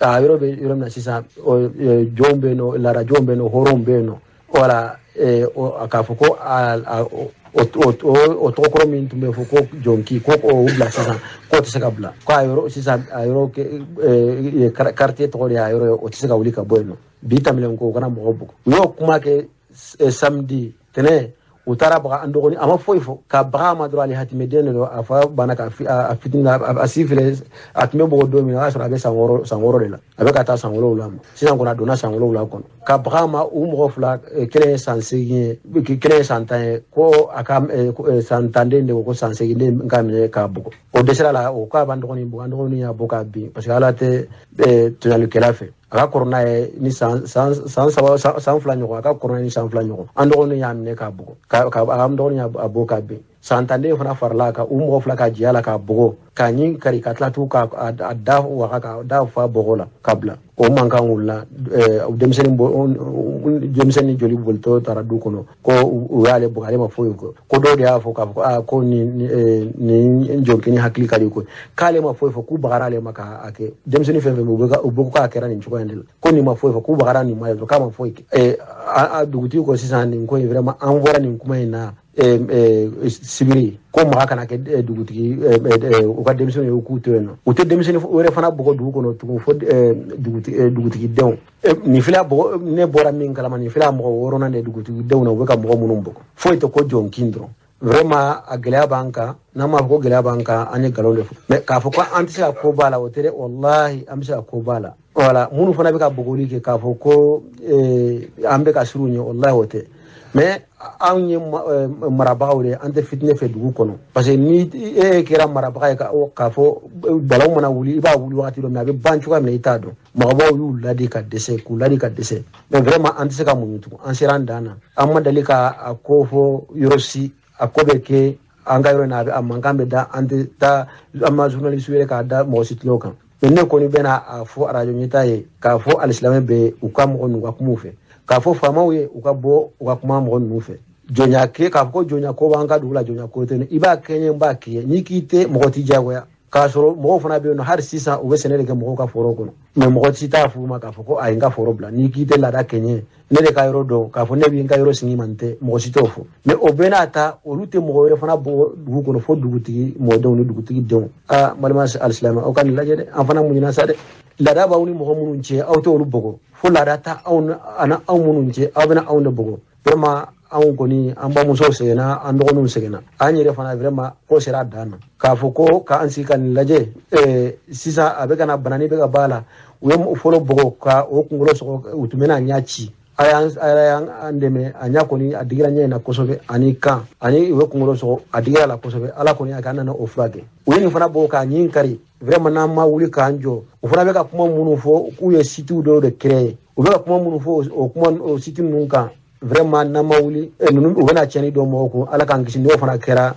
A yɔrɔ bɛ yɔrɔ min na sisan, jɔnw bɛ yen nɔ, laada jɔnw bɛ yen nɔ, hɔrɔnw bɛ yen nɔ. Wala k'a fɔ ko o tɔgɔkɔrɔ min tun bɛ fɔ ko jɔnki ko o bila sisan, k'o tɛ se ka bila, ko a yɔrɔ sisan a yɔrɔ quartier tɔgɔ de y'a yɔrɔ ye, o tɛ se ka wuli ka bɔ yen nɔ. Bi tɛmɛnen ko u kana mɔgɔ bugɔ. U y'o kuma kɛ samedi tɛnɛ, u taara baga an dɔgɔnin, a ma foyi fɔ ka baga a ma dɔrɔn, ale hatimɛden de don, a fa banna ka a fitinin a si filɛ, a tun bɛ bugɔ don min na, o y'a sɔrɔ a bɛ san 6 de la, a bɛ ka taa san 7 ma sisan kɔni, a donna san 7 kɔnɔ. Ka baga a ma, u mɔgɔ fila, kelen ye san 8 ye, kelen ye san 10 ye, ko a ka san 10 den de ko san 8 den ka minɛ k'a bugɔ. O dɛsɛra la, o k'a b'an dɔgɔnin bugɔ, an dɔgɔnin y'a bɔ k'a bin, parce que Ala tɛ tɔɲɔlikɛla fɛ. A ka kɔrɔ n'a ye ni san 3 san 2 ɲɔgɔn, a ka kɔrɔ ni san 2 ɲɔgɔn. An dɔgɔnin y'a minɛ k'a bugɔ, an dɔgɔnin y'a bɔ k'a bin. San 10 den fana farala kan, u mɔgɔ fila ka jɛ a la k'a bugɔ, k'a ɲin kari, ka tila tugun k'a da waga ka da fa bɔgɔ la ka bila. O mankan wulila, denmisɛnnin joli bolitɔ taara du kɔnɔ ko u y'ale bugɔ, ale ma foyi kɛ. Ko dɔw de y'a fɔ k'a fɔ aa ko nin jɔnkɛni hakili ka di ko k'ale ma foyi fɔ, k'u bagara ale ma k'a kɛ. Denmisɛnnin fɛn fɛn bɛ u bɛ k'a kɛra nin cogoya in de la, ko nin ma foyi fɔ, k'u bagara nin ma ye dɔrɔn k'a ma foyi kɛ. Dugutigi ko sisan nin ko in vraiment an bɔra nin kuma in na sibiri, ko maga kana kɛ dugutigi u ka denmisɛnninw ye k'u to yen nɔ, u tɛ denmisɛnnin wɛrɛ fana bugɔ dugu kɔnɔ tugun fo dugutigidenw. Nin filɛ ne bɔra min kalama, nin filɛ mɔgɔ 6nan de dugutigidenw na u bɛ ka mɔgɔ minnu bugɔ, foyi tɛ ko jɔn kin dɔrɔn. Vraiment a gɛlɛya b'an kan, n'an m'a fɔ ko gɛlɛya b'an kan, an ye nkalon de fɔ. Mais k'a fɔ ko an tɛ se ka ko b'a la, o tɛ dɛ, walahi an bɛ se ka ko b'a la. Wala minnu fana bɛ ka bugɔli kɛ k'a fɔ ko an bɛ ka siran u ɲɛ, walahi o tɛ. Mais anw ye marabagaw de ye, an tɛ fitinɛ fɛ dugu kɔnɔ, parce que ni e kɛra marabaga ye k'a fɔ balawu mana wuli, i b'a wuli wagati dɔ, mais a bɛ ban cogoya min na i t'a dɔn. Mɔgɔbaw y'u ladi ka dɛsɛ, k'u ladi ka dɛsɛ, mais vraiment an tɛ se ka muɲu tugun, an sera an dan na. An ma deli ka a ko fɔ yɔrɔ si, a ko bɛ kɛ an ka yɔrɔ in na, a mankan bɛ da, an tɛ taa an ma journaliste wele k'a da mɔgɔ si tulo kan. Mais ne kɔni bɛna a fɔ arajo ɲɛta ye k'a fɔ alisilamɛ bɛɛ u ka mɔgɔ ninnu ka kuma u fɛ, k'a fɔ faamaw ye u ka bɔ u ka kuma mɔgɔ ninnu fɛ. Jɔnya kɛ k'a fɔ ko jɔnya ko b'an ka dugu la, jɔnya ko tɛ, i b'a kɛ n ye n b'a k'i ye, n'i k'i tɛ mɔgɔ t'i diyagoya. K'a sɔrɔ mɔgɔw fana bɛ yen nɔ hali sisan u bɛ sɛnɛ de kɛ mɔgɔw ka foro kɔnɔ, mais mɔgɔ si t'a f'u ma k'a fɔ ko a ye n ka foro bila, n'i k'i tɛ laada kɛ n ye, ne de ka yɔrɔ dɔn, k'a fɔ ne b'i ka yɔrɔ sigi ma n tɛ, mɔgɔ si t'o fɔ. Mais o bɛɛ n'a ta, olu tɛ mɔgɔ wɛrɛ fana bɔ dugu kɔnɔ fo dugutigi mɔdenw ni dugutigi denw. Aa balima alisilamɛ, aw ka nin lajɛ dɛ, an fana muɲuna sa dɛ. Laada b'aw ni mɔgɔ minnu cɛ, aw t'olu bugɔ, fo laada ta anw ani anw minnu cɛ, aw bɛna anw de bugɔ. Vraiment Anw kɔni, an bamusow sɛgɛnna, an dɔgɔninw sɛgɛnna, an yɛrɛ fana vraiment ko sera a dan na k'a fɔ ko k'an sigi ka nin lajɛ. Sisan a bɛ ka na, banani bɛ ka b'a la. U ye fɔlɔ bɔgɔ ka o kunkolo sɔgɔ, u tun bɛna ɲɛ ci. Ala y'an dɛmɛ, a ɲɛ kɔni a digira ɲɛ in na kosɛbɛ, ani kan ani u ye kunkolo sɔgɔ, a digira la kosɛbɛ. Ala kɔni y'a kɛ, an nana o furakɛ. U ye nin fana bɔ k'a ɲin kari. Vraiment, n'an ma wuli k'an jɔ, u fana bɛ ka kuma minnu fɔ k'u ye sitiw dɔw de créer, u bɛ ka kuma minnu fɔ o kuma o siti ninnu kan, vraiment n'an ma wuli, ninnu u bɛna tiɲɛni dɔn mɔgɔw kun. Ala k'an kisi, n'o fana kɛra,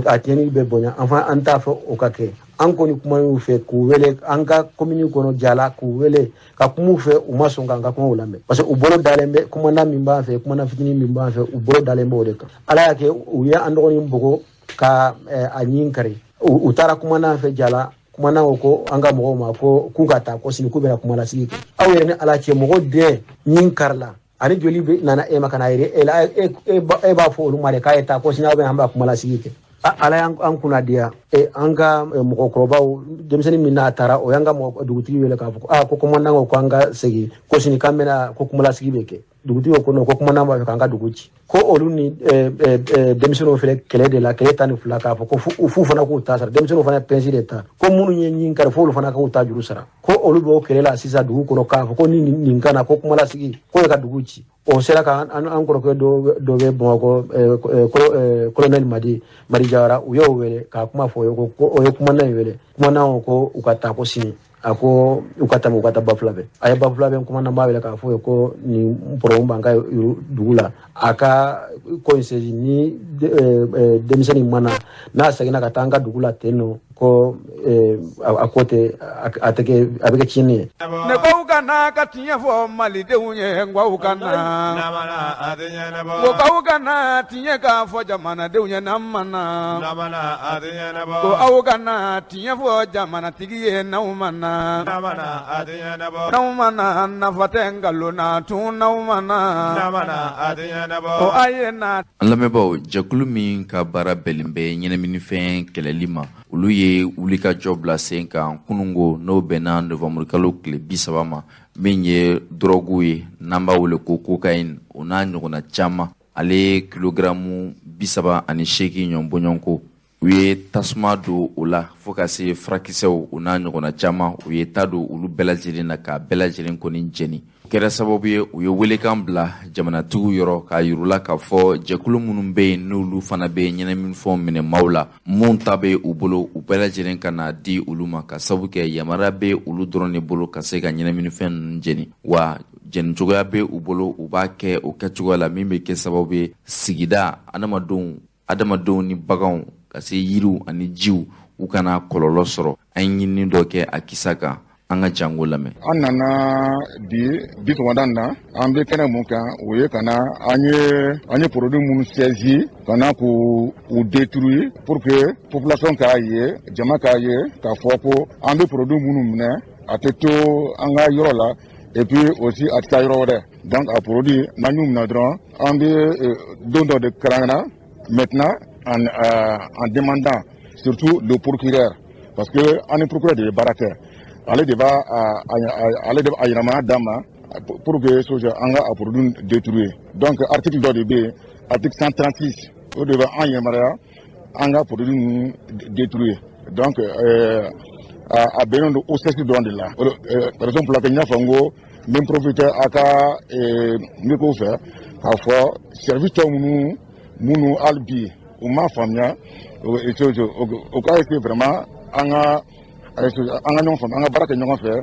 a tiɲɛni bɛ bonya. An fana an t'a fɛ o ka kɛ. An kɔni kuma y'u fɛ k'u wele an ka commune kɔnɔ Jala, k'u wele ka kuma u fɛ, u ma sɔn k'an ka kumaw lamɛn, parce que u bolo dalen bɛ kumana min b'an fɛ, kumana fitinin min b'an fɛ, u bolo dalen b'o de kan. Ala y'a kɛ, u ye an dɔgɔnin bugɔ ka a ɲin kari. U taara kumana fɛ Jala, kumana ko ko an ka mɔgɔw ma ko k'u ka taa, ko sini k'u bɛna kumalasigi kɛ. Aw yɛrɛ ni Ala cɛ, mɔgɔ den ɲin kari la ani joli bɛ nana e ma ka na yɛrɛ e la, e b'a fɔ olu ma de k'a ye taa, ko sini aw bɛ an b'a kumalasigi kɛ. Ala y'an kunna diya, an ka mɔgɔkɔrɔbaw, denmisɛnnin min n'a taara, o y'an ka mɔgɔ dugutigi wele k'a fɔ ko aa, ko commandant ko k'an ka segin, ko sini k'an bɛna ko kumalasigi bɛ kɛ. Dugutigi ko non, ko commandant b'a fɛ k'an ka dugu ci, ko olu ni denmisɛnninw filɛ kɛlɛ de la, kɛlɛ 12, k'a fɔ ko fu fana k'u ta sara. Denmisɛnninw fana ye pince de ta, ko minnu ye ɲin kari, f'olu fana k'u ta juru sara, ko olu b'o kɛlɛ la sisan dugu kɔnɔ, k'a fɔ ko ni nin kana ko kumalasigi k'o ye ka dugu ci. O sera ka an kɔrɔkɛ dɔ bɛ Bamakɔ, colonel Madi Madi Jawara, u y'o wele k'a kuma fɔ o ye, ko o ye kumandan in wele. Kumandan ko u ka taa, ko sini a ko u ka tɛmɛ, u ka taa Bafulabɛ. A ye Bafulabɛ kumandan b'a wele k'a fɔ ye ko nin problème b'an ka dugu la, a ka ko in saisi ni denmisɛnnin ma na, n'a seginna ka taa an ka dugu la ten nɔ, ko a ko tɛ a tɛ kɛ, a bɛ kɛ tiɲɛni ye. Ne baw ka na ka tiɲɛ fɔ malidenw ye, n k'aw ka na, ko k'aw ka na tiɲɛ k'a fɔ jamanadenw ye, n'an ma na, ko aw ka na tiɲɛ fɔ jamanatigi ye, n'aw ma na, n'aw ma na, nafa tɛ nkalon na tun, n'aw ma na, ko a ye na. An lamɛnbaaw, jɛkulu min ka baara bɛnnen bɛ ɲɛnaminifɛn kɛlɛli ma, olu ye wulikajɔ bila sen kan kunungo, n'o bɛnna novanburukalo tile 30 ma, min ye dɔrɔgu ye n'an b'a wele ko cocaïne, o n'a ɲɔgɔnna caman, ale ye kilogaramu 38 ɲɔgɔn bɔɲɔgɔnko. U ye tasuma don o la fo ka se furakisɛw, o n'a ɲɔgɔnna caman, u ye ta don olu bɛɛ lajɛlen na k'a bɛɛ lajɛlen kɔni jeni. Kɛra sababu ye, u ye welekan bila jamanatigiw yɔrɔ k'a yirula k'a fɔ jɛkulu minnu bɛ yen, n'olu fana bɛ ɲɛnaminifɛnw minɛ maaw la, mun ta bɛ u bolo, u bɛɛ lajɛlen ka na di olu ma, ka sabu kɛ yamaruya bɛ olu dɔrɔn de bolo ka se ka ɲɛnaminifɛn ninnu jeni. Wa jeni cogoya bɛ u bolo, u b'a kɛ o kɛcogoya la min bɛ kɛ sababu ye sigida adamadenw ni baganw, ka se yiriw ani jiw, u kana kɔlɔlɔ sɔrɔ. An ye ɲinini dɔ kɛ a kisa kan, an ka jango lamɛn. An nana bi bi sɔgɔmada in na, an bɛ kɛnɛ mun kan, o ye ka na an ye produit minnu saisi, ka na k'u u détruire pour que population k'a ye, jama k'a ye k'a fɔ ko an bɛ produit minnu minɛ, a tɛ to an ka yɔrɔ la, et puis aussi a tɛ taa yɔrɔ wɛrɛ. Donc a produit, n'an y'u minɛ dɔrɔn, an bɛ don dɔ de kɛrɛnkɛrɛn maintenant en demandant surtout le procureur, parce que an ni procureur de ye baara kɛ, ale de b'a ale de a yamaruya d'an ma pour que an ka a produit détruire. Donc article dɔ de bɛ yen, article 136, o de bɛ an yamaruya an ka produit ninnu détruire. Donc a bɛnnen don OCS dɔrɔn de la. Raison pour laquelle n y'a fɔ n ko n bɛ profiter a ka micro fɛ k'a fɔ service tɔ minnu hali bi u m'a faamuya, o ka essayer vraiment an ka ɲɔgɔn faamu, an ka baara kɛ ɲɔgɔn fɛ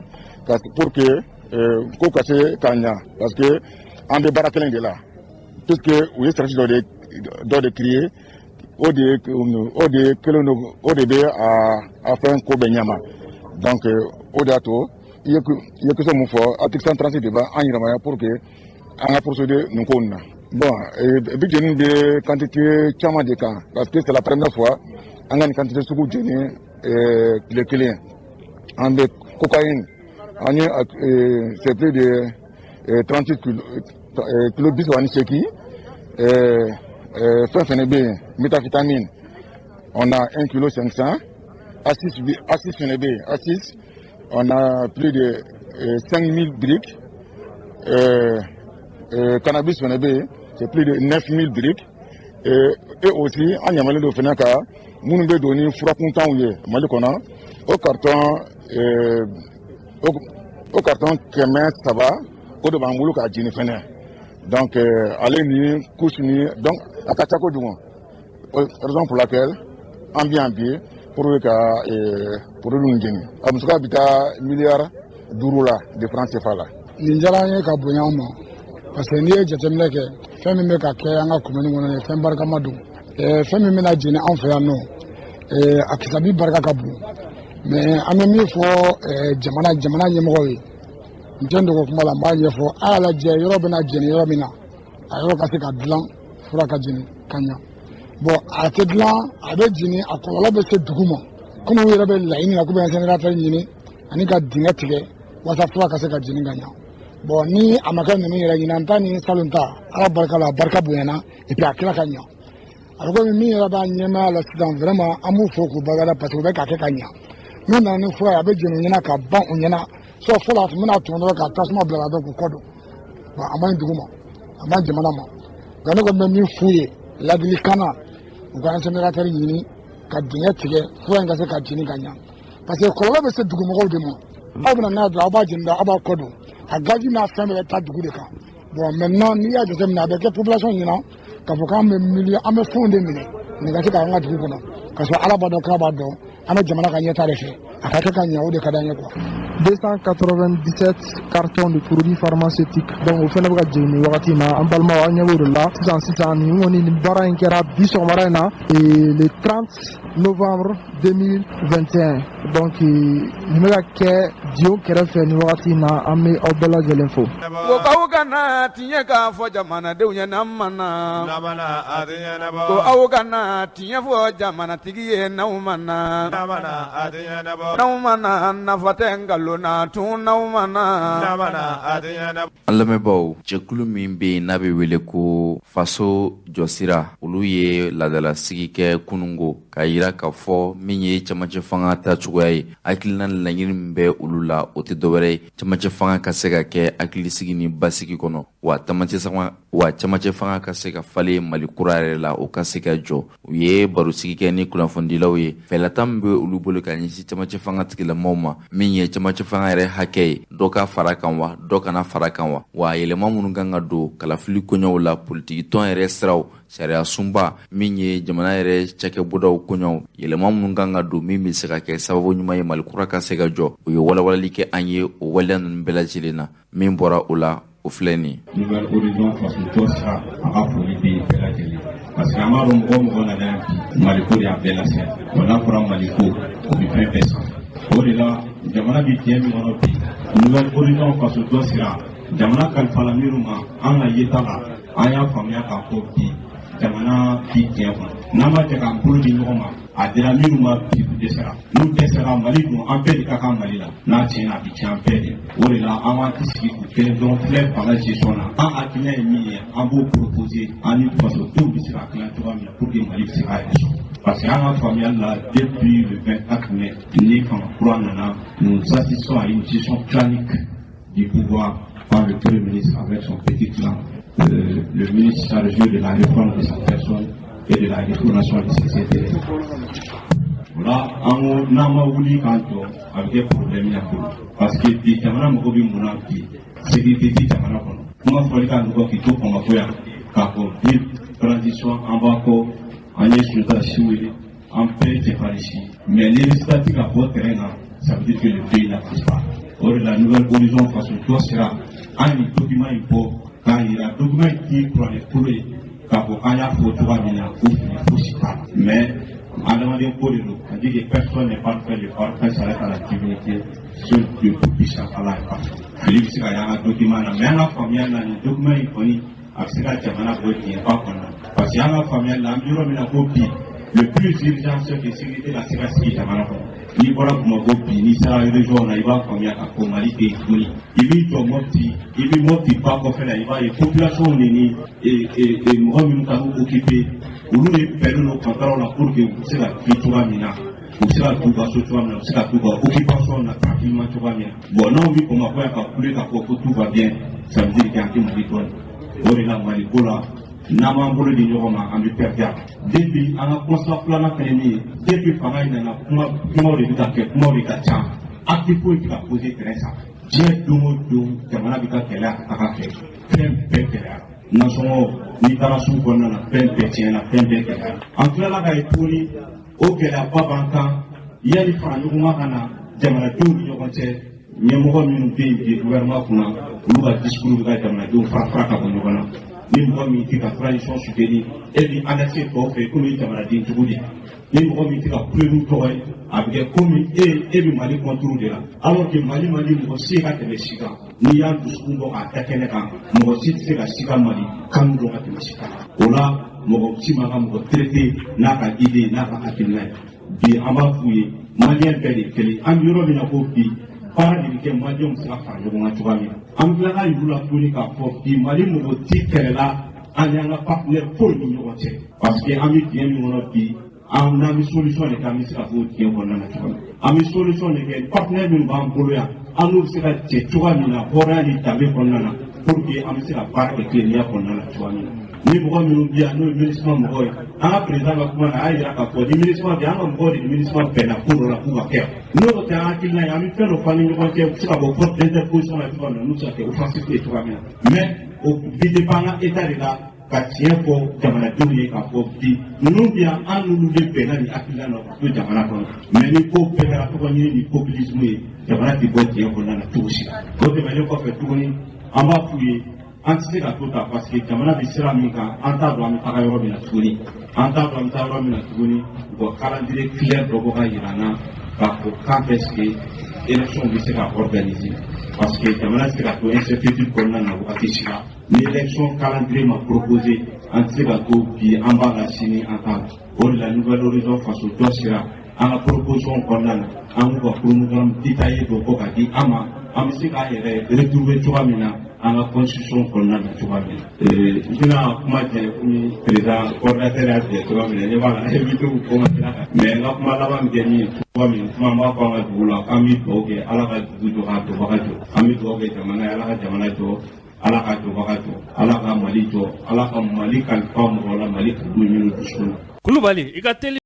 pour que ko ka se ka ɲa, parce que an bɛ baara kelen de la, puisque u ye service dɔ de créer, o de kelen don, o de bɛ a fɛn ko bɛɛ ɲɛma. Donc o de y'a to i ye question mun fɔ, article 136 de b'an yamaruya pour que an ka procéder nin ko in na. Bon, bi jeni bɛ quantité caman de kan, parce que c'est la première fois an ka nin quantité sugu jeni tile kelen. An bɛ cocaïne, an ye c'est plus de 38 kilo, kilo 38. Fɛn fɛnɛ bɛ yen, méthamphétamine, on a 1 kilo 500. A6, A6 fɛnɛ bɛ yen, A6, on a plus de 5000 briques. Cannabis fɛnɛ bɛ yen. C'est plus de 9000 briques. Et aussi an yamalen don fana ka minnu bɛ don ni furakuntanw ye Mali kɔnɔ, o carton 300, o de b'an bolo k'a jeni fɛnɛ. Donc ale ni couche ni, donc a ka ca kojugu, raison pour laquelle an bɛ yan bi pour que ka produit ninnu jeni. A musaka bɛ taa miliyari 5 la de francs CFA la. Nin diyara an ye ka bonya an ma, parce que n'i ye jateminɛ kɛ, fɛn min bɛ ka kɛ an ka commune kɔnɔ nin, fɛn barikama don. Fɛn min bɛna jeni an fɛ yan nɔ, a kisabi barika ka bon. Mais an bɛ min fɔ jamana ɲɛmɔgɔw ye, n tɛ n dogo kuma la, n b'a ɲɛfɔ, a y'a lajɛ yɔrɔ bɛna jeni yɔrɔ min na, a yɔrɔ ka se ka dilan, fura ka jeni ka ɲa. Bon, a tɛ dilan, a bɛ jeni, a kɔlɔlɔ bɛ se dugu ma. Komi u yɛrɛ bɛ laɲini na k'u bɛ incinérateur ɲini ani ka dingɛ tigɛ walasa fura ka se ka jeni ka ɲa. Bon, ni a ma kɛ ninnu yɛrɛ, ɲinan ta ni salon ta, Ala barika la, a barika bonyana et puis a kɛra ka ɲa. A bɛ komi min yɛrɛ b'a ɲɛmaaya la sisan, vraiment an b'u fo k'u barikada, parce que u bɛ k'a kɛ ka ɲa. N'u nana ni fura ye, a bɛ jeni u ɲɛna ka ban u ɲɛna. So fɔlɔ, a tun bɛna tɔn dɔrɔn ka tasuma bila la dɔrɔn k'u kɔ don. Bon, a man ɲi dugu ma, a man ɲi jamana ma. Nka ne kɔni bɛ min f'u ye ladilikan na, u ka incinérateur ɲini ka dingɛ tigɛ, fura in ka se ka jeni ka ɲa, parce que kɔlɔlɔ bɛ se dugumɔgɔw de ma. Aw bɛna n'a dɔrɔn, aw b'a jeni dɔrɔn, aw b'a kɔ don, a gazi n'a fɛn bɛɛ bɛ taa dugu de kan. Bon, maintenant n'i y'a jateminɛ, a bɛ kɛ population ɲɛna k'a fɔ k'an bɛ miliyɔn, an bɛ fɛnw de minɛ nin ka se k'an ka dugu kɔnɔ, k'a sɔrɔ Ala b'a dɔn, k'a b'a dɔn, an bɛ jamana ka ɲɛta de fɛ, a ka kɛ ka ɲɛ, o de ka d'an ye quoi. 297 cartons de produits pharmaceutiques, donc o fɛnɛ bɛ ka jigin nin wagati in na. An balimaw, an ɲɛ b'o de la sisan sisan. Nin kɔni, nin baara in kɛra bi sɔgɔmada in na, le 30 novembre 2021. Donc nin bɛ ka kɛ Diyo kɛrɛfɛ nin wagati in na. An bɛ aw bɛɛ lajɛlen fo. Ko k'aw kana tiɲɛ k'a fɔ jamanadenw ye n'an ma na, ko aw kana tiɲɛ fɔ jamanatigi ye n'aw ma na, n'aw ma na, nafa tɛ nkalon na tun n'aw ma na. An lamɛnbaaw, jɛkulu min bɛ yen n'a bɛ wele ko Faso Jɔsira, olu ye laadalasigi kɛ kunungo k'a yira k'a fɔ min ye camancɛ fanga ta cogoya ye. Hakilina laɲini min bɛ olu la, o tɛ dɔwɛrɛ ye, camancɛ fanga ka se ka kɛ hakilisigi ni basigi kɔnɔ, wa camancɛ fanga ka se ka falen Mali kura yɛrɛ la, o ka se ka jɔ. U ye barosigi kɛ ni kunnafonidilaw ye. Fɛlata min bɛ olu bolo ka ɲɛsin camancɛ fanga tigilamaw ma, min ye camancɛ fanga yɛrɛ hakɛ ye, dɔ ka fara kan wa, dɔ kana fara kan wa, wa yɛlɛma minnu kan ka don kalafili koɲɛw la, politiki tɔn yɛrɛ siraw, sariya sunba min ye jamana yɛrɛ cakɛbɔdaw koɲɛw, yɛlɛma minnu kan ka don min bɛ se ka kɛ sababu ɲuman ye Mali kura ka se ka jɔ, u ye walawalali kɛ an ye o waleya ninnu bɛɛ lajɛlen na. Min bɔra o la, o filɛ nin ye. Nouvel Horizon Faso Jɔ Sira, a ka foli bɛ bɛɛ lajɛlen, parce que an b'a dɔn mɔgɔ o mɔgɔ nana yan bi, Maliko de y'a bɛɛ lase. Wa n'a fɔra Maliko, o bɛ fɛn bɛɛ san. O de la jamana bɛ diɲɛ min kɔnɔ bi, Nouvel Horizon Faso Jɔ Sira, jamana kalifala minnu ma, an ka yeta la, an y'a faamuya k'a fɔ bi jamana bi diɲɛ kɔnɔ, n'an ma jɛ k'an bolo di ɲɔgɔn ma, a dira minnu ma bi, u dɛsɛra. N'u dɛsɛra, Mali dun, an bɛɛ de ka kan Mali la. N'a tiɲɛna, a bɛ tiɲɛ an bɛɛ de. O de la an b'an sigi k'u kelen dɔrɔn filɛ fanga gestion na. An hakilina ye min ye, an b'o proposer, an ni fasodenw bɛ se ka dilan cogoya min na pour que Mali bɛ se k'a yɛrɛ sɔrɔ. Parce que an ka faamuyali la, depuis le 24 mai ni fanga kura nana, nous assistons à une gestion clanique du pouvoir par le Premier ministre avec son petit clan, le ministre chargé de la réforme de sa personne et de la restauration de ses intérêts. O la, an ko n'an ma wuli k'an jɔ, a bɛ kɛ problème y'an bolo, parce que bi jamana mago bɛ mun na? Bi sécurité ti jamana kɔnɔ. Kuma fɔli ka nɔgɔ k'i to Bamakɔ yan k'a fɔ bi transition, an b'a fɔ an ye Sunjata si wele, an bɛɛ ye cɛfarin si, mais ni résultat ti ka bɔ terrain kan, ça veut dire que le pays n'avance pas. O de la Nouvelle Horizon Faso Jɔ Sira, an ye document in bɔ k'a yira. Document in ti kuranɛ kolo ye k'a fɔ k'an y'a fɔ cogoya min na ko fili fosi t'a la, mais adamaden ko de don. On dit que personne n'est parfait, le parfait s'arrête à la divinité, seul Dieu tout-puissant Allah est parfait. Fili bɛ se ka y'an ka document na, mais an ka faamuya la, nin document in kɔni, a bɛ se ka jamana bɔ dingɛba kɔnɔ, parce que an ka faamuya la, an bɛ yɔrɔ min na ko bi, le plus urgent, c'est que sécurité ka se ka sigi jamana kɔnɔ. N'i bɔra Bamakɔ bi, n'i sera région na, i b'a faamuya k'a fɔ Mali tɛ yen tuguni. I b'i jɔ Mopti, i bɛ Mopti ba kɔfɛ la, i b'a ye population de ni mɔgɔ minnu ka occupé, olu de bɛnnen don contrat la pour que u bɛ se ka fi cogoya min na, u bɛ se ka t'u ka so cogoya min na, u bɛ se ka t'u ka occupation na tranquillement cogoya min na. Bon, n'anw bɛ Bamakɔ yan ka kule k'a fɔ ko tout va bien, ça veut dire qu'an tɛ Mali dɔn. O de la Mali ko la N'an m'an bolo di ɲɔgɔn ma, an bɛ perdre. Depuis an ka constat filanan fɛnɛ min ye, depuis fanga in nana, kuma kumaw de bɛ ka kɛ, kumaw de ka ca, acte foyi tɛ ka poser terrain sanfɛ. Diɲɛ don o don, jamana bɛ ka gɛlɛya ka taga fɛ, fɛn bɛɛ gɛlɛyara. Nasɔngɔ, n'i taara sugu kɔnɔna na, fɛn bɛɛ tiɲɛna, fɛn bɛɛ gɛlɛyara. An tilala ka ye tuguni, o gɛlɛyaba b'an kan. Yanni fara ɲɔgɔn kan ka na jamanadenw ni ɲɔgɔn cɛ, ɲɛmɔgɔ minnu bɛ yen bi gouvernement kunna, olu ka discours bɛ ka jamanadenw fara fara ka bɔ ɲɔgɔn na. Ni mɔgɔ min tɛ ka transition soutenir, e bɛ annexé tɔw fɛ komi i jamanaden jugu de. Ni mɔgɔ min tɛ ka kule n'u tɔgɔ ye, a bɛ kɛ komi e bɛ Mali contre de la, alors que Mali man di mɔgɔ si ka tɛmɛ si kan. N'i y'a dusukun bɔ k'a da kɛnɛ kan, mɔgɔ si tɛ se ka si ka Mali kanu dɔn ka tɛmɛ si kan. O la, mɔgɔ si man ka mɔgɔ traité n'a ka idée, n'a ka hakilina ye. Bi an b'a f'u ye, maliyɛn bɛɛ de ye kelen. An bɛ yɔrɔ min na ko bi, baara de bɛ kɛ, maliyɛnw bɛ se ka fara ɲɔgɔn kan cogoya min na. An bɛ tila ka yir'u la tuguni k'a fɔ bi, Mali mɔgɔ ti kɛlɛ la an ni an ka partenaire foyi ni ɲɔgɔn cɛ, parce que an bɛ dingɛ min kɔnɔ bi, an n'an bɛ solution de kɛ, an bɛ se ka bɔ dingɛ kɔnɔna na cogo min. An bɛ solution de kɛ, partenaire minnu b'an bolo yan, an n'u bɛ se ka jɛ cogoya min na hɔrɔnya ni danbe kɔnɔna na, pour que an bɛ se ka baara kɛ tilennenya kɔnɔna na cogoya min na. Ni mɔgɔ minnu bɛ yan, n'o ye MINUSMA mɔgɔw ye, an ka président ka kuma na, a y'a jira k'a fɔ ni MINUSMA bɛ yan, an ka mɔgɔw de ni MINUSMA bɛnna ko dɔ la k'u ka kɛ. N'o tɛ an hakilina ye, an bɛ fɛn dɔ fɔ an ni ɲɔgɔn cɛ, u bɛ se ka bɔ force d'interposition la cogoya min na, n'u bɛ se ka kɛ offensif ye cogoya min na. Mais o bi dépend an ka état de la ka tiɲɛ fɔ jamanadenw ye k'a fɔ bi ninnu bɛ yan, an n'olu de bɛnna nin hakilina na ka to jamana kɔnɔ. Mais ni ko bɛɛ kɛra tɔgɔ ɲini ni populisme ye, jamana tɛ bɔ diɲɛ kɔnɔna na cogo si la. O tɛmɛnen kɔfɛ tuguni, an b'a f'u ye, an tɛ se ka to ta, parce que jamana bɛ sira min kan, an t'a dɔn an bɛ taga yɔrɔ min na tuguni, an t'a dɔn an bɛ taa yɔrɔ min na tuguni. U ka calendrier clair dɔ bɔ ka yira an na k'a fɔ quand est-ce que élection bɛ se ka organiser, parce que jamana tɛ se ka to incertitude kɔnɔna na wagati si la. Ni élection calendrier ma proposé, an tɛ se ka to bi an b'a la, sini an t'a la. O de la, Nouvel Horizon Faso Jɔ sera an ka proposition kɔnɔna na, an k'u ka chronogramme détaillé dɔ bɔ ka di an ma, an bɛ se k'an yɛrɛ retrouver cogoya min na an ka constitution kɔnɔna na cogoya min na. N tɛna kuma jɛ komi président coordinateur y'a jɛ cogoya min na, ne b'a la invité commencé la, mais n ka kuma laban bɛ kɛ min ye cogoya min, kuma an b'a fɔ an ka dugu la k'an bɛ dugawu kɛ Ala ka dugu jɔ k'a jɔbaga jɔ. An bɛ dugawu kɛ jamana ye, Ala ka jamana jɔ, Ala ka jɔbaga jɔ, Ala ka Mali jɔ, Ala ka Mali kalifa mɔgɔ la, Mali ka du minnu dusukun na. Kulubali, i ka teli.